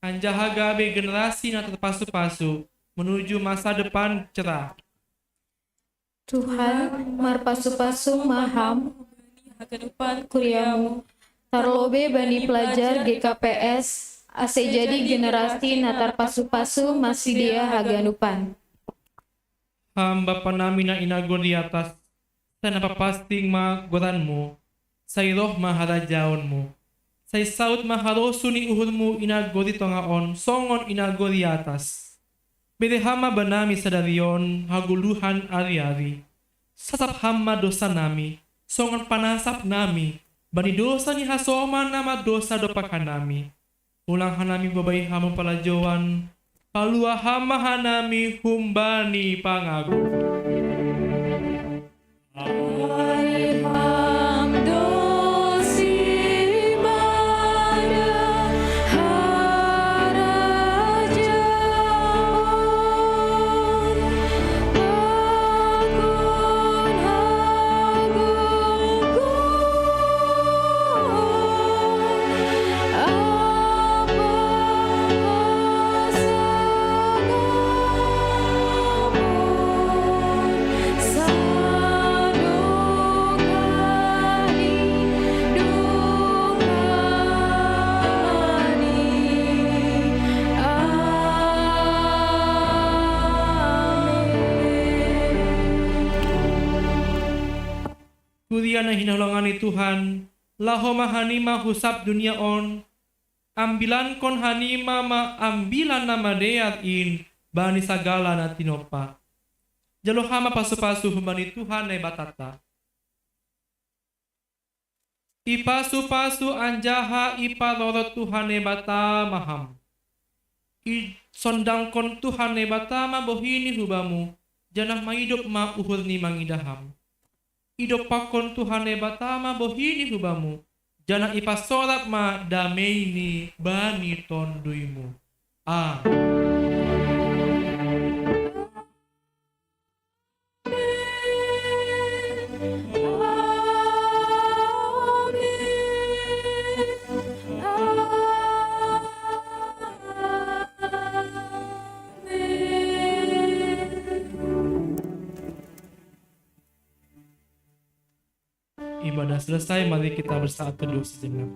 anjaha gabe generasi na terpasu-pasu menuju masa depan cerah. Tuhan, marpasu-pasu ma Ham hubani haganupan kuria-Mu, tarlobei bani pelajar G K P S, ase jadi generasi na tarpasu-pasu ma sidea haganupan. Ham Bapa nami na i nagori atas, sai na papansing ma goran-Mu, sai roh ma harajaon-Mu, sai saud ma harosuh ni uhur-Mu i nagori tongah on songon i nagori atas. Bere Ham ma banami sadari on hagoluhan ari-ari. Sasap Ham ma dousa nami, songon panasap nami bani dousa ni hasoman na mardousa dompak hanami. Ulang hanami babahen Ham palajoan, palua Ham ma hanami humbani pangago. Ai Ham do sibada harajaon, pakon hagogoon, ampa hasangapon, sadokah ni dokah ni. Amen. Kuria na hinaholongan ni Tuhan, Laho ma hanima husap dunia on, ambilankon hanima ma ambilan na madear in bani sagala na tinompa. Jalo ham ma pasu-pasu humbani Tuhan Naibatanta. Ipasu-pasu anjaha iparorot Tuhan Naibata ma ham. Isondangkon Tuhan Naibata ma bohini hubamu, janah maidop ma uhurni mangidah ham. Idompakkon Tuhan Naibata ma bohini hubamu, janah ipasorap ma dameini bani tonduymu. Amin. Ibadah selesai, mari kita bersaat teduh sejenak.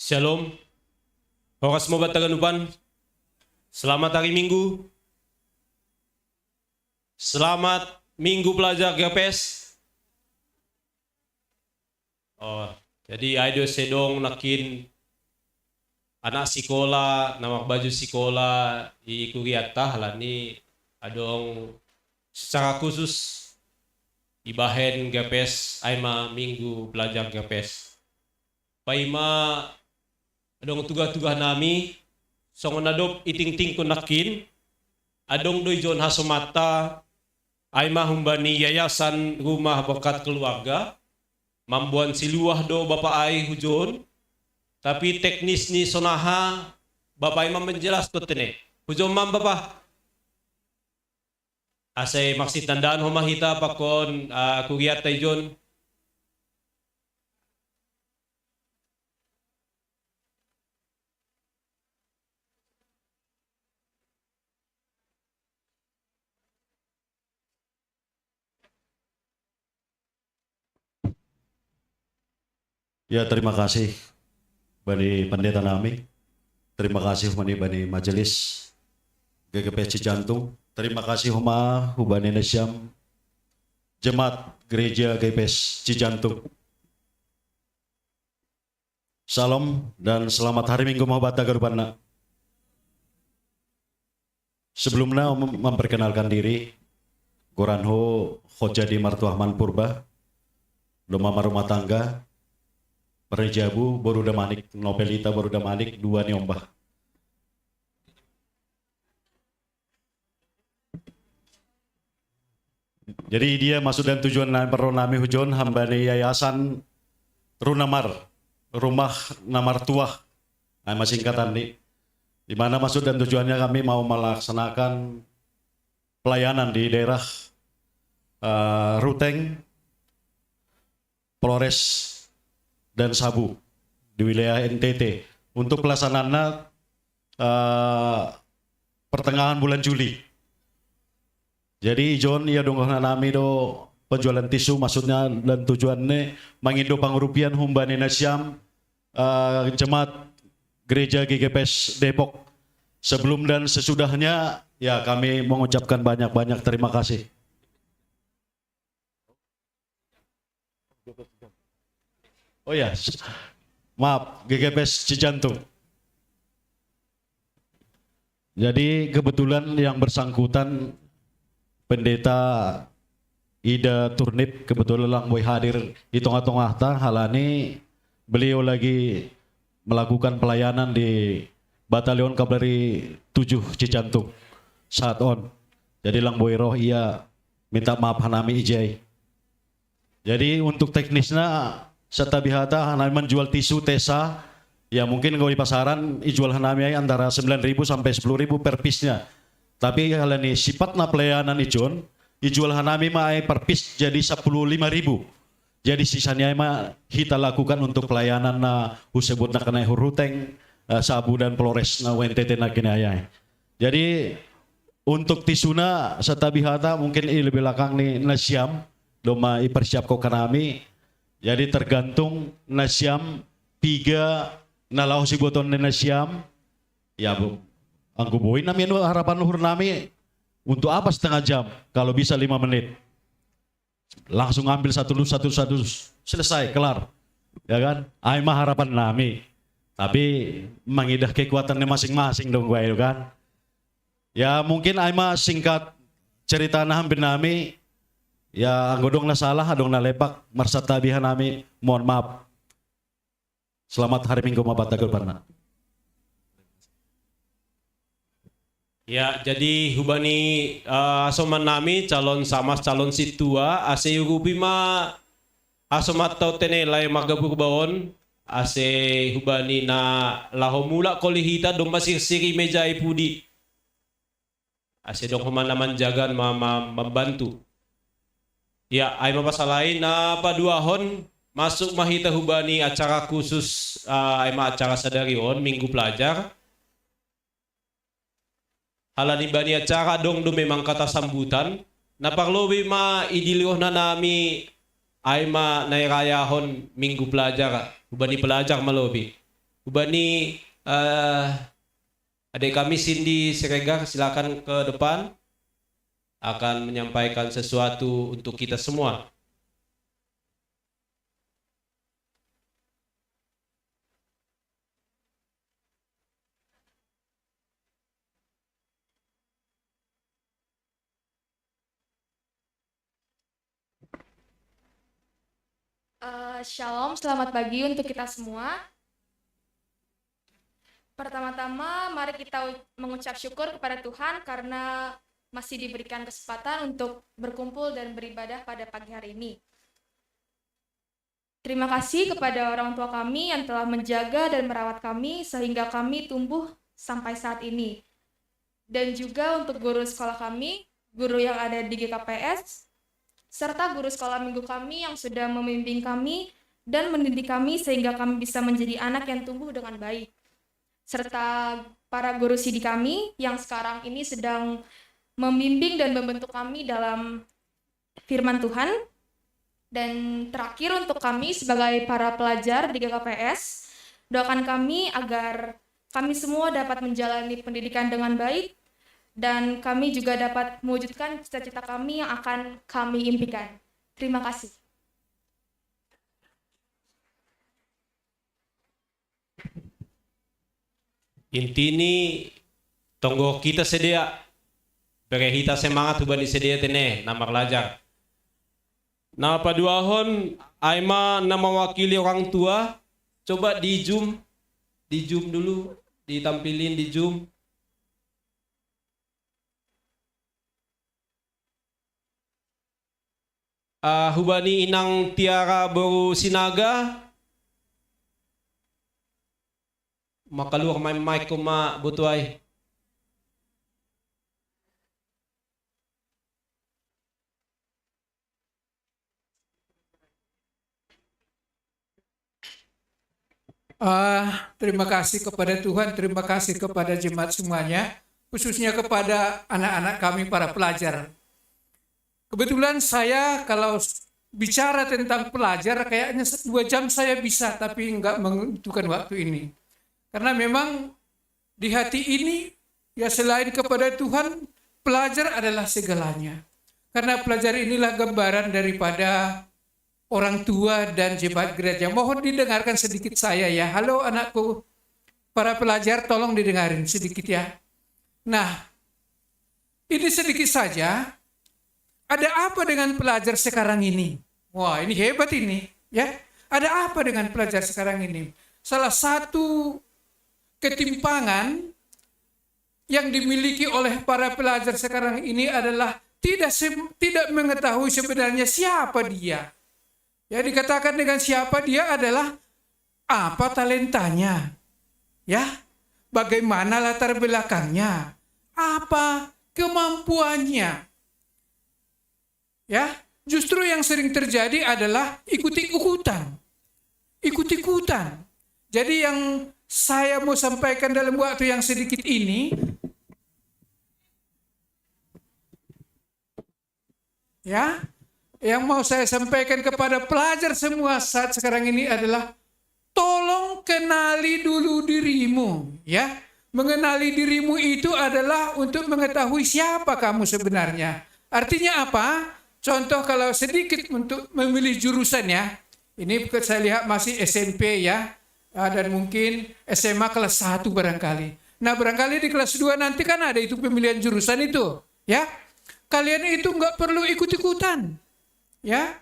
Shalom. Horas ma banta haganupan. Selamat hari Minggu. Selamat Minggu Pelajar Gepes. Oh, jadi ai do sedong nangkin anak sikola, na marbaju sikola i kurianta, halani adong secara khusus ibahen Gepes, ai ma Minggu Pelajar Gepes. Paima adong tugah-tugah nami, songon na dob itingtingkon nangkin, adong do ijon hasomanta, ai ma humbani Yayasan Rumah Berkat Keluarga, mamboan siluah do bapa ai hujon, tapi teknis ni sonaha bapa ai ma manjelaskon tene. Hujon ma bapa. Asa marsitandaan homa hita pakon, ah, kurianta ijon. Ya, terima kasih bani pendeta nami. Terima kasih bani, bani majelis G K P S Cijantung. Terima kasih homa hubani nasiam jemaat gereja G K P S Cijantung. Salam dan selamat hari Minggu ma banta haganupan. Sebelumna mem-, memperkenalkan diri, goranhu Hojadi Martuahman Purba, domma marumah tangga, marnijabu, boru damanik, Nopelita boru damanik, dua niombah. Jadi dia maksud dan tujuan nami, parroha nami hujon hambani yayasan Runamar, rumah na martuah. Nah, masih singkatan nih. Di mana maksud dan tujuannya kami mau melaksanakan pelayanan di daerah, eh, Ruteng, Flores, dan Sabu di wilayah N T T. Untuk pelaksanaannya, eh, pertengahan bulan Juli. Jadi ijon ia dongah nami do penjualan tisu, maksudnya dan tujuannya mangindo pangurupian humbani nasiam, eh, jemaat gereja G K P S Depok. Sebelum dan sesudahnya, ya, kami mengucapkan banyak-banyak terima kasih. Oh ya, s-, maaf, G K P S Cijantung. Jadi kebetulan yang bersangkutan Pendeta Ida Turnip kebetulan lang boi hadir di tengah-tengah ta, halani beliau lagi melakukan pelayanan di Batalion Kavaleri tujuh Cijantung saat on. Jadi lang boi roh ia minta maaf hanami ijai. Jadi untuk teknisnya, satabi hata hanami menjual tisu tesa, ya mungkin kalau di pasaran ijual hanami ai antara sembilan ribu sampai sepuluh ribu per piece-nya. Tapi halani sifatna pelayanan ijon, ijual hanami ma ai per piece jadi sepuluh lima ribu. Jadi sisanya ma hita lakukan untuk pelayanan na husebut na kanai huruteng, eh, sabu dan Polres na W N T T na kini ayai. Jadi untuk tisuna satabi hata mungkin i lebih lakang ni nasiam, doma i persiap ko kanami. Jadi tergantung nasiam piga na laho siboton ni nasiam. Ya, Bu. Angku boi nami anu harapan luhur nami untuk apa setengah jam? Kalau bisa lima menit. Langsung ambil satu satu satu, selesai, kelar. Ya kan? Ai ma harapan nami. Tapi mangidah kekuatannya masing-masing dong, gue kan. Ya mungkin ai ma singkat cerita na hampir nami. Ya anggo dong na salah, dong na lepak, marsatabihan nami. Mohon maaf. Selamat hari Minggu mapatagol pana. Ya, jadi hubani, eh, asoman nami calon samas calon situa, ase ugupi ma asomat tau tene lai magabur baon, ase hubani na laho mulak koli hita domma sirsiri mejai pudi. Ase dong homa na manjaga ma, ma, mambantu. Ya, ai ma pasalain na paduahon masuk ma hita hubani acara khusus, ah, ai ma acara sadari on, Minggu Pelajar. Halani bani acara dong do memang kata sambutan, na parlobi ma idilihon nami ai ma nairayahon Minggu Pelajar, hubani pelajar malobi. Hubani, eh, adik kami Cindy Siregar, silakan ke depan, akan menyampaikan sesuatu untuk kita semua. Eh, shalom, selamat pagi untuk kita semua. Pertama-tama, mari kita u- mengucap syukur kepada Tuhan karena masih diberikan kesempatan untuk berkumpul dan beribadah pada pagi hari ini. Terima kasih kepada orang tua kami yang telah menjaga dan merawat kami sehingga kami tumbuh sampai saat ini. Dan juga untuk guru sekolah kami, guru yang ada di G K P S, serta guru sekolah minggu kami yang sudah membimbing kami dan mendidik kami sehingga kami bisa menjadi anak yang tumbuh dengan baik. Serta para guru sidi kami yang sekarang ini sedang membimbing dan membentuk kami dalam firman Tuhan. Dan terakhir untuk kami sebagai para pelajar di G K P S, doakan kami agar kami semua dapat menjalani pendidikan dengan baik dan kami juga dapat mewujudkan cita-cita kami yang akan kami impikan. Terima kasih. Intini tonggo kita sedea, bere hita semangat hubani sedea tene na marlajar. Na paduahon ai ma na mawakili orang tua, coba di zoom, di zoom dulu, ditampilin di zoom. Uh, hubani inang Tiara boru Sinaga, makaluar mai mic ko ma botuai. Uh, terima kasih kepada Tuhan, terima kasih kepada jemaat semuanya, khususnya kepada anak-anak kami para pelajar. Kebetulan saya kalau bicara tentang pelajar kayaknya dua jam saya bisa, tapi nggak membutuhkan waktu ini. Karena memang di hati ini ya selain kepada Tuhan, pelajar adalah segalanya. Karena pelajar inilah gambaran daripada orang tua dan jemaat gereja. Mohon didengarkan sedikit saya ya. Halo anakku, para pelajar tolong didengarin sedikit ya. Nah, ini sedikit saja. Ada apa dengan pelajar sekarang ini? Wah, ini hebat ini ya. Ada apa dengan pelajar sekarang ini? Salah satu ketimpangan yang dimiliki oleh para pelajar sekarang ini adalah tidak tidak mengetahui sebenarnya siapa dia. Ya, dikatakan dengan siapa dia adalah apa talentanya, ya, bagaimana latar belakangnya, apa kemampuannya, ya. Justru yang sering terjadi adalah ikut-ikutan. Ikut-ikutan. Jadi yang saya mau sampaikan dalam waktu yang sedikit ini, ya, yang mau saya sampaikan kepada pelajar semua saat sekarang ini adalah tolong kenali dulu dirimu, ya. Mengenali dirimu itu adalah untuk mengetahui siapa kamu sebenarnya. Artinya apa? Contoh, kalau sedikit untuk memilih jurusan, ya. Ini saya lihat masih S M P, ya. Ah, dan mungkin S M A kelas satu barangkali. Nah, barangkali di kelas dua nanti kan ada itu pemilihan jurusan itu, ya. Kalian itu nggak perlu ikut-ikutan, ya.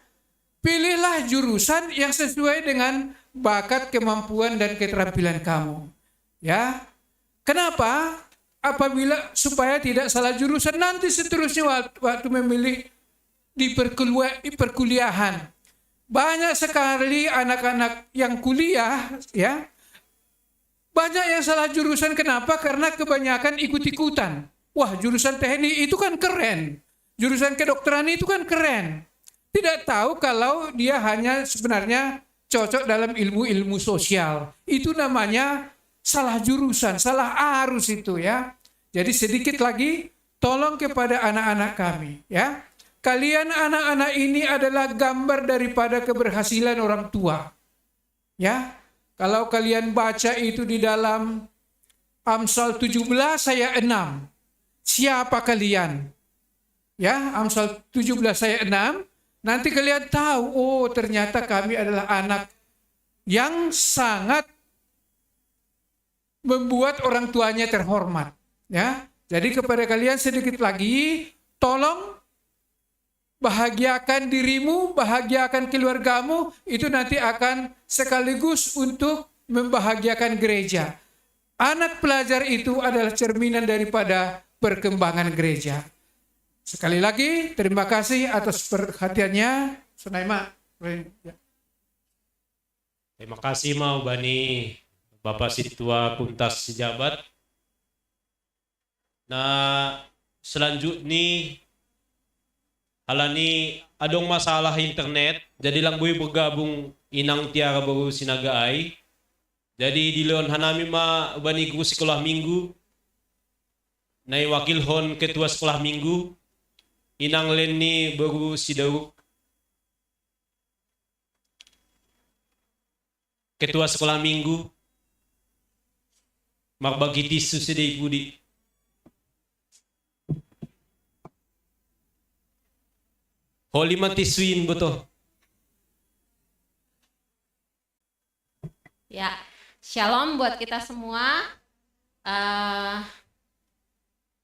Pilihlah jurusan yang sesuai dengan bakat, kemampuan, dan keterampilan kamu. Ya. Kenapa? Apabila, supaya tidak salah jurusan nanti seterusnya waktu, waktu memilih di perkuliah-, di perkuliahan. Banyak sekali anak-anak yang kuliah, ya. Banyak yang salah jurusan. Kenapa? Karena kebanyakan ikut-ikutan. Wah, jurusan teknik itu kan keren. Jurusan kedokteran itu kan keren. Tidak tahu kalau dia hanya sebenarnya cocok dalam ilmu-ilmu sosial. Itu namanya salah jurusan, salah arus itu, ya. Jadi sedikit lagi, tolong kepada anak-anak kami, ya. Kalian anak-anak ini adalah gambar daripada keberhasilan orang tua. Ya, kalau kalian baca itu di dalam Amsal tujuh belas ayat enam. Siapa kalian? Ya, Amsal tujuh belas ayat enam. Nanti kalian tahu, oh, ternyata kami adalah anak yang sangat membuat orang tuanya terhormat. Ya, jadi kepada kalian sedikit lagi, tolong bahagiakan dirimu, bahagiakan keluargamu, itu nanti akan sekaligus untuk membahagiakan gereja. Anak pelajar itu adalah cerminan daripada perkembangan gereja. Sekali lagi, terima kasih atas perhatiannya. Sunaima. Ya. Terima kasih mau bani Bapak Situa Kuntas Sijabat. Nah, selanjutnya halani adong masalah internet, jadi lang bui bergabung inang Tiara baru sinaga ai. Jadi di leon hanami ma bani guru sekolah minggu, nai wakil hon ketua sekolah minggu, inang Leni baru sidauk. Ketua sekolah minggu, marbagi tisu sidai pudi. Holi ma tisuin boto. Ya, shalom buat kita semua. Uh,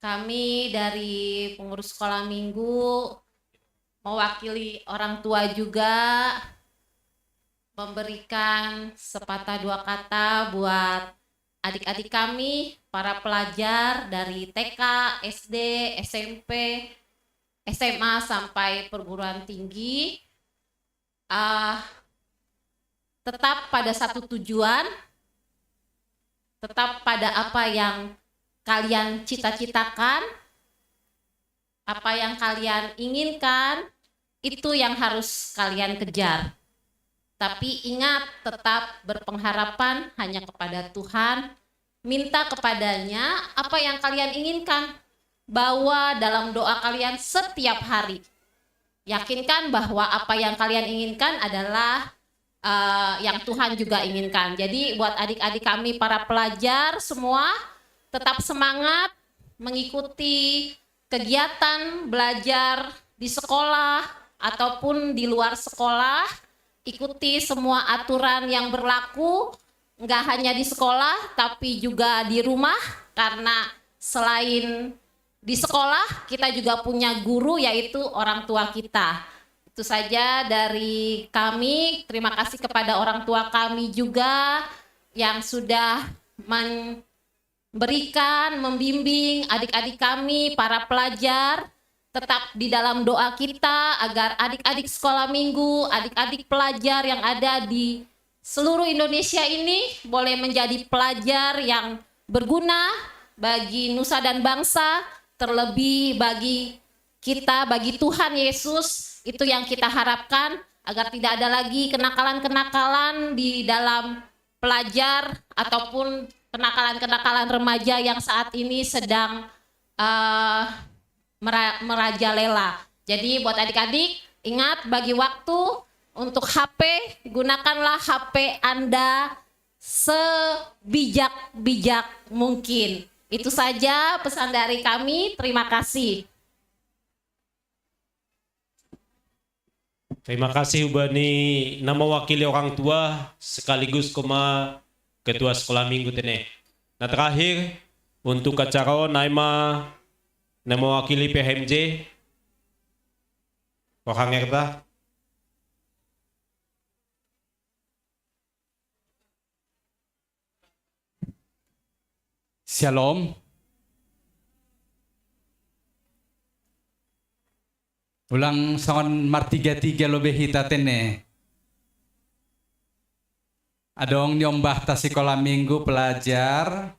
kami dari pengurus sekolah minggu mewakili orang tua juga memberikan sepatah dua kata buat adik-adik kami, para pelajar dari T K, S D, S M P, S M A sampai perguruan tinggi. Uh, tetap pada satu tujuan, tetap pada apa yang kalian cita-citakan, apa yang kalian inginkan, itu yang harus kalian kejar. Tapi ingat, tetap berpengharapan hanya kepada Tuhan, minta kepadanya apa yang kalian inginkan. Bawa dalam doa kalian setiap hari. Yakinkan bahwa apa yang kalian inginkan adalah uh, yang Tuhan juga inginkan. Jadi buat adik-adik kami para pelajar semua, tetap semangat mengikuti kegiatan belajar di sekolah ataupun di luar sekolah. Ikuti semua aturan yang berlaku, nggak hanya di sekolah tapi juga di rumah, karena selain di sekolah kita juga punya guru, yaitu orang tua kita. Itu saja dari kami. Terima kasih kepada orang tua kami juga yang sudah memberikan, membimbing adik-adik kami, para pelajar. Tetap di dalam doa kita agar adik-adik sekolah minggu, adik-adik pelajar yang ada di seluruh Indonesia ini boleh menjadi pelajar yang berguna bagi nusa dan bangsa, terlebih bagi kita, bagi Tuhan Yesus, Itu yang kita harapkan, agar tidak ada lagi kenakalan-kenakalan di dalam pelajar ataupun kenakalan-kenakalan remaja yang saat ini sedang, eh, mera-, merajalela. Jadi buat adik-adik, ingat, bagi waktu untuk H P, gunakanlah H P Anda sebijak-bijak mungkin. Itu saja pesan dari kami. Terima kasih. Terima kasih ubani nama wakili orang tua sekaligus kuma ketua sekolah minggu tene. Nah, terakhir, untuk acara naima nama wakili P H M J, orang erta. Shalom. Ulang songon martiga-tiga lobe hita tene. Adong niombah ta sikola minggu pelajar,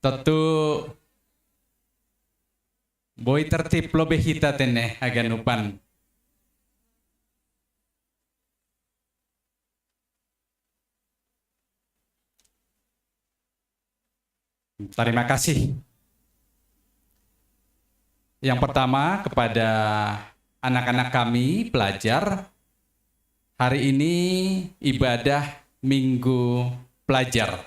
tentu boi tertib lobe hita tene haganupan. Terima kasih. Yang pertama kepada anak-anak kami pelajar, hari ini ibadah Minggu Pelajar.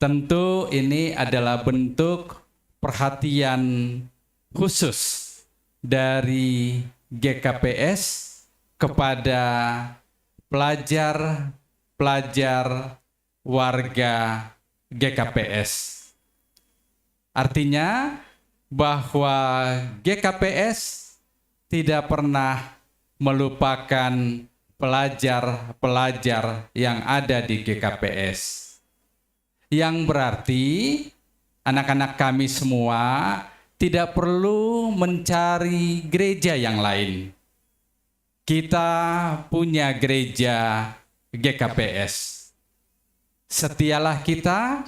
Tentu ini adalah bentuk perhatian khusus dari G K P S kepada pelajar-pelajar warga G K P S. Artinya bahwa G K P S tidak pernah melupakan pelajar-pelajar yang ada di G K P S. Yang berarti anak-anak kami semua tidak perlu mencari gereja yang lain. Kita punya gereja G K P S. Setialah kita,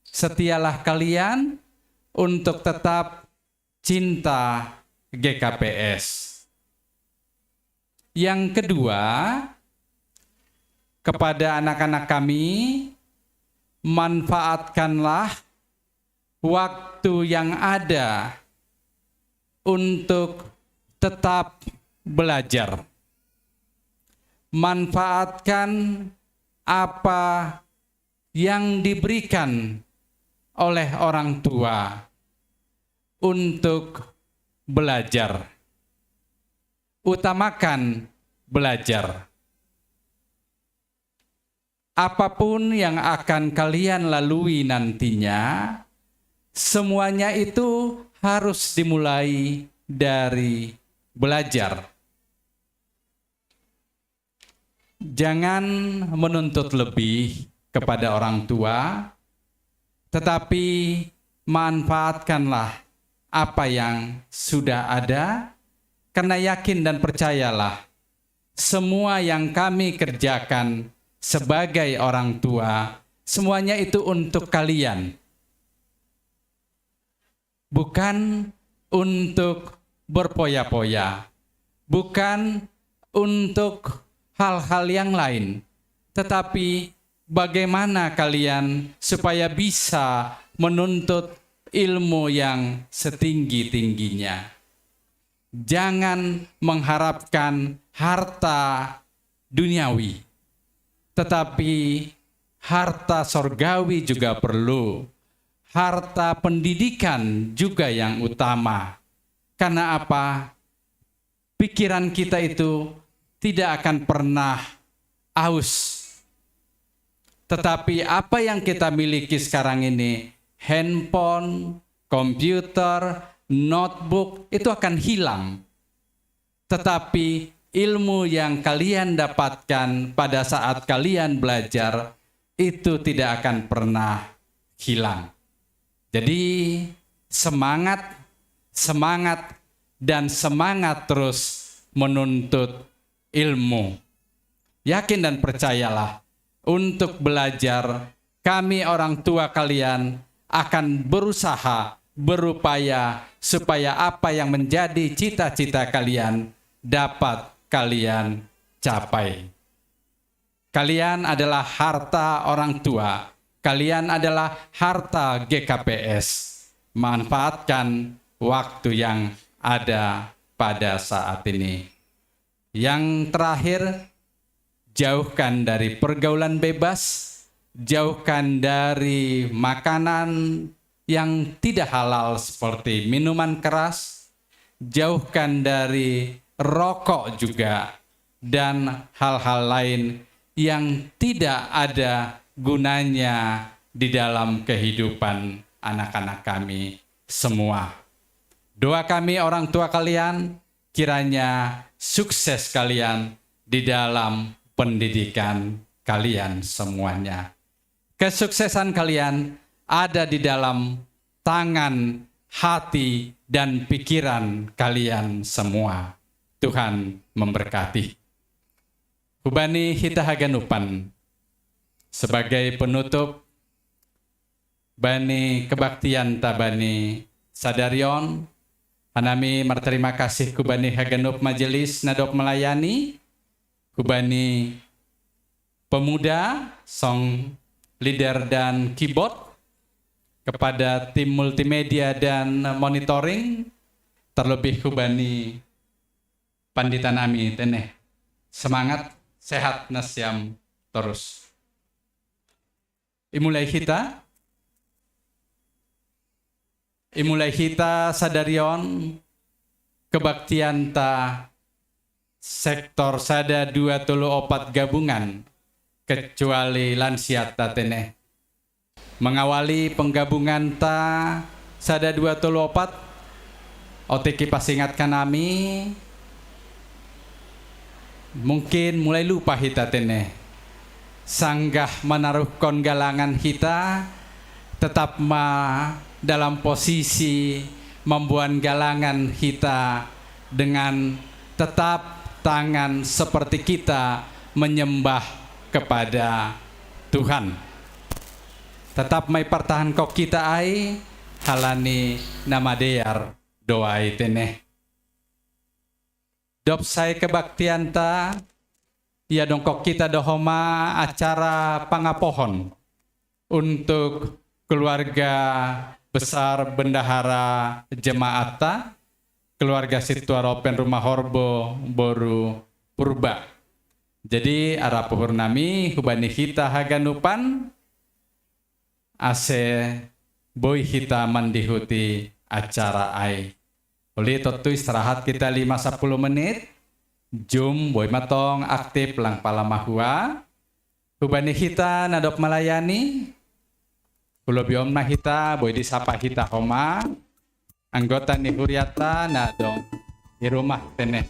setialah kalian untuk tetap cinta G K P S. Yang kedua, kepada anak-anak kami, manfaatkanlah waktu yang ada untuk tetap belajar. Manfaatkan apa yang diberikan oleh orang tua untuk belajar. Utamakan belajar. Apapun yang akan kalian lalui nantinya, semuanya itu harus dimulai dari belajar. Jangan menuntut lebih kepada orang tua, tetapi manfaatkanlah apa yang sudah ada, karena yakin dan percayalah, semua yang kami kerjakan sebagai orang tua, semuanya itu untuk kalian. Bukan untuk berpoya-poya, bukan untuk hal-hal yang lain, tetapi bagaimana kalian supaya bisa menuntut ilmu yang setinggi-tingginya. Jangan mengharapkan harta duniawi, tetapi harta sorgawi juga perlu. Harta pendidikan juga yang utama. Karena apa? Pikiran kita itu tidak akan pernah aus. Tetapi apa yang kita miliki sekarang ini, handphone, komputer, notebook, itu akan hilang. Tetapi ilmu yang kalian dapatkan pada saat kalian belajar itu tidak akan pernah hilang. Jadi semangat, semangat, dan semangat terus menuntut ilmu. Yakin dan percayalah, untuk belajar, kami orang tua kalian akan berusaha, berupaya supaya apa yang menjadi cita-cita kalian dapat kalian capai. Kalian adalah harta orang tua. Kalian adalah harta G K P S. Manfaatkan waktu yang ada pada saat ini. Yang terakhir, jauhkan dari pergaulan bebas, jauhkan dari makanan yang tidak halal seperti minuman keras, jauhkan dari rokok juga, dan hal-hal lain yang tidak ada gunanya di dalam kehidupan anak-anak kami semua. Doa kami, orang tua kalian, kiranya sukses kalian di dalam pendidikan kalian semuanya. Kesuksesan kalian ada di dalam tangan, hati, dan pikiran kalian semua. Tuhan memberkati. Hubani hita haganupan, sebagai penutup bani kebaktian ta bani sadarion, hanami martarima kasih hubani haganup majelis nadop melayani, hubani pemuda, song leader dan keyboard, kepada tim multimedia dan monitoring, terlebih hubani pandita nami teneh. Semangat, sehat, nasiam terus. Imulai hita, imulai hita sadarion kebaktian ta sektor sada dua tolu opat gabungan, kecuali lansia ta teneh. Mengawali penggabungan ta sada dua tolu opat, otik pasingat kanami, mungkin mulai lupa hita teneh. Sanggah menaruhkan galangan hita, tetap ma dalam posisi membuat galangan hita dengan tetap tangan seperti kita menyembah kepada Tuhan. Tetap mai partahan kok kita ai, halani nama dear doai teneh. Dop sai kebaktian ta, ia dongkok kita dohoma acara pangapohon untuk keluarga besar bendahara jemaat ta, keluarga Situaropen Rumah Horbo boru Purba. Jadi, ara puhur nami, hubani hita haganupan, ase boi hita mandihuti acara ai. Uli totu istirahat kita lima sepuluh menit, jum boi matong aktif lang pala mahua. Hubani hita nadop melayani, ulo biom na hita, boi disapa hita homa anggota ni huriata na dong di rumah teneh.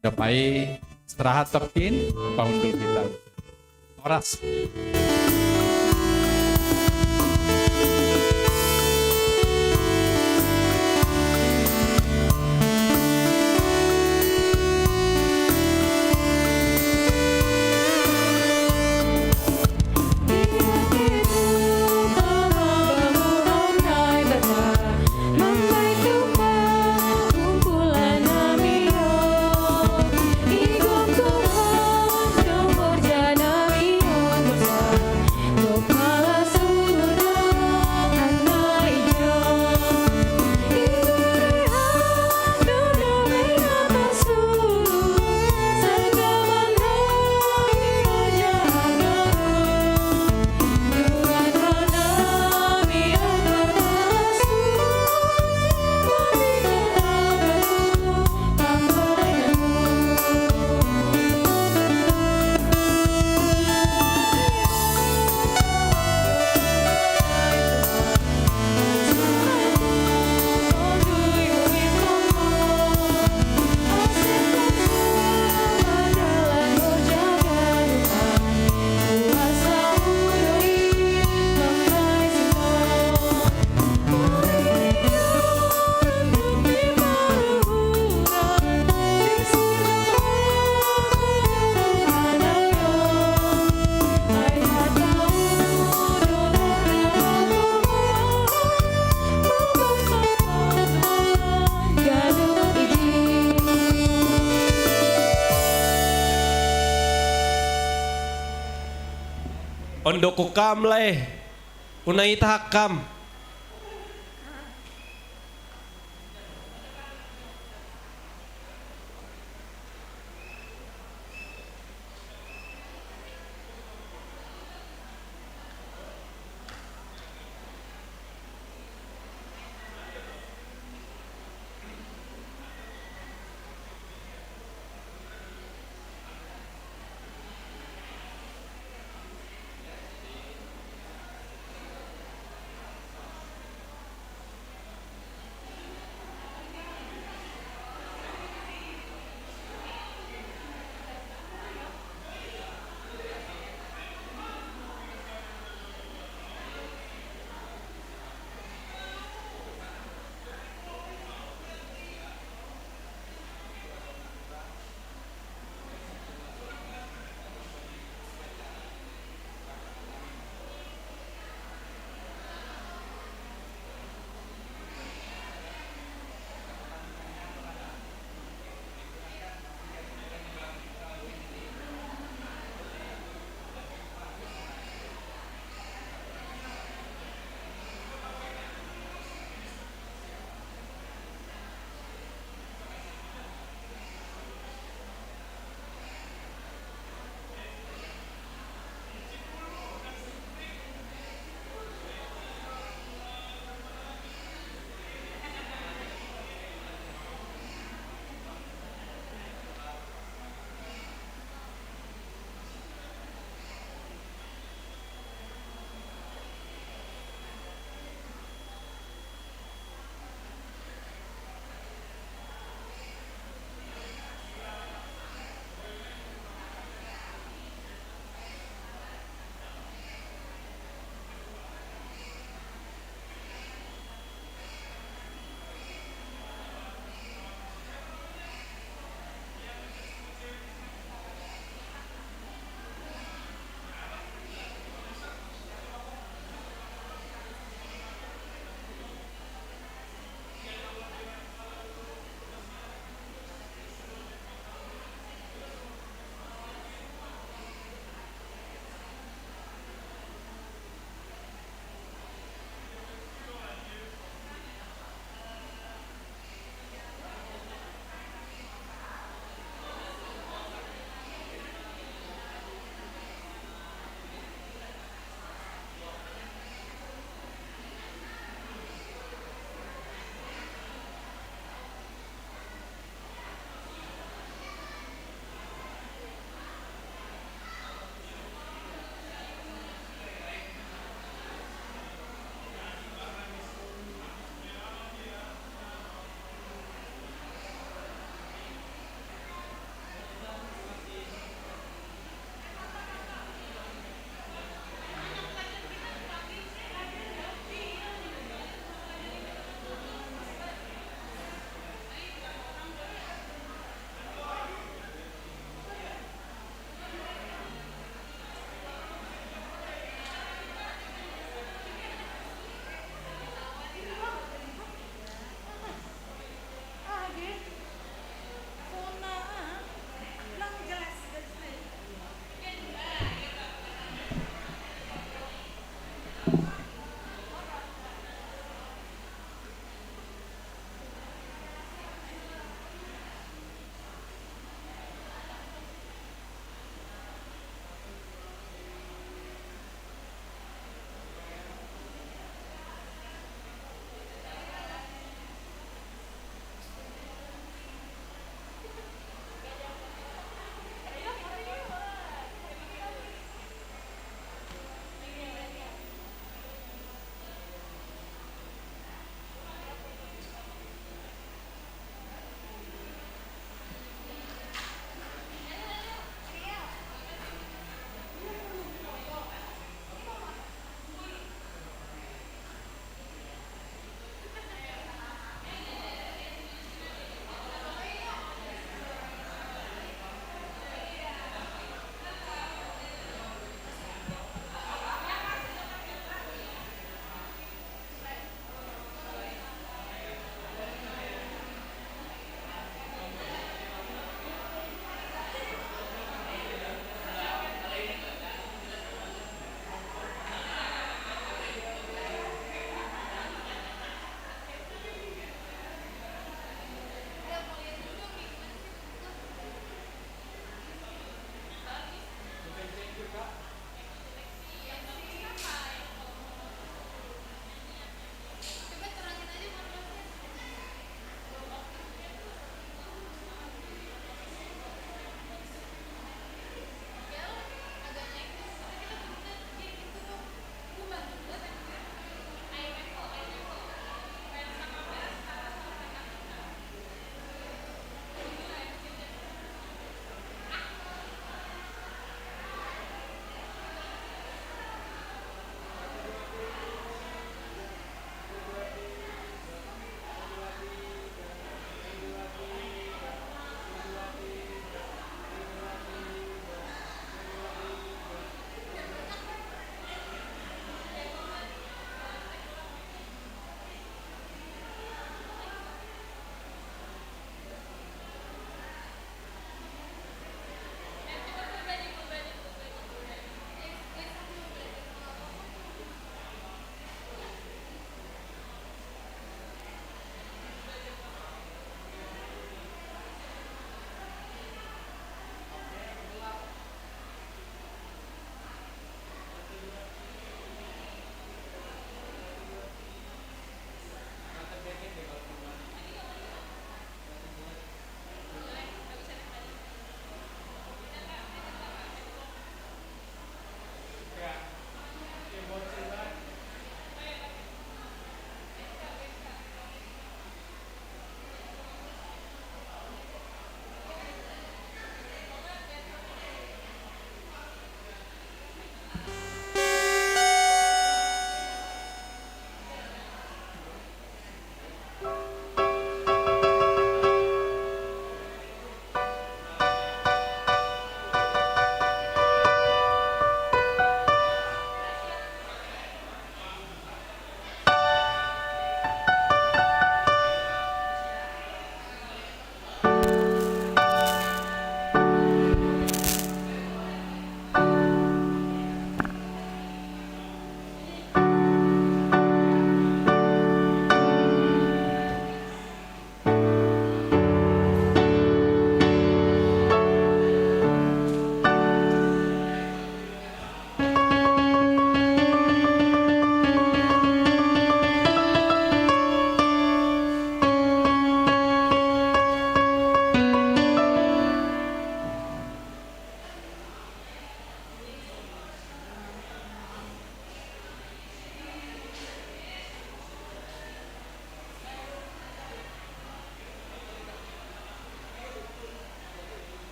Dopai istirahat tokin, paundul hita. Horas. Ondo ku kam lai. Unai tahak kam.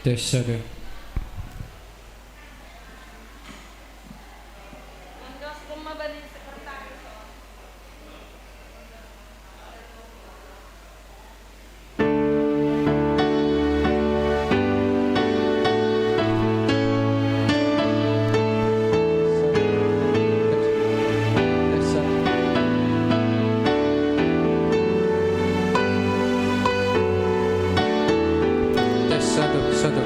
Tes satu. Tes satu, satu.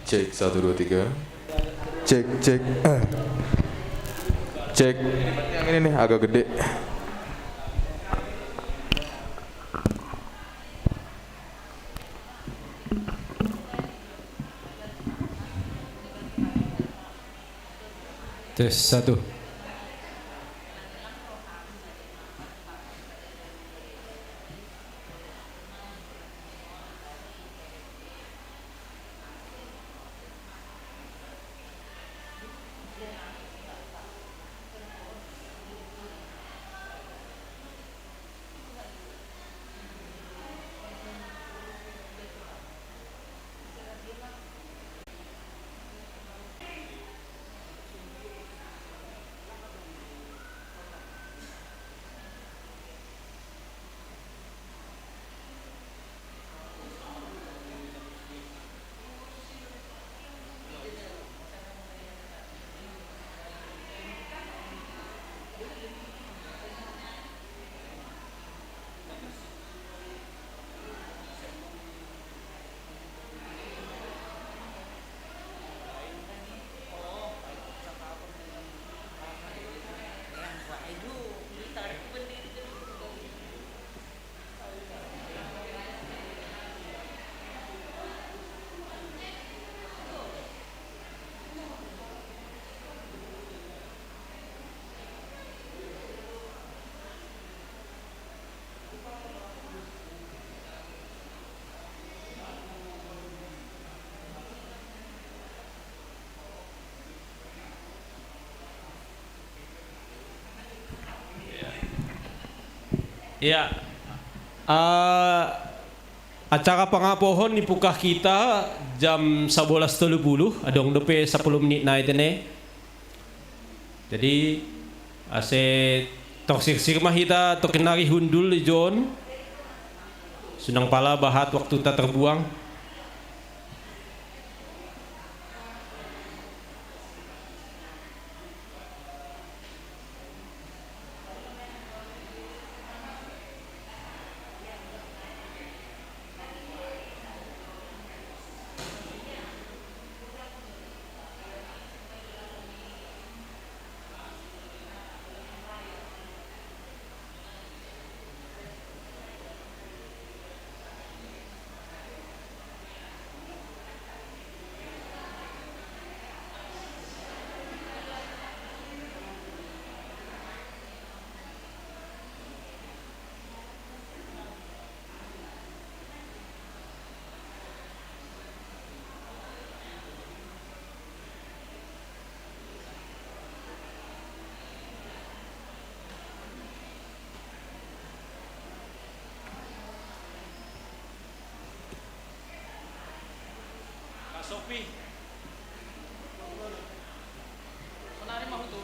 Cek, satu, dua, tiga. Cek, cek. Eh. Cek. Yang ini nih agak gede. Tes satu. Ya. Eh, acara pangapohon nipukah kita jam sabolas tolu puluh, adong dope sapuluh menit nai tene. Jadi, ase torsirsir ma hita toke nari hundul di John. Sundang pala bahat waktuta terbuang. Kak Sopi. Sonari mahutu.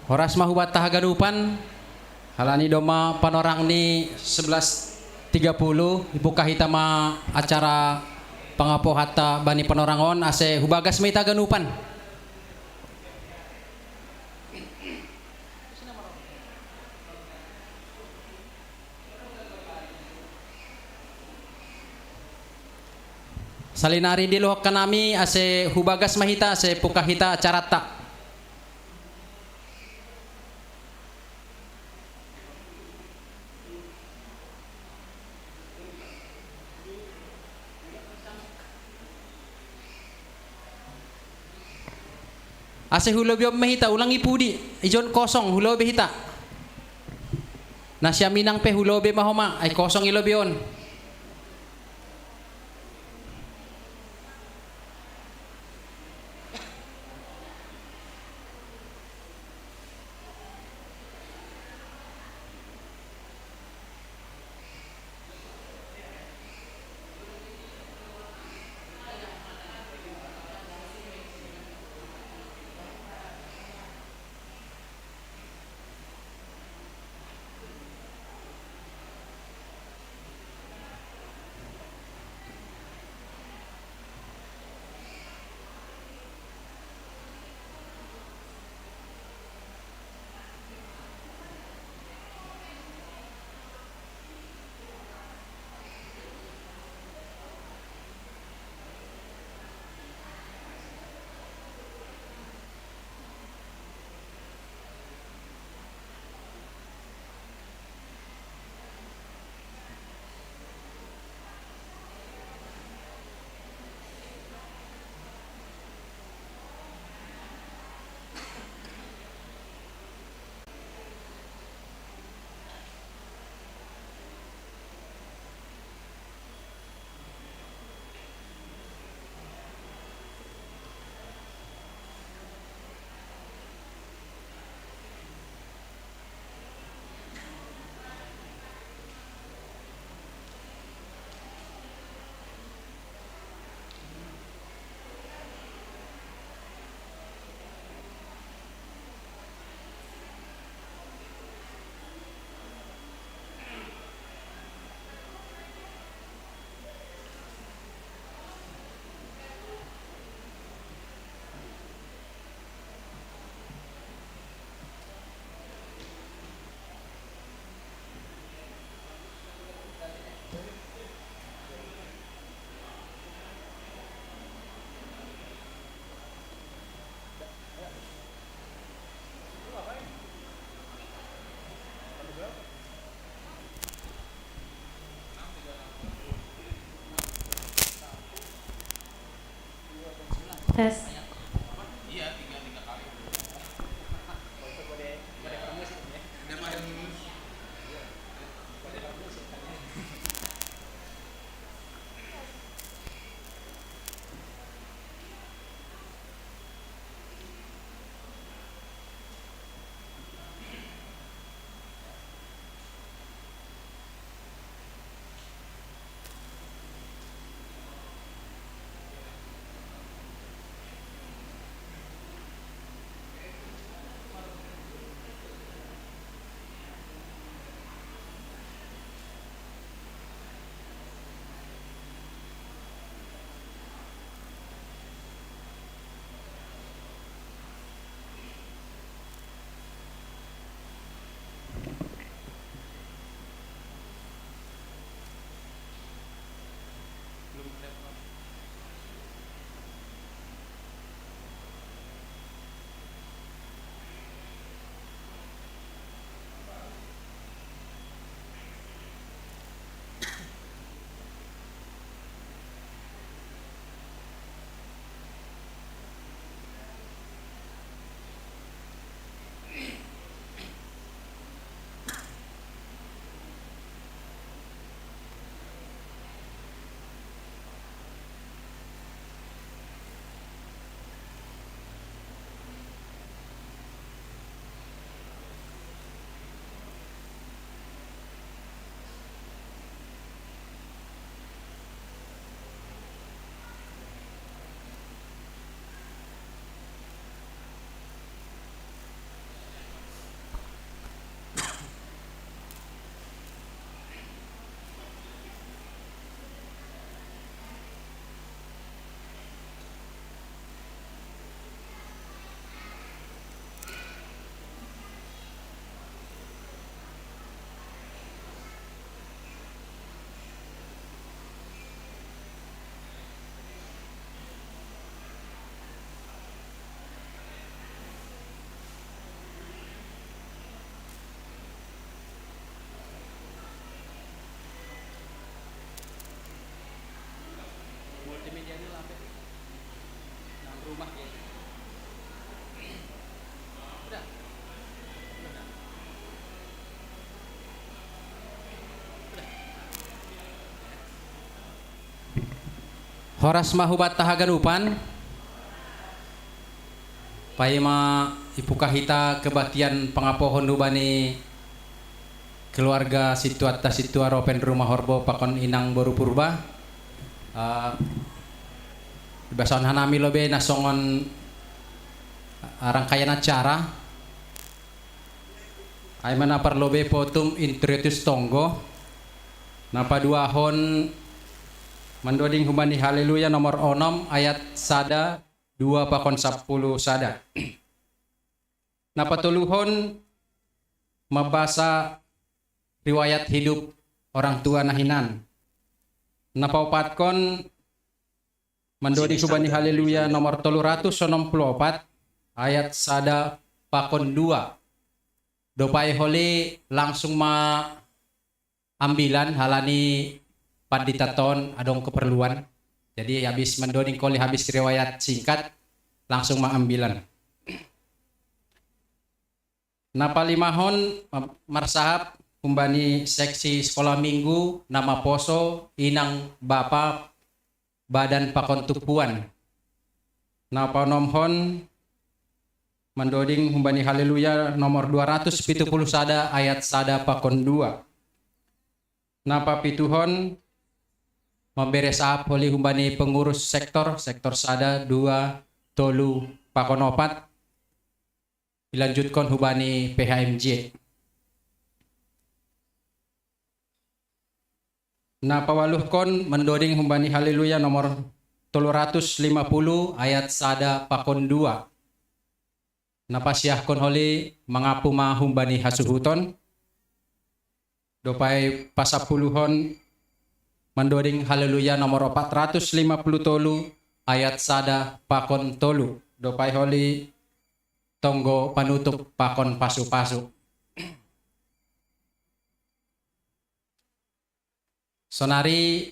Horas ma hubanta haganupan, halani domma panorang ni sebelas tiga puluh, ibuka hita ma acara pangapohatta bani panorang on, ase hubagas ma hita haganupan. Salinari dilohokkannami ase hubagas ma hita, ase buka hita acaranta. Ase hulobi on ma hita, ulang i pudi, ijon kosong, hulobi hita. Na siaminang pe hulobi ma homa, ai kosong i lobi on. Tes. Horas ma hubanta haganupan. Paima ipuka hita kebaktian pangapohon hubani keluarga situatta situa Ropen Rumah Horbo pakon inang boru Purba. Ah, ibasahon hanami lobe na songon, ah, rangkaian acara. Ai ma na parlobe potum introitus tonggo. Na paduahon mandoding hubani Haleluya nomor onom ayat sada, dua pakon sampulu sada. Na patoluhon mambasa riwayat hidup orang tua na hinan. Na paopatkon mandoding hubani Haleluya nomor tolu ratus onom pulu opat ayat sada pakon dua. Dopai holi langsung ma ambilan halani pandita ton adong keperluan. Jadi habis mandoding holi habis riwayat singkat, langsung ma ambilan. Na palimahon, ma-, marsahap humbani seksi sekolah minggu na maposo inang bapa badan pakon tumpuan. Na paonomhon mandoding humbani Haleluya nomor dua ratus pitu puluh sada ayat sada pakon dua. Na papituhon mambere sahap holi humbani pengurus sektor, sektor sada, dua, tolu pakon opat. Ilanjutkon hubani P H M J. Na pawaluhkon mandoding humbani Haleluya nomor tolu ratus lima puluh ayat sada pakon dua. Na pasiahkon holi mangapu ma humbani hasuhuton. Dopai pasampuluhon mandoding Haleluya nomor opat ratus lima puluh tolu ayat sada pakon tolu. Dopai holi tonggo panutup pakon pasu-pasu. Sonari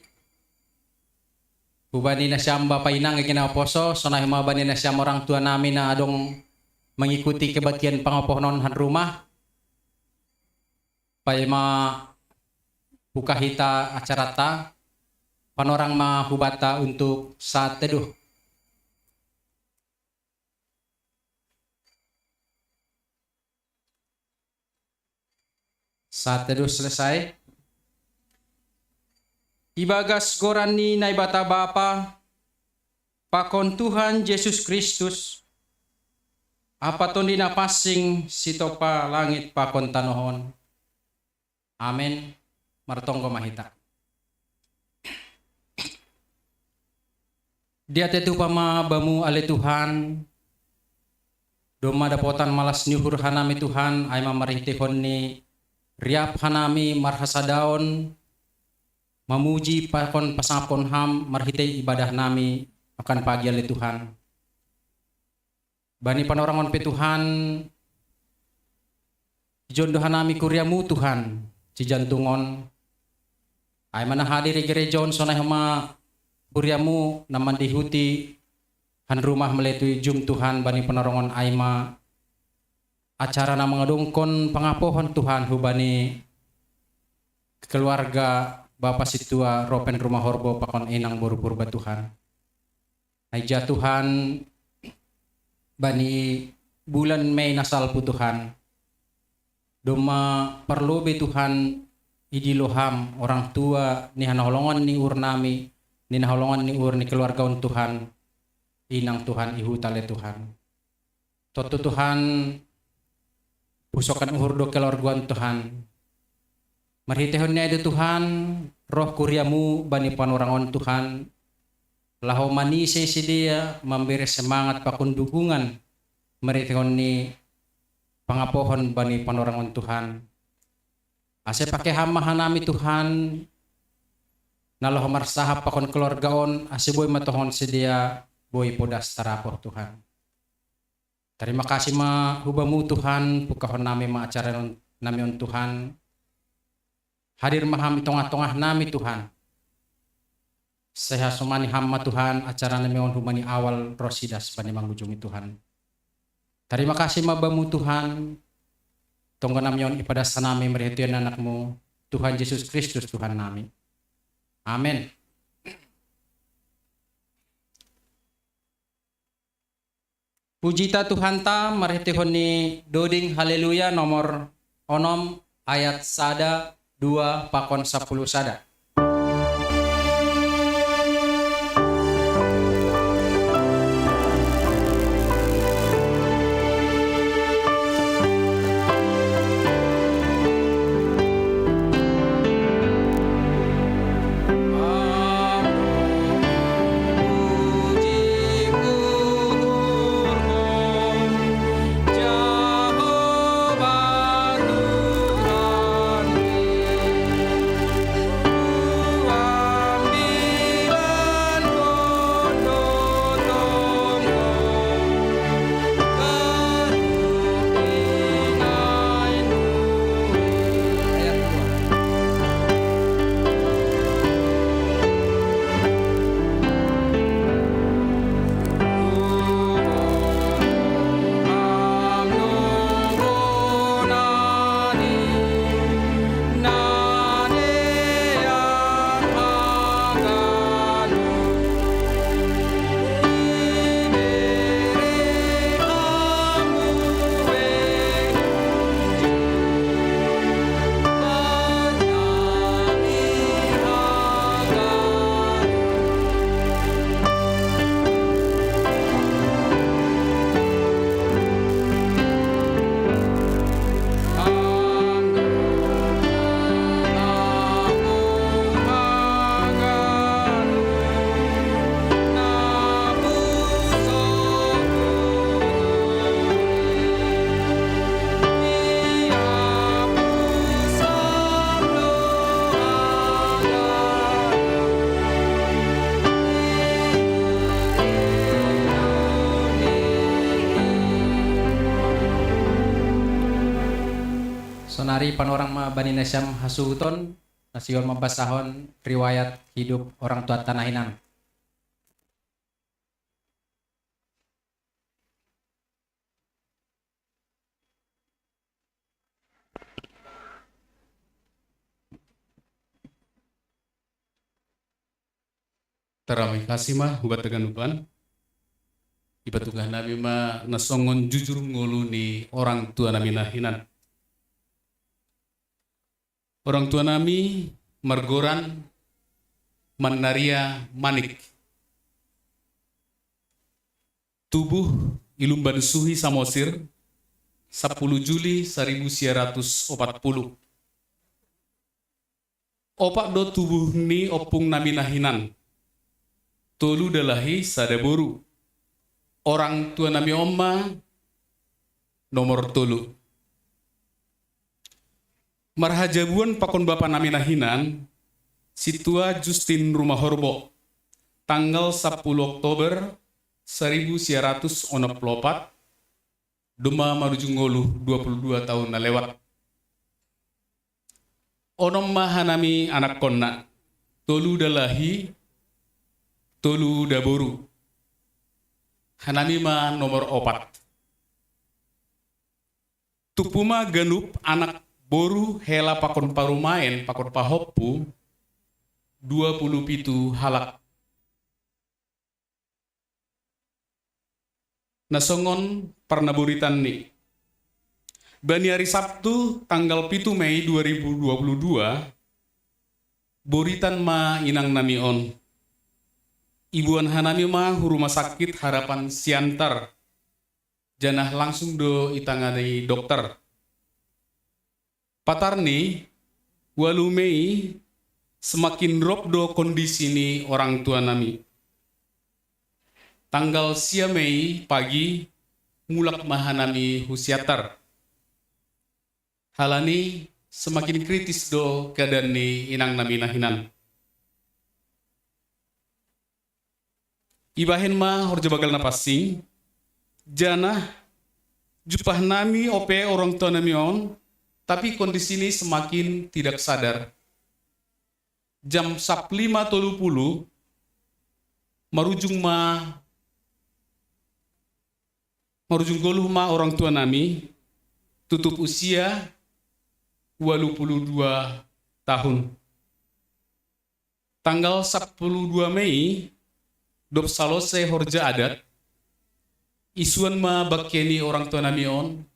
hubani nasiam bapa inang ege na poso, sonai ma bani nasiam orang tua nami na adong mengikuti kebaktian pangapohon han rumah. Paima buka hita acarata, panorang ma hubata untuk saat teduh. Saat teduh selesai. Ibagas goran ni Naibata Bapa, pakon Tuhan Jesus Kristus, ampa Tondi na pansing sitopa langit pakon tanohon. Amen. Martonggo ma hita. Diatetopa ma Bamu ale Tuhan, domma dapotan malas ni uhur hanami Tuhan, ai ma marhiteihon ni riap hanami marhasadaon, mamuji pakon pasangapkon Ham marhitei ibadah nami, akan pagi ale Tuhan. Bani panorangon pe Tuhan, ijon do hanami kuriamu Tuhan, sijantungon. Ai ma na hadir i gereja on sonai homa kuriamu na mandihuti han rumah meletu i jum Tuhan bani panorangon ai ma acara na mangadongkon pangapohon Tuhan hubani keluarga Bapa Situa Ropen Rumah Horbo pakon inang boru Purba Tuhan. Ai ja Tuhan, bani bulan Mei na salpu Tuhan, domma parlobe Tuhan idilo Ham orang tua ni hanaholongan ni uhur nami, ni hanaholongan ni uhur ni keluarga on Tuhan, inang Tuhan ihuta le Tuhan. Tontu Tuhan, pusokan uhur do keluarga on Tuhan. Marhiteihon ni ai do Tuhan, roh kuriamu bani panorangon Tuhan, laho manise sidea mambere semangat pakon dukungan marhiteihon ni pangapohon bani panorangon Tuhan. Ase pake Ham ma hanami Tuhan, na laho marsahap pakon keluarga on, ase boi ma tongon sidea boi podas tarapoh Tuhan. Tarima kasih ma hubamu Tuhan, pukahon nami ma acara on, nami on Tuhan. Hadir ma Ham i tongah-tongah nami Tuhan. Sehat somani hamma Tuhan, acara nami on humani awal ro sidas bani mangujungi Tuhan. Tarima kasih ma Bamu Tuhan, tonggo nami on ipadas hanami marhitean Anakmu, Tuhan Jesus Kristus Tuhan nami. Amen. Pujita Tuhanta marhiteihon ni doding Haleluya nomor onom ayat sada, dua pakon sapuluh sada. Sonari panorang ma bani nasiam hasuhuton, na sigol mambasahon riwayat hidup orang tua tana hinan. Tarima kasih ma hubat dengan uban. Ipatunggah nami ma na songon jujur ngolu ni orang tua nami na hinan. Orang tua nami margoran Mannaria Manik. Tubuh i Lumban Suhi Samosir, sapuluh Juli saribu sia ratus opat puluh. Opat do tubuh ni ompung nami na hinan. Tolu dalahi sada boru. Orang tua nami on ma nomor tolu. Marhajabuan pakon bapa nami na hinan, Sintua Justin Rumahorbo, tanggal sapuluh Oktober saribu sia ratus onom puluh opat, domma marujung ngolu dua puluh dua tahun na lewat. Onom ma hanami anakkonna, tolu dalahi, tolu daboru. Hanami ma nomor opat. Tumpu ma ganup anak boru hela pakon parumaen pakon pahompu, dua puluh pitu halak. Na songon parnaboritanni. Bani ari Sabtu tanggal pitu Mei dua ribu dua puluh dua, boritan ma inang nami on. Iboan hanami ma hu rumah sakit Harapan Siantar. Janah langsung do itangani dokter. Patarni, ualu Mei, semakin drop do kondisi ni orang tua nami. Tanggal sia Mei pagi, mulak ma hanami hu Siantar. Halani semakin kritis do keadaan ni inang nami na hinan. Ibahen ma horja banggal na pansing, janah jumpah nami ope orang tua nami on, tapi kondisi ni semakin tidak sadar. Jam saplima tolu puluh, Marujung ma, marujung goluh ma orang tua nami, tutup usia walu puluh dua tahun. Tanggal sapuluh dua Mei, dob salose horja adat, isuan ma bangke ni orang tua nami on,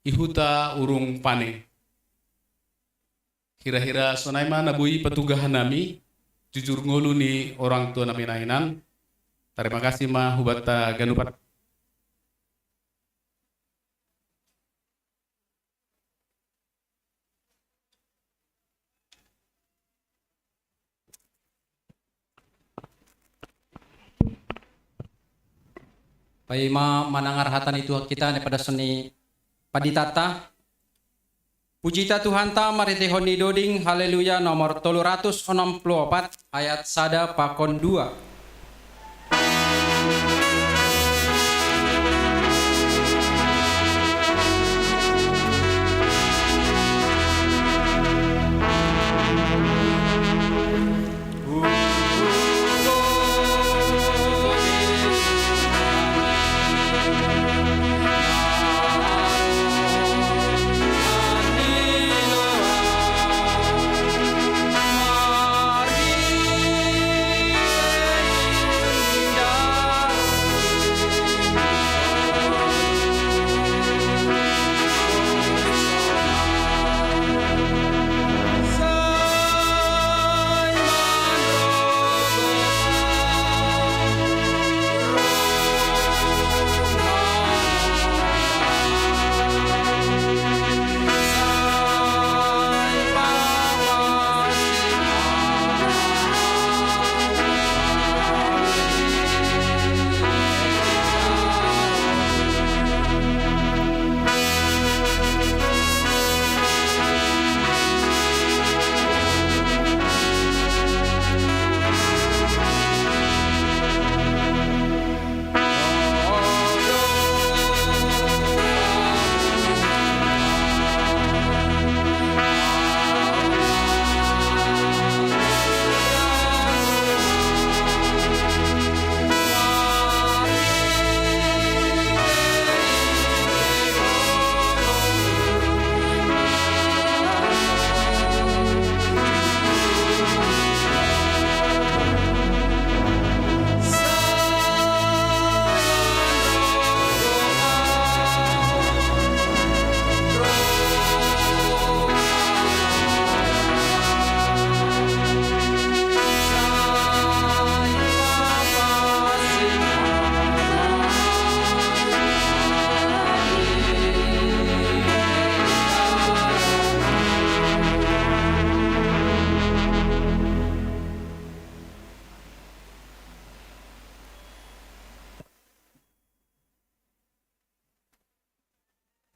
i huta Urung Pane. Hira-hira sonai ma na boi patugahan nami, jujur ngolu ni orang tua nami na hinan. Tarima kasih ma hubanta ganupan. Paima manangar hata ni Tuhan kita ne pada soni paditata. Pujita Tuhanta marhitehon ni doding Haleluya nomor tolu ratus onom puluh opat ayat sada pakon dua.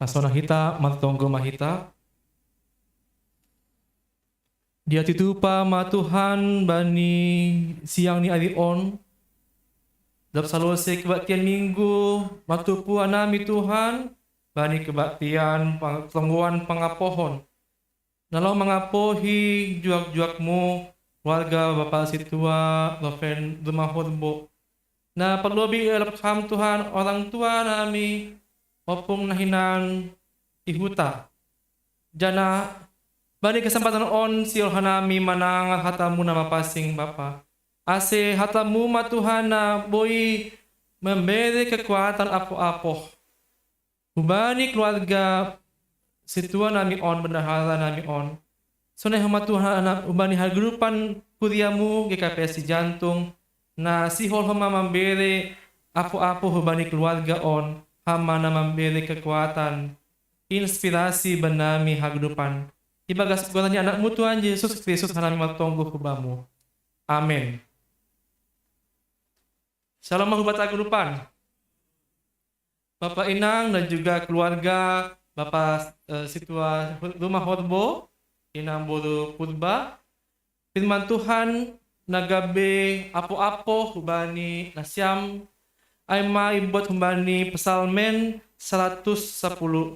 Pasahat hita, martonggo ma hita. Diatitupa ma Tuhan bani siang ni ari on, dob salose kebaktian Minggu, martumpu hami Tuhan, bani kebaktian pang-, tonggoan pangapohon. Na laho mangapohi juak-juakmu, keluarga Bapa Sintua Loven Rumahorbo. Na parlobei elap ham Tuhan, orang tua nami, ompung na hinan i huta. Janah bani kesempatan on sihol hanami manangar hatamu na mapansing Bapa. Ase hatamu ma Tuhan na boi mambere kekuatan apoh-apoh hubani keluarga sintua nami on, bendahara nami on. Sonai homa Tuhan, hubani haganupan kuriamu G K P S Cijantung, na sihol homa mambere apoh-apoh hubani keluarga on, hama na mambere kekuatan, inspirasi bannami haganupan. Ibagas goran ni anakmu Tuhan Yesus Kristus hanami martonggo hu bamu. Amen. Shalom hubanta haganupan. Bapak Inang dan juga keluarga Bapak, eh, Sintua Rumahorbo, Inang Boru Purba, firman Tuhan na gabe apoh-apoh hubani nasiam, ai ma ibuat hubani Psalmen saratus sapuluh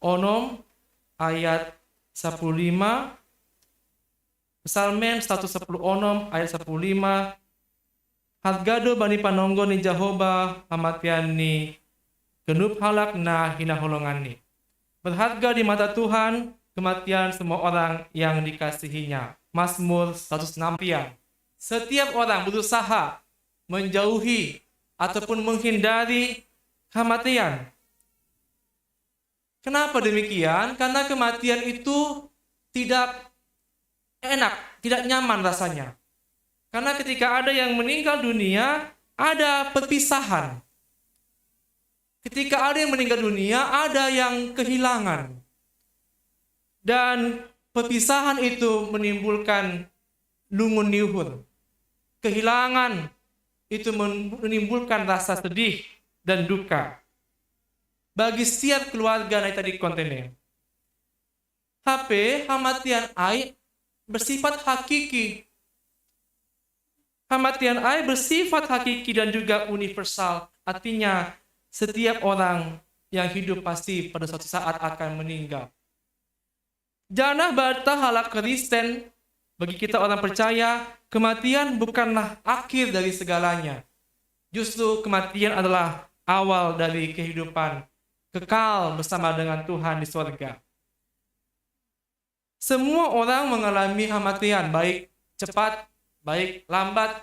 onom ayat sapuluh lima, Psalmen saratus sapuluh onom ayat sapuluh lima, Harga do bani panonggo ni Jahoba hamatian ni genep halak na hinaholongan ni. Berharga di mata Tuhan kematian semua orang yang dikasihinya. Mazmur seratus enam pian. Setiap orang berusaha menjauhi ataupun menghindari kematian. Kenapa demikian? Karena kematian itu tidak enak, tidak nyaman rasanya. Karena ketika ada yang meninggal dunia, ada perpisahan. Ketika ada yang meninggal dunia, ada yang kehilangan. Dan perpisahan itu menimbulkan lungun niuhur. Kehilangan itu men- menimbulkan rasa sedih dan duka bagi setiap keluarga na ita di konten ne. Hape hamatian ai bersifat hakiki. Hamatian ai bersifat hakiki dan juga universal. Artinya, setiap orang yang hidup pasti pada suatu saat akan meninggal. Janah bata halak Kristen, bagi kita orang percaya, kematian bukanlah akhir dari segalanya. Justru kematian adalah awal dari kehidupan kekal bersama dengan Tuhan di sorga. Semua orang mengalami hamatian, baik cepat, baik lambat.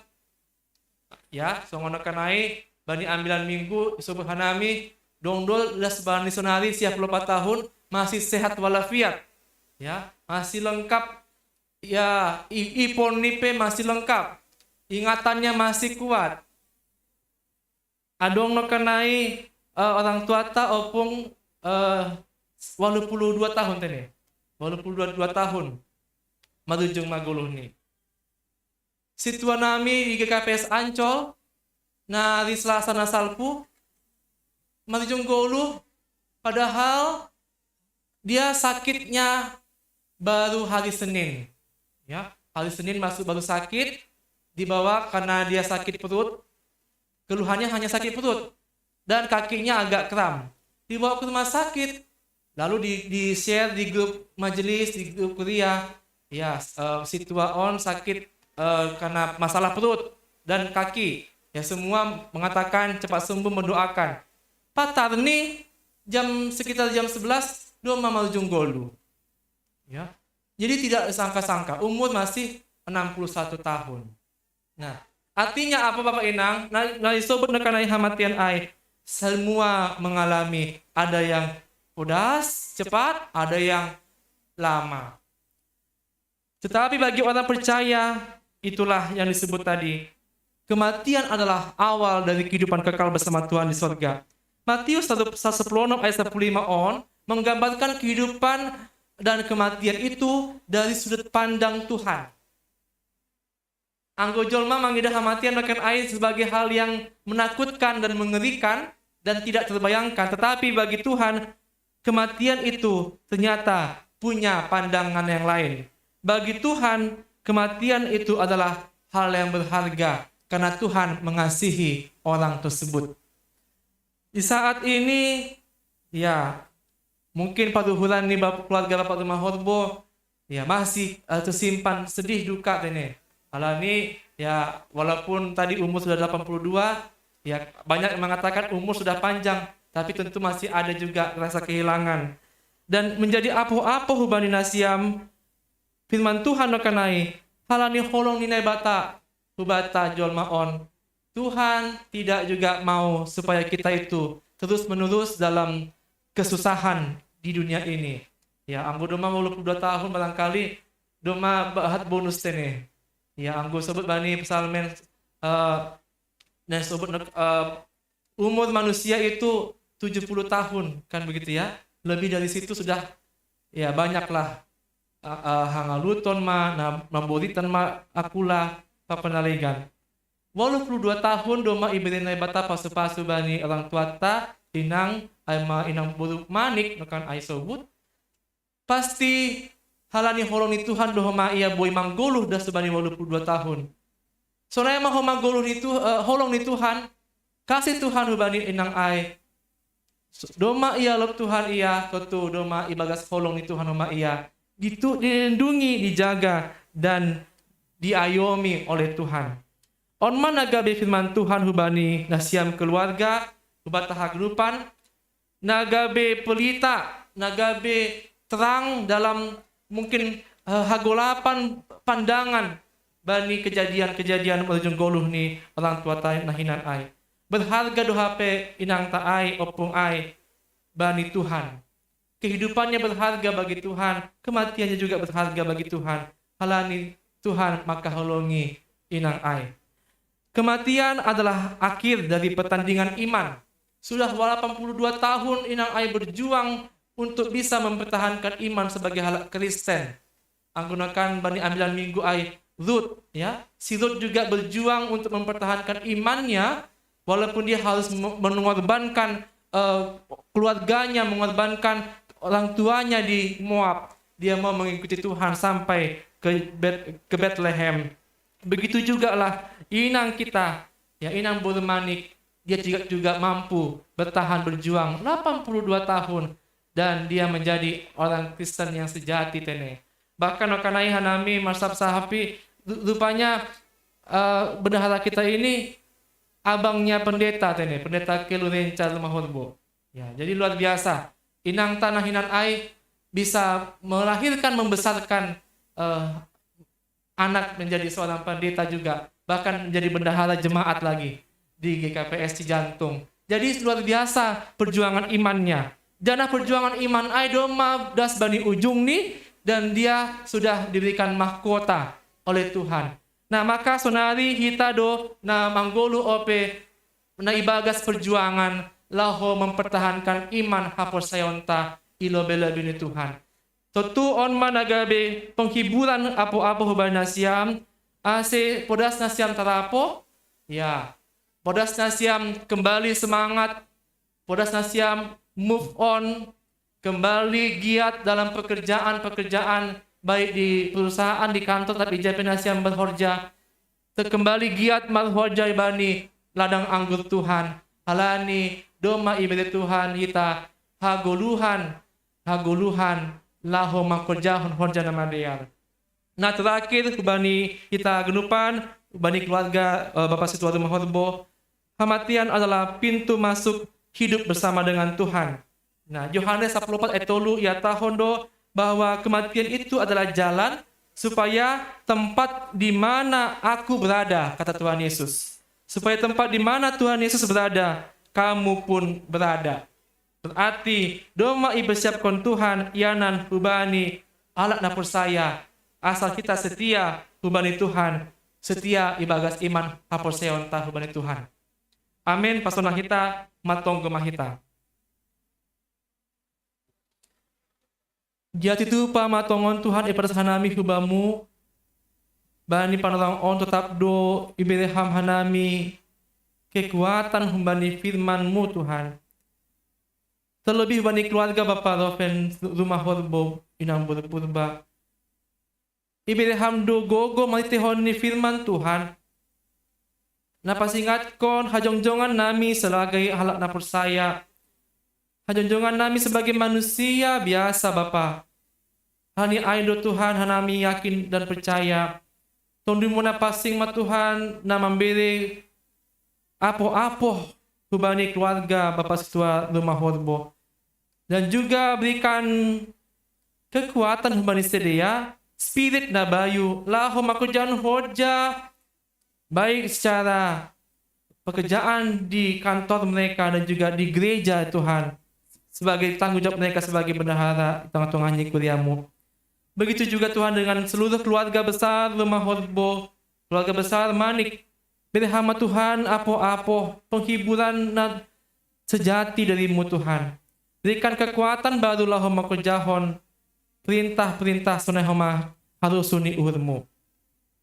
Ya, songon nangkin ai, bani ambilan minggu, isobut hanami, dong do las bani sonari sia pulu opat tahun, masih sehat walafiat. Ya, masih lengkap. Ya, i- ipon ni pe masih lengkap. Ingatannya masih kuat. Adong nangkin ai, eh, orang tuata ompung, eh, walu pulu dua tahun tene. Walu pulu dua, dua tahun. Marujung ma goluh ni. Situa nami di G K P S Ancol, na hari Selasa na salpu, marujung goluh, padahal dia sakitnya baru hari Senin. Ya, hari Senin masuk baru sakit, dibawa karena dia sakit perut, keluhannya hanya sakit perut, dan kakinya agak kram. Dibawa ke rumah sakit, lalu di, di-share di grup majelis, di grup kuria, ya, eh, situa on sakit, eh, karena masalah perut dan kaki. Ya, semua mengatakan cepat sembuh, mendoakan. Patar ni jam, sekitar jam sebelas, dong ma marujung goluh. Ya. Jadi tidak disangka-sangka, umur masih enam puluh satu tahun. Nah, artinya apa, Bapak Inang? Na, na isobut nangkin ai hamatian ai, semua mengalami, ada yang podas, cepat, ada yang lama. Tetapi bagi orang percaya, itulah yang disebut tadi, kematian adalah awal dari kehidupan kekal bersama Tuhan di sorga. Matius satu, satu sepuluh enam ayat sepuluh lima on menggambarkan kehidupan dan kematian itu dari sudut pandang Tuhan. Anggo jolma mangidah hamatian nangkin ai sebagai hal yang menakutkan dan mengerikan dan tidak terbayangkan. Tetapi bagi Tuhan, kematian itu ternyata punya pandangan yang lain. Bagi Tuhan, kematian itu adalah hal yang berharga karena Tuhan mengasihi orang tersebut. Di saat ini, ya, mungkin paruhuran ni bap-, keluarga Bapak Rumah Horbo, ya, masih, eh, tersimpan sedih duka tene. Alani, ya, walaupun tadi umur sudah delapan puluh dua, ya, banyak yang mengatakan umur sudah panjang, tapi tentu masih ada juga rasa kehilangan. Dan menjadi apoh-apoh hubani nasiam, firman Tuhan nangkin ai, halani holong ni Naibata hubata jolma on. Tuhan tidak juga mau supaya kita itu terus-menerus dalam kesusahan di dunia ini. Ya, anggo doma walu pulu dua tahun barangkali doma bahat bonus tene. Ya, anggo sobut bani psalmen, eh, dan sobut, eh, umur manusia itu tujuh puluh tahun, kan begitu ya. Lebih dari situ sudah, ya, banyaklah, eh, eh, hangaluton ma, na, mamboritan ma akula, papanalegan. Walu pulu dua tahun doma ibere Naibata pasu-pasu bani orang tuata, inang, ai ma inang boru Manik, nangkin ai sobut. Pasti halani holong ni Tuhan do homa ia boi manggoluh das bani walu pulu dua tahun. Sonai ma homa goluh ni Tu-, eh, holong ni Tuhan, kasih Tuhan hubani inang ai. So-, doma ia lop Tuhan ia, tontu doma ibagas holong ni Tuhan homa ia. Ditu-, dilindungi, dijaga, dan diayomi oleh Tuhan. On ma na gabe firman Tuhan hubani nasiam keluarga, hubata haganupan, na gabe pelita, na gabe terang dalam mungkin, eh, hagolapan pandangan bani kejadian-kejadian marujung goluh ni orang tuata nahinan ai. Berharga do hape inangta ai, ompung ai, bani Tuhan. Kehidupannya berharga bagi Tuhan, kematiannya juga berharga bagi Tuhan. Halani Tuhan mangkaholongi inang ai. Kematian adalah akhir dari pertandingan iman. Sudah delapan puluh dua tahun inang ai berjuang untuk bisa mempertahankan iman sebagai halak Kristen. Anggo nakan bani ambilan minggu ai Rut, ya. Si Rut juga berjuang untuk mempertahankan imannya, walaupun dia harus me-, mengorbankan, eh, keluarganya, mengorbankan orang tuanya di Moab. Dia mau mengikuti Tuhan sampai ke Bet-, ke Betlehem. Begitu jugalah inang kita, ya, inang boru Manik, dia juga, juga mampu bertahan berjuang delapan puluh dua tahun dan dia menjadi orang Kristen yang sejati, tene. Bahkan okanai hanami marsap sahapi, ru-, rupanya, eh, bendahara kita ini abangnya pendeta, tene, pendeta Kelu Renca Rumah Horbo. Ya, jadi luar biasa. Inangta nahinan ai bisa melahirkan, membesarkan, eh, anak menjadi seorang pendeta juga, bahkan menjadi bendahara jemaat lagi di G K P S Cijantung. Jadi luar biasa perjuangan imannya. Janah perjuangan iman ai domma das bani ujungni, dan dia sudah diberikan mahkota oleh Tuhan. Nah, maka sonari hita do na manggoluh ope na ibagas perjuangan laho mempertahankan iman haporsayaonta i lobei-lobei ni Tuhan. Tontu on ma na gabe penghiburan apo-apo hubani nasiam, ase podas nasiam tarapoh, ya, podas nasiam kembali semangat, podas nasiam move on, kembali giat dalam pekerjaan-pekerjaan, baik di perusahaan, di kantor, tapi ija pe nasiam berhorja, terkembali giat marhorja bani ladang anggur Tuhan. Halani domma ibere Tuhan hita hagoluhan, hagoluhan laho mangkorjahon horja na madear. Nah, terakhir, hubani hita haganupan, hubani keluarga, eh, Bapak Situa Rumah Horbo, kematian adalah pintu masuk hidup bersama dengan Tuhan. Nah, Yohanes sapuluh opat ayat tolu ihatahon do bahwa kematian itu adalah jalan supaya tempat di mana aku berada, kata Tuhan Yesus. Supaya tempat di mana Tuhan Yesus berada, kamu pun berada. Berarti, domma ipersiapkon Tuhan ianan hubani halak na porsaya, asal hita setia hubani Tuhan, setia ibagas iman haporsayaonta hubani Tuhan. Amen. Pasahat hita, martonggo ma hita. Dia tutu pamatonggon Tuhan, ipadas hanami hu Bamu, bani panorang on totap do ibere Ham hanami kekuatan humbani firman-Mu, Tuhan. Terlebih bani keluarga Bapa Roven Rumah Horbo, Inang Boru Purba. Ibere Ham do gogo marhitehon ni firman Tuhan, na pasingatkon hajongjongan nami sebagai halak na porsaya, hajongjongan nami sebagai manusia biasa, Bapa. Halani ai do Tuhan hanami yakin dan percaya, Tondumu na pansing ma Tuhan na mambere apoh-apoh hubani keluarga Bapa Situa Rumah Horbo. Dan juga berikan kekuatan hubani sidea, spirit na bayu, laho mangkorjahon horja, baik secara pekerjaan di kantor mereka dan juga di gereja, Tuhan, sebagai tanggung jawab mereka sebagai bendahara di tengah-tengah ni kuria-Mu. Begitu juga, Tuhan, dengan seluruh keluarga besar Rumah Horbo, keluarga besar Manik. Bere Ham ma Tuhan apoh-apoh penghiburan na sejati dari-Mu, Tuhan. Berikan kekuatan baru laho mangkorjahon perintah-perintah sonai homa harosuh ni uhur-Mu.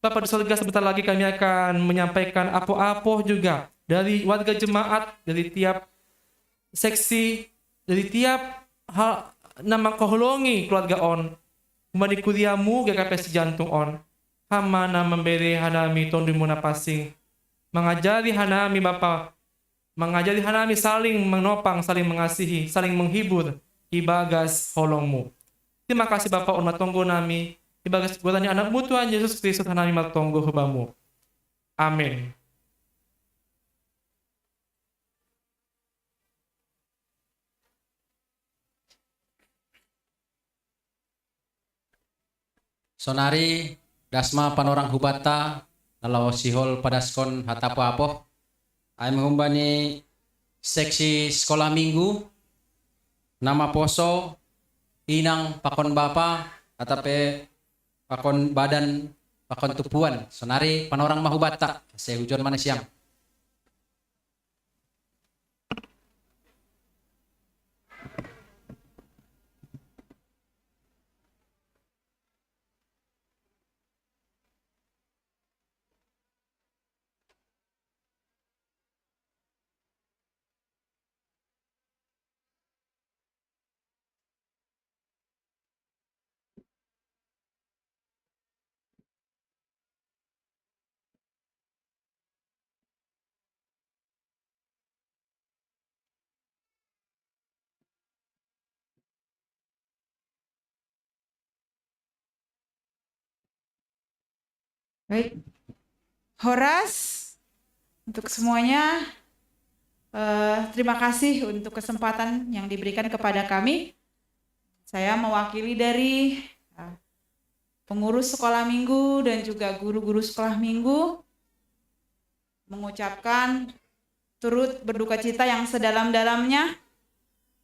Bapa di sorga, sebentar lagi kami akan menyampaikan apoh-apoh juga dari warga jemaat, dari tiap seksi, dari tiap hal na mangkaholongi keluarga on, humbani kuria-Mu G K P S Cijantung on. Ham ma na mambere hanami Tondu-Mu na pansing. Mangajari hanami, Bapa, mangajari hanami saling menopang, saling mengasihi, saling menghibur ibagas holong-Mu. Terima kasih, Bapa, on martonggo nami, ibagas goran ni Anak-Mu Tuhan Yesus Kristus hanami martonggo hu Bamu. Amin. Sonari dasma panorang hubatta, nalawa sihol padaskon hata poapo. Ai mengumbani seksi sekolah minggu, nama poso, inang pakon bapa, atape pakon badan, pakon tupuan. Sonari panorang mahubatta, sehujon mana siang. Baik. Horas untuk semuanya. Eh, terima kasih untuk kesempatan yang diberikan kepada kami. Saya mewakili dari eh, pengurus sekolah minggu dan juga guru-guru sekolah minggu mengucapkan turut berduka cita yang sedalam-dalamnya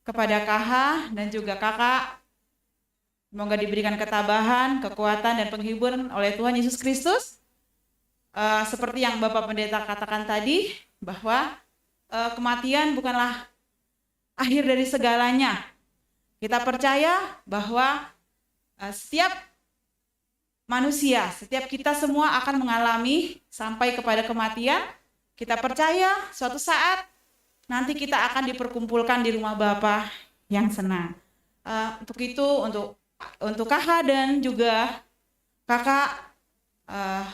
kepada K H dan juga Kakak. Semoga diberikan ketabahan, kekuatan, dan penghiburan oleh Tuhan Yesus Kristus. Eh, seperti yang Bapak Pendeta katakan tadi, bahwa eh, kematian bukanlah akhir dari segalanya. Kita percaya bahwa eh, setiap manusia, setiap kita semua akan mengalami sampai kepada kematian. Kita percaya suatu saat nanti kita akan diperkumpulkan di rumah Bapa yang senang. Eh, untuk itu, untuk untuk K H dan juga Kakak, eh,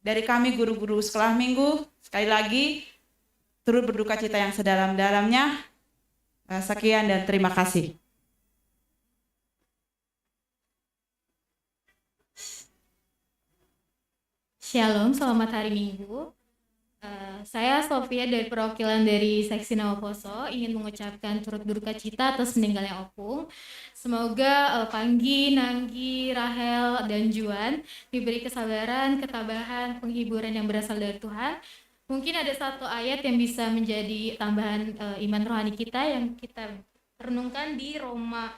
dari kami guru-guru sekolah minggu, sekali lagi turut berduka cita yang sedalam-dalamnya. Eh, sekian dan terima kasih. Shalom, selamat hari Minggu. Eh, saya Sofia dari perwakilan dari Seksi Nawaposo ingin mengucapkan turut berduka cita atas meninggalnya Opung. Semoga eh, Panggi, Nanggi, Rahel, dan Juan diberi kesabaran, ketabahan, penghiburan yang berasal dari Tuhan. Mungkin ada satu ayat yang bisa menjadi tambahan eh, iman rohani kita yang kita renungkan di Roma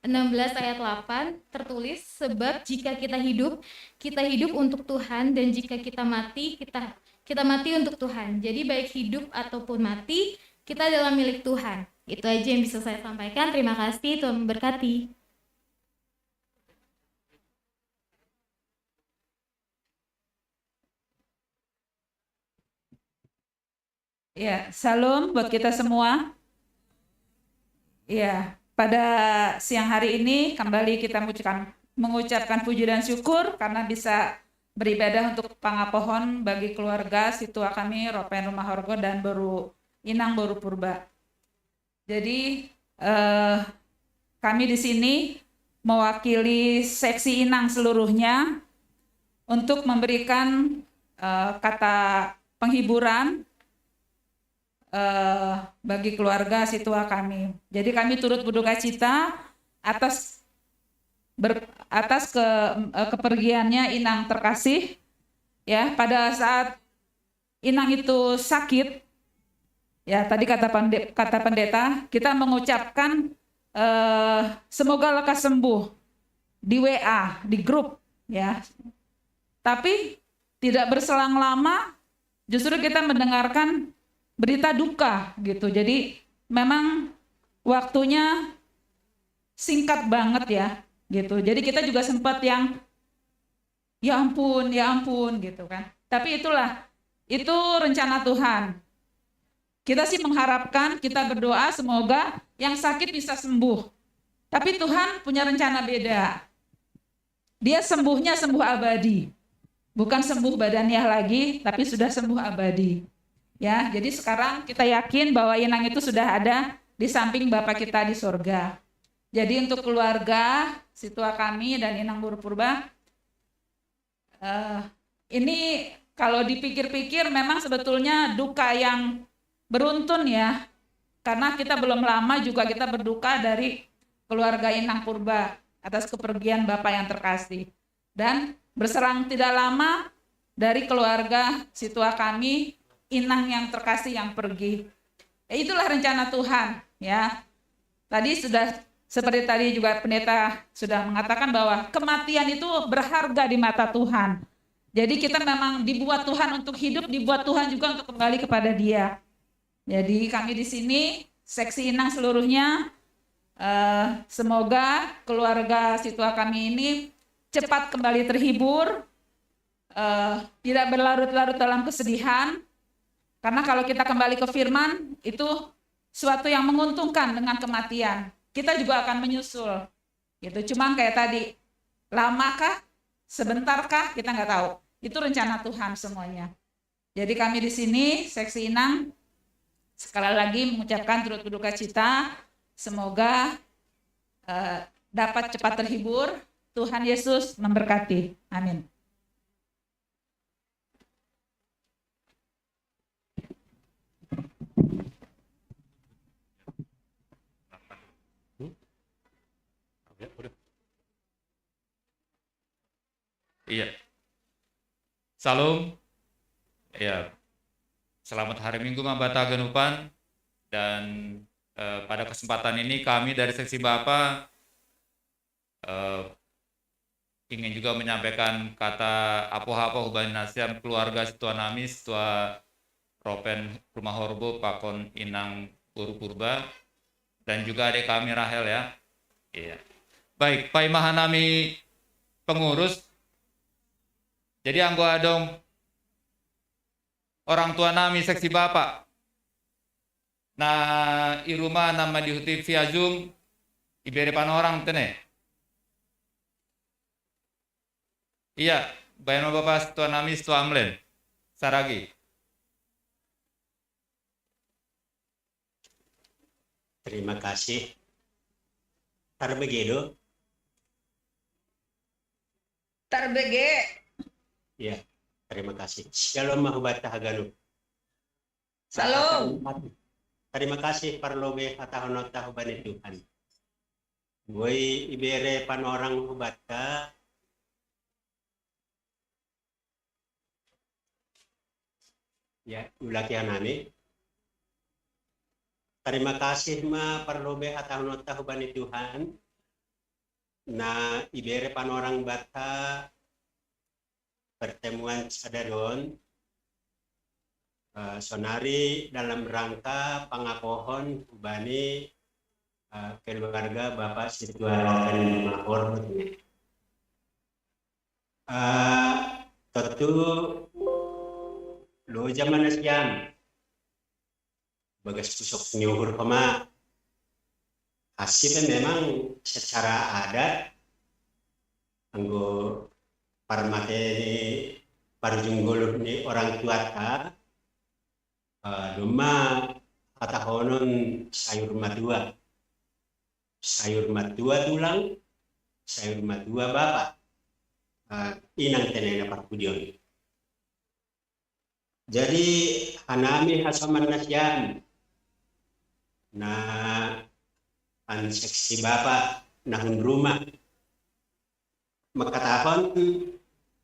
enam belas ayat delapan tertulis, sebab jika kita hidup, kita hidup untuk Tuhan, dan jika kita mati, kita kita mati untuk Tuhan. Jadi baik hidup ataupun mati, kita adalah milik Tuhan. Itu aja yang bisa saya sampaikan. Terima kasih, Tuhan memberkati. Ya, salam buat kita semua. Ya, pada siang hari ini kembali kita mengucapkan, mengucapkan puji dan syukur karena bisa beribadah untuk pangapohon bagi keluarga situa kami Ropen Rumah Horgo dan Boru Inang Boru Purba. Jadi eh, kami di sini mewakili seksi Inang seluruhnya untuk memberikan eh, kata penghiburan eh, bagi keluarga situa kami. Jadi kami turut berduka cita atas ber, atas ke, eh, kepergiannya Inang terkasih ya pada saat Inang itu sakit, ya tadi kata pande, kata pendeta, kita mengucapkan eh, semoga lekas sembuh di W A, di grup, ya. Tapi tidak berselang lama, justru kita mendengarkan berita duka gitu. Jadi memang waktunya singkat banget ya gitu. Jadi kita juga sempat yang ya ampun, ya ampun gitu kan. Tapi itulah itu rencana Tuhan. Kita sih mengharapkan, kita berdoa semoga yang sakit bisa sembuh. Tapi Tuhan punya rencana beda. Dia sembuhnya sembuh abadi. Bukan sembuh badannya lagi, tapi sudah sembuh abadi. Ya, jadi sekarang kita yakin bahwa Inang itu sudah ada di samping Bapa kita di sorga. Jadi untuk keluarga, situa kami dan Inang Guru Purba, uh, ini kalau dipikir-pikir memang sebetulnya duka yang beruntun ya. Karena kita belum lama juga kita berduka dari keluarga Inang Purba atas kepergian Bapak yang terkasih. Dan berserang tidak lama dari keluarga situa kami, inang yang terkasih yang pergi. Ya, itulah rencana Tuhan, ya. Tadi sudah, seperti tadi juga pendeta sudah mengatakan bahwa kematian itu berharga di mata Tuhan. Jadi kita memang dibuat Tuhan untuk hidup, dibuat Tuhan juga untuk kembali kepada Dia. Jadi kami di sini, seksi inang seluruhnya, eh, semoga keluarga situa kami ini cepat kembali terhibur, eh, tidak berlarut-larut dalam kesedihan. Karena kalau kita kembali ke firman, itu suatu yang menguntungkan dengan kematian. Kita juga akan menyusul. Gitu. Cuman kayak tadi, lamakah, sebentarkah, kita nggak tahu. Itu rencana Tuhan semuanya. Jadi kami di sini, seksi inang, sekali lagi mengucapkan turut berduka cita. Semoga, eh, dapat cepat terhibur. Tuhan Yesus memberkati. Amin. Iya. Salam. Iya. Selamat hari Minggu, Mambata Ganupan. Dan, eh, pada kesempatan ini kami dari seksi Bapa, eh, ingin juga menyampaikan kata apo-apo hubani nasiam keluarga situa nami, situa Ropen Rumah Horbo, Pakon Inang Guru Purba, dan juga adik kami Rahel, ya. Iya. Baik, Pak Imahan nami pengurus. Jadi anggo adong orang tua nami seksi Bapa na i rumah na madihuti via Zoom, ibere panorang tene. Iya, baen ma Bapa situa nami, situa Amlen. Saragi. Terima kasih. Tarbege do? Tarbege. Ya, terima kasih. Shalom ma hubata haganup. Shalom. Terima kasih parlobe hatahononta hubani Tuhan. Boi ibere panorang hubata. Ya, ulakianani. Terima kasih ma parlobe hatahononta hubani Tuhan. Na ibere panorang bata pertemuan sadari on, eh, sonari dalam rangka pangapohon hubani, eh, keluarga Bapak Situa Ropen Mahor. Eh, tentu lo zaman sian bagas pusok ni uhur koma. Hasilnya memang secara adat anggo parmate ni parjunggoluh ni orang tuata, eh, domma hatahonon sayur matua. Sayur matua tulang, sayur matua bapa. Eh, inang tenena parpudion. Jadi hanami hasoman nasiam na an seksi bapa na hun rumah mangkatahon,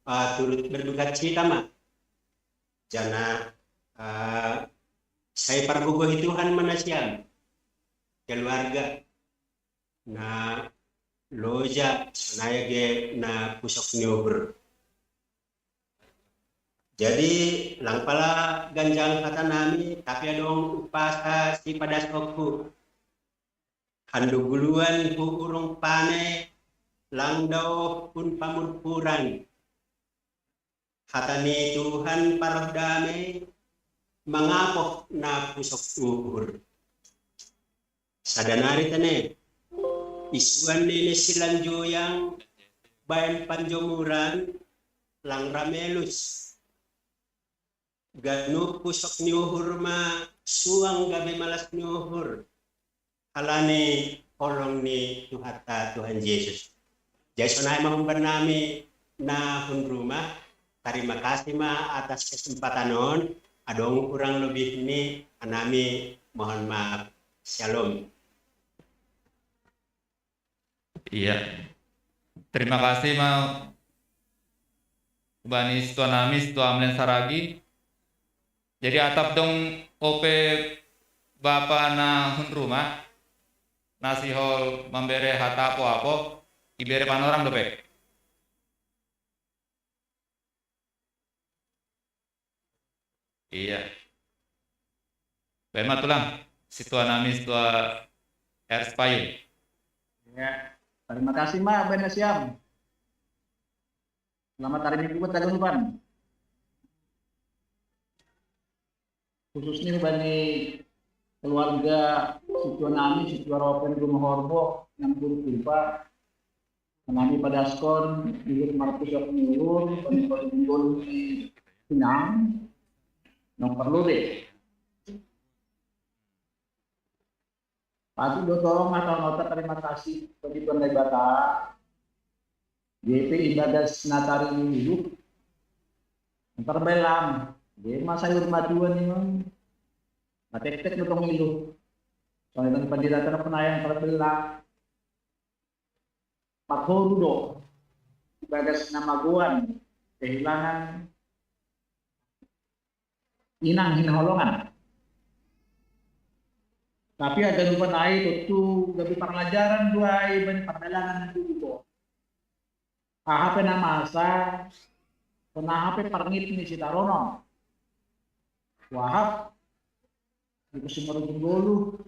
uh, turut berduka cita ma. Jana, uh, sai pargogohi Tuhan ma nasiam keluarga na loja sonai ge na pusok ni uhur. Jadi lang pala ganjang hatanami, tapi adong umpasa sipadasonku. Handoguluan hu urung pane, lang daoh hun pamurpuran. Hata ni Tuhan paroh dame, mangapoh na pusok uhur. Sada nari tene, isuan ni silanjuyang baen panjomuran lang ramelus. Ganup pusok ni uhur ma suang gabe malas ni uhur. Halani holong ni Tuhanta Tuhan Yesus. Jadi sonai ma umban nami na hun rumah. Terima kasih ma atas kesempatan on. Adong kurang lebih ni anami mohon maaf. Shalom. Iya. Terima kasih ma bani situa nami, situa Amlen Saragi. Jadi atap dong ope bapa na hun rumah, na sihol mambere hata apo-apo, ibere panorang dope. Iya. Baen ma tulang, situa nami, situa R S Payung. Ya, terima kasih ma, Bana Siam. Selamat hari Minggu buat tagun pan. Khususnya bani keluarga situa nami, situa Ropen, rumah Horbo, yang buruk lupa. Nami padaskon, ilut marpusok niulun, bani palinggol di Pinang, yang perlu deh. Patut do tolong atau nota terima kasih bagi Tuhan Naibata. J P ibadas natari ilu. Antar belam. Dia mah sayur matuan ni mang. Matek-tek nutong ilu. Soalnya kan pandira tanah penayang antar belam. Pakoru do. Ibadas nama guan. Kehilangan inang hinaholongan. Tapi ada lupa nai tutu gabi pelajaran duai bani perdalangan itu juga. Ahap na masa, kena ahap parngit ni si tarono. Wahap, di kusi marujung dulu,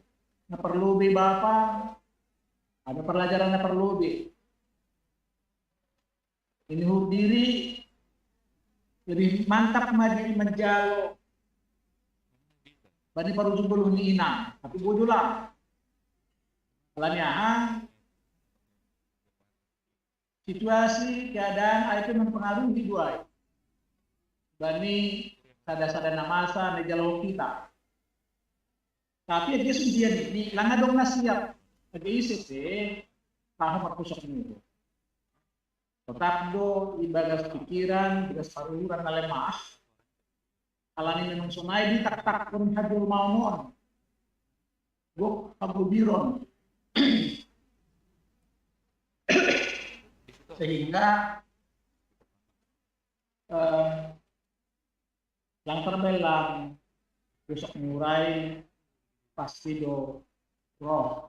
na perlu be bapa, ada pelajaran na perlu be. Ini hurdiri lebih mantap maju manjalo bani parujung bulu ni inang, tapi bojolah. Alani aha, situasi keadaan itu mempengaruhi duai bani sada-sada na masa na jalo kita. Tapi dia sendiri ni langa dong na siap. Lagi isi te tahu marpusok ni. Tetap do ibagas pikiran, ibagas paruhuran na lemah. Alani memang sonai di tak-tak pun hajul mau non. Gok habudiron. Sehingga eh, lang terbelang, pusok murai, pasti do roh.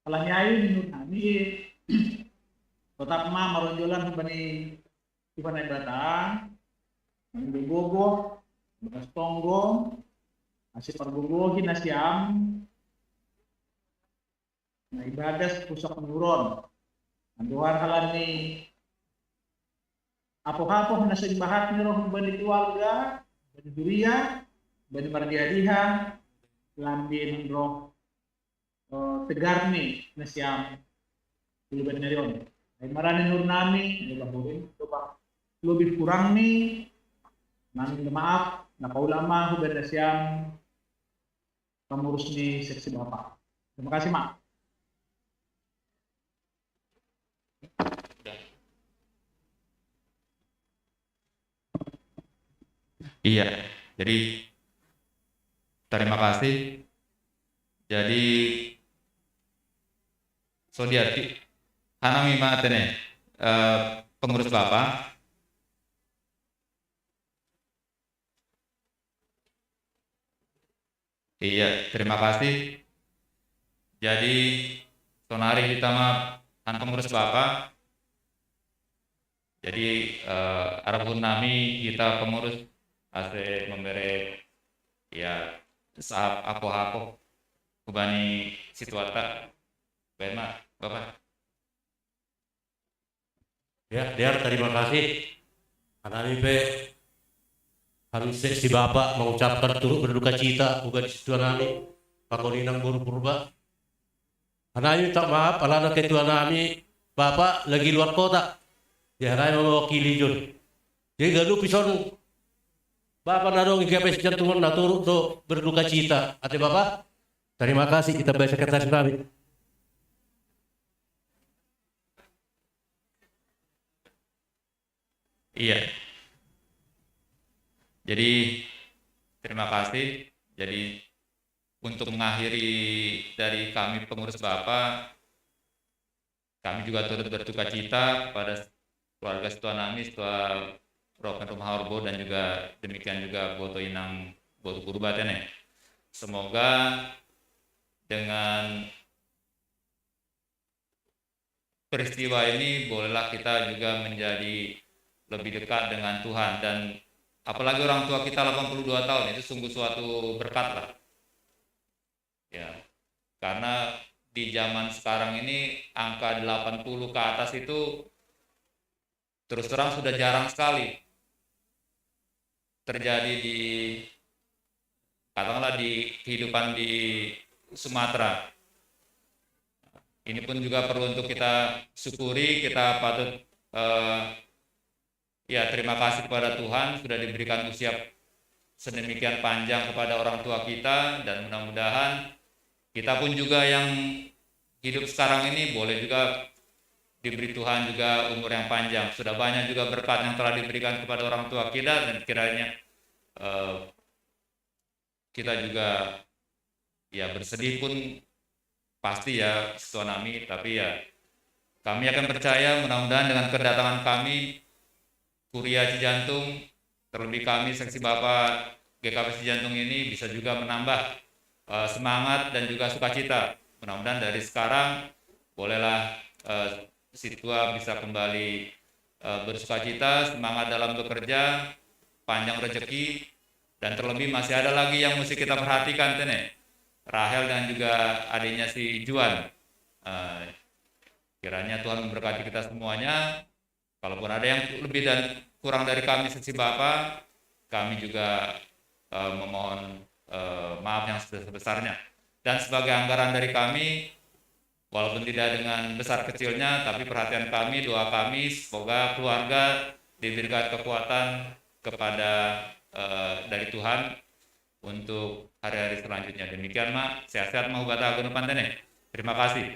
Alani ayu minum nami, tetap ma maronjolan bani Tuhan Naibata, mandi bobo, bekas tonggo, masih pergogohi nasiam, na ibadas pusok nuron. Andohan halani apo-apo na sing bahat ni roh bani keluarga, bani huria, bani mardiha-diha, lambin roh eh, tegar ni nasiam ilu bani narion. Ai marani nur nami, ilu bahurin, coba lebih kurang ni, nami minta maaf, na paulama huben nasiam pengurus ni seksi bapak. Terima kasih, Mak. Iya, jadi terima kasih. Jadi sondiati, hanami ma tene eh, pengurus Bapak. Iya, terima kasih. Jadi sonari kita ma han pengurus Bapak. Jadi eh, arapun nami kita pengurus ase membere ya sahap apo-apo hubani situata. Baen ma Bapak. Ya, Dear, terima kasih. Hanami pe harus si Bapak mengucapkan turut berduka cita bukan situa nami pakoninang boru Purba. Hanami minta maaf alana ketua nami Bapak lagi luar kota. Ya, hanami mewakili Jun. Jadi galu pison Bapak nadong iga pes jantungan na turut do berduka cita. Ate Bapak, terima kasih kita baca kertas nami. Iya. Jadi terima kasih. Jadi untuk mengakhiri dari kami pengurus Bapak, kami juga turut berduka cita kepada keluarga setua nami, setua Ropen Rumah Horbo dan juga demikian juga Boto Inang Boto Purba tene. Semoga dengan peristiwa ini bolehlah kita juga menjadi lebih dekat dengan Tuhan, dan apalagi orang tua kita delapan puluh dua tahun, itu sungguh suatu berkat lah. Ya. Karena di zaman sekarang ini angka delapan puluh ke atas itu terus terang sudah jarang sekali terjadi di, katakanlah, di kehidupan di Sumatera. Ini pun juga perlu untuk kita syukuri, kita patut, eh, ya, terima kasih kepada Tuhan sudah diberikan usia sedemikian panjang kepada orang tua kita, dan mudah-mudahan kita pun juga yang hidup sekarang ini boleh juga diberi Tuhan juga umur yang panjang. Sudah banyak juga berkat yang telah diberikan kepada orang tua kita, dan kiranya, eh, kita juga, ya, bersedih pun pasti, ya, tsunami, tapi, ya, kami akan percaya, mudah-mudahan dengan kedatangan kami, Kuria Cijantung, terlebih kami, Seksi Bapak G K P Cijantung ini, bisa juga menambah, eh, semangat dan juga sukacita. Mudah-mudahan dari sekarang bolehlah, eh, si tua bisa kembali, eh, bersukacita, semangat dalam bekerja, panjang rezeki, dan terlebih masih ada lagi yang mesti kita perhatikan, tene. Rahel dan juga adiknya si Juan. Eh, kiranya Tuhan memberkati kita semuanya. Kalaupun ada yang lebih dan kurang dari kami, Seksi Bapak, kami juga, eh, memohon, eh, maaf yang sebesar-besarnya. Dan sebagai anggaran dari kami, walaupun tidak dengan besar kecilnya, tapi perhatian kami, doa kami, semoga keluarga diberikan kekuatan kepada, eh, dari Tuhan untuk hari-hari selanjutnya. Demikian, Mak. Sehat-sehat, Mak, Hubata Gunung Pantene. Terima kasih.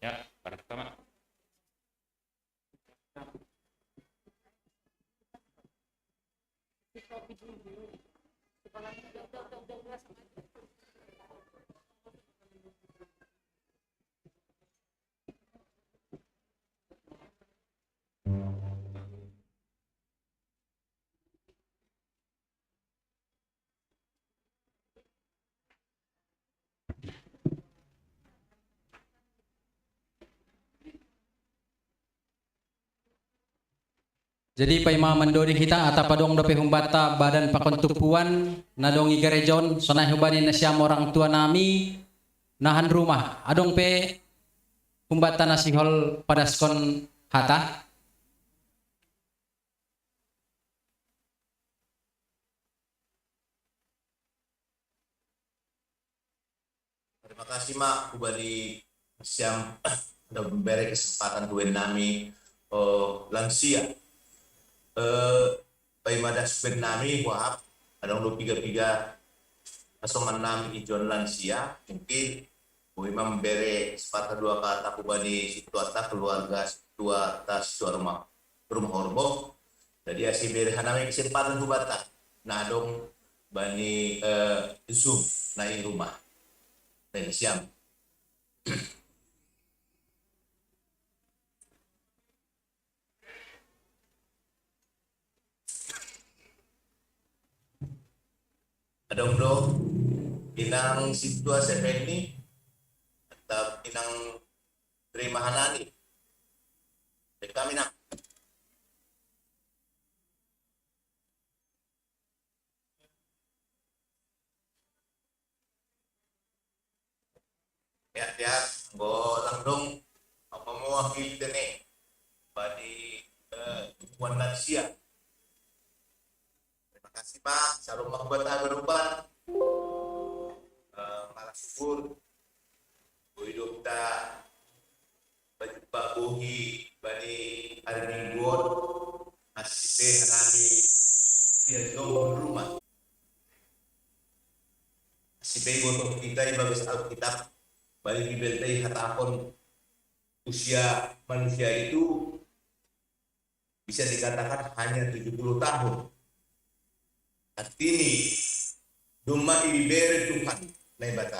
Ya, pada kita, Mak. Jadi, paima mandoding hita, atap adong dope humbanta badan pakontupuan na dong i gareja on, sonai hubani nasiam orang tua nami nahan rumah. Adong pe humbanta na sihol padaskon hata? Terima kasih, Mak, hubani siam ada memberi kesempatan hubani nami, eh, lansia. Eh, paima das hubani nami, wahap, adong do piga-piga asoman nami ijon lansia, mungkin boi ma memberi kesempatan dua kata hubani si tuata, keluarga si tuata, si tua rumah, rumah horbo. Jadi asi beri hanami kesempatan hubanta na adong bani, eh, Zoom na i rumah. Nah, siam. Adong do inang si tua sepe ni, atau inang terima hanani. Kami na. Ya, ya, anggo langdong, apa mewakili tene bani, eh, tumpuan lansia. Terima kasih, Pak. Salam makbat agarupan. Eh, malas syukur. Boy dokta Pak Bogi bani ari Minggu on, asi pe hanami dia jong rumah. Asi pe boto kita ibagas Alkitab, bani Bibel ta ihatahon usia manusia itu bisa dikatakan hanya tujuh puluh tahun. Artini, domma ibibere Tuhan Naibata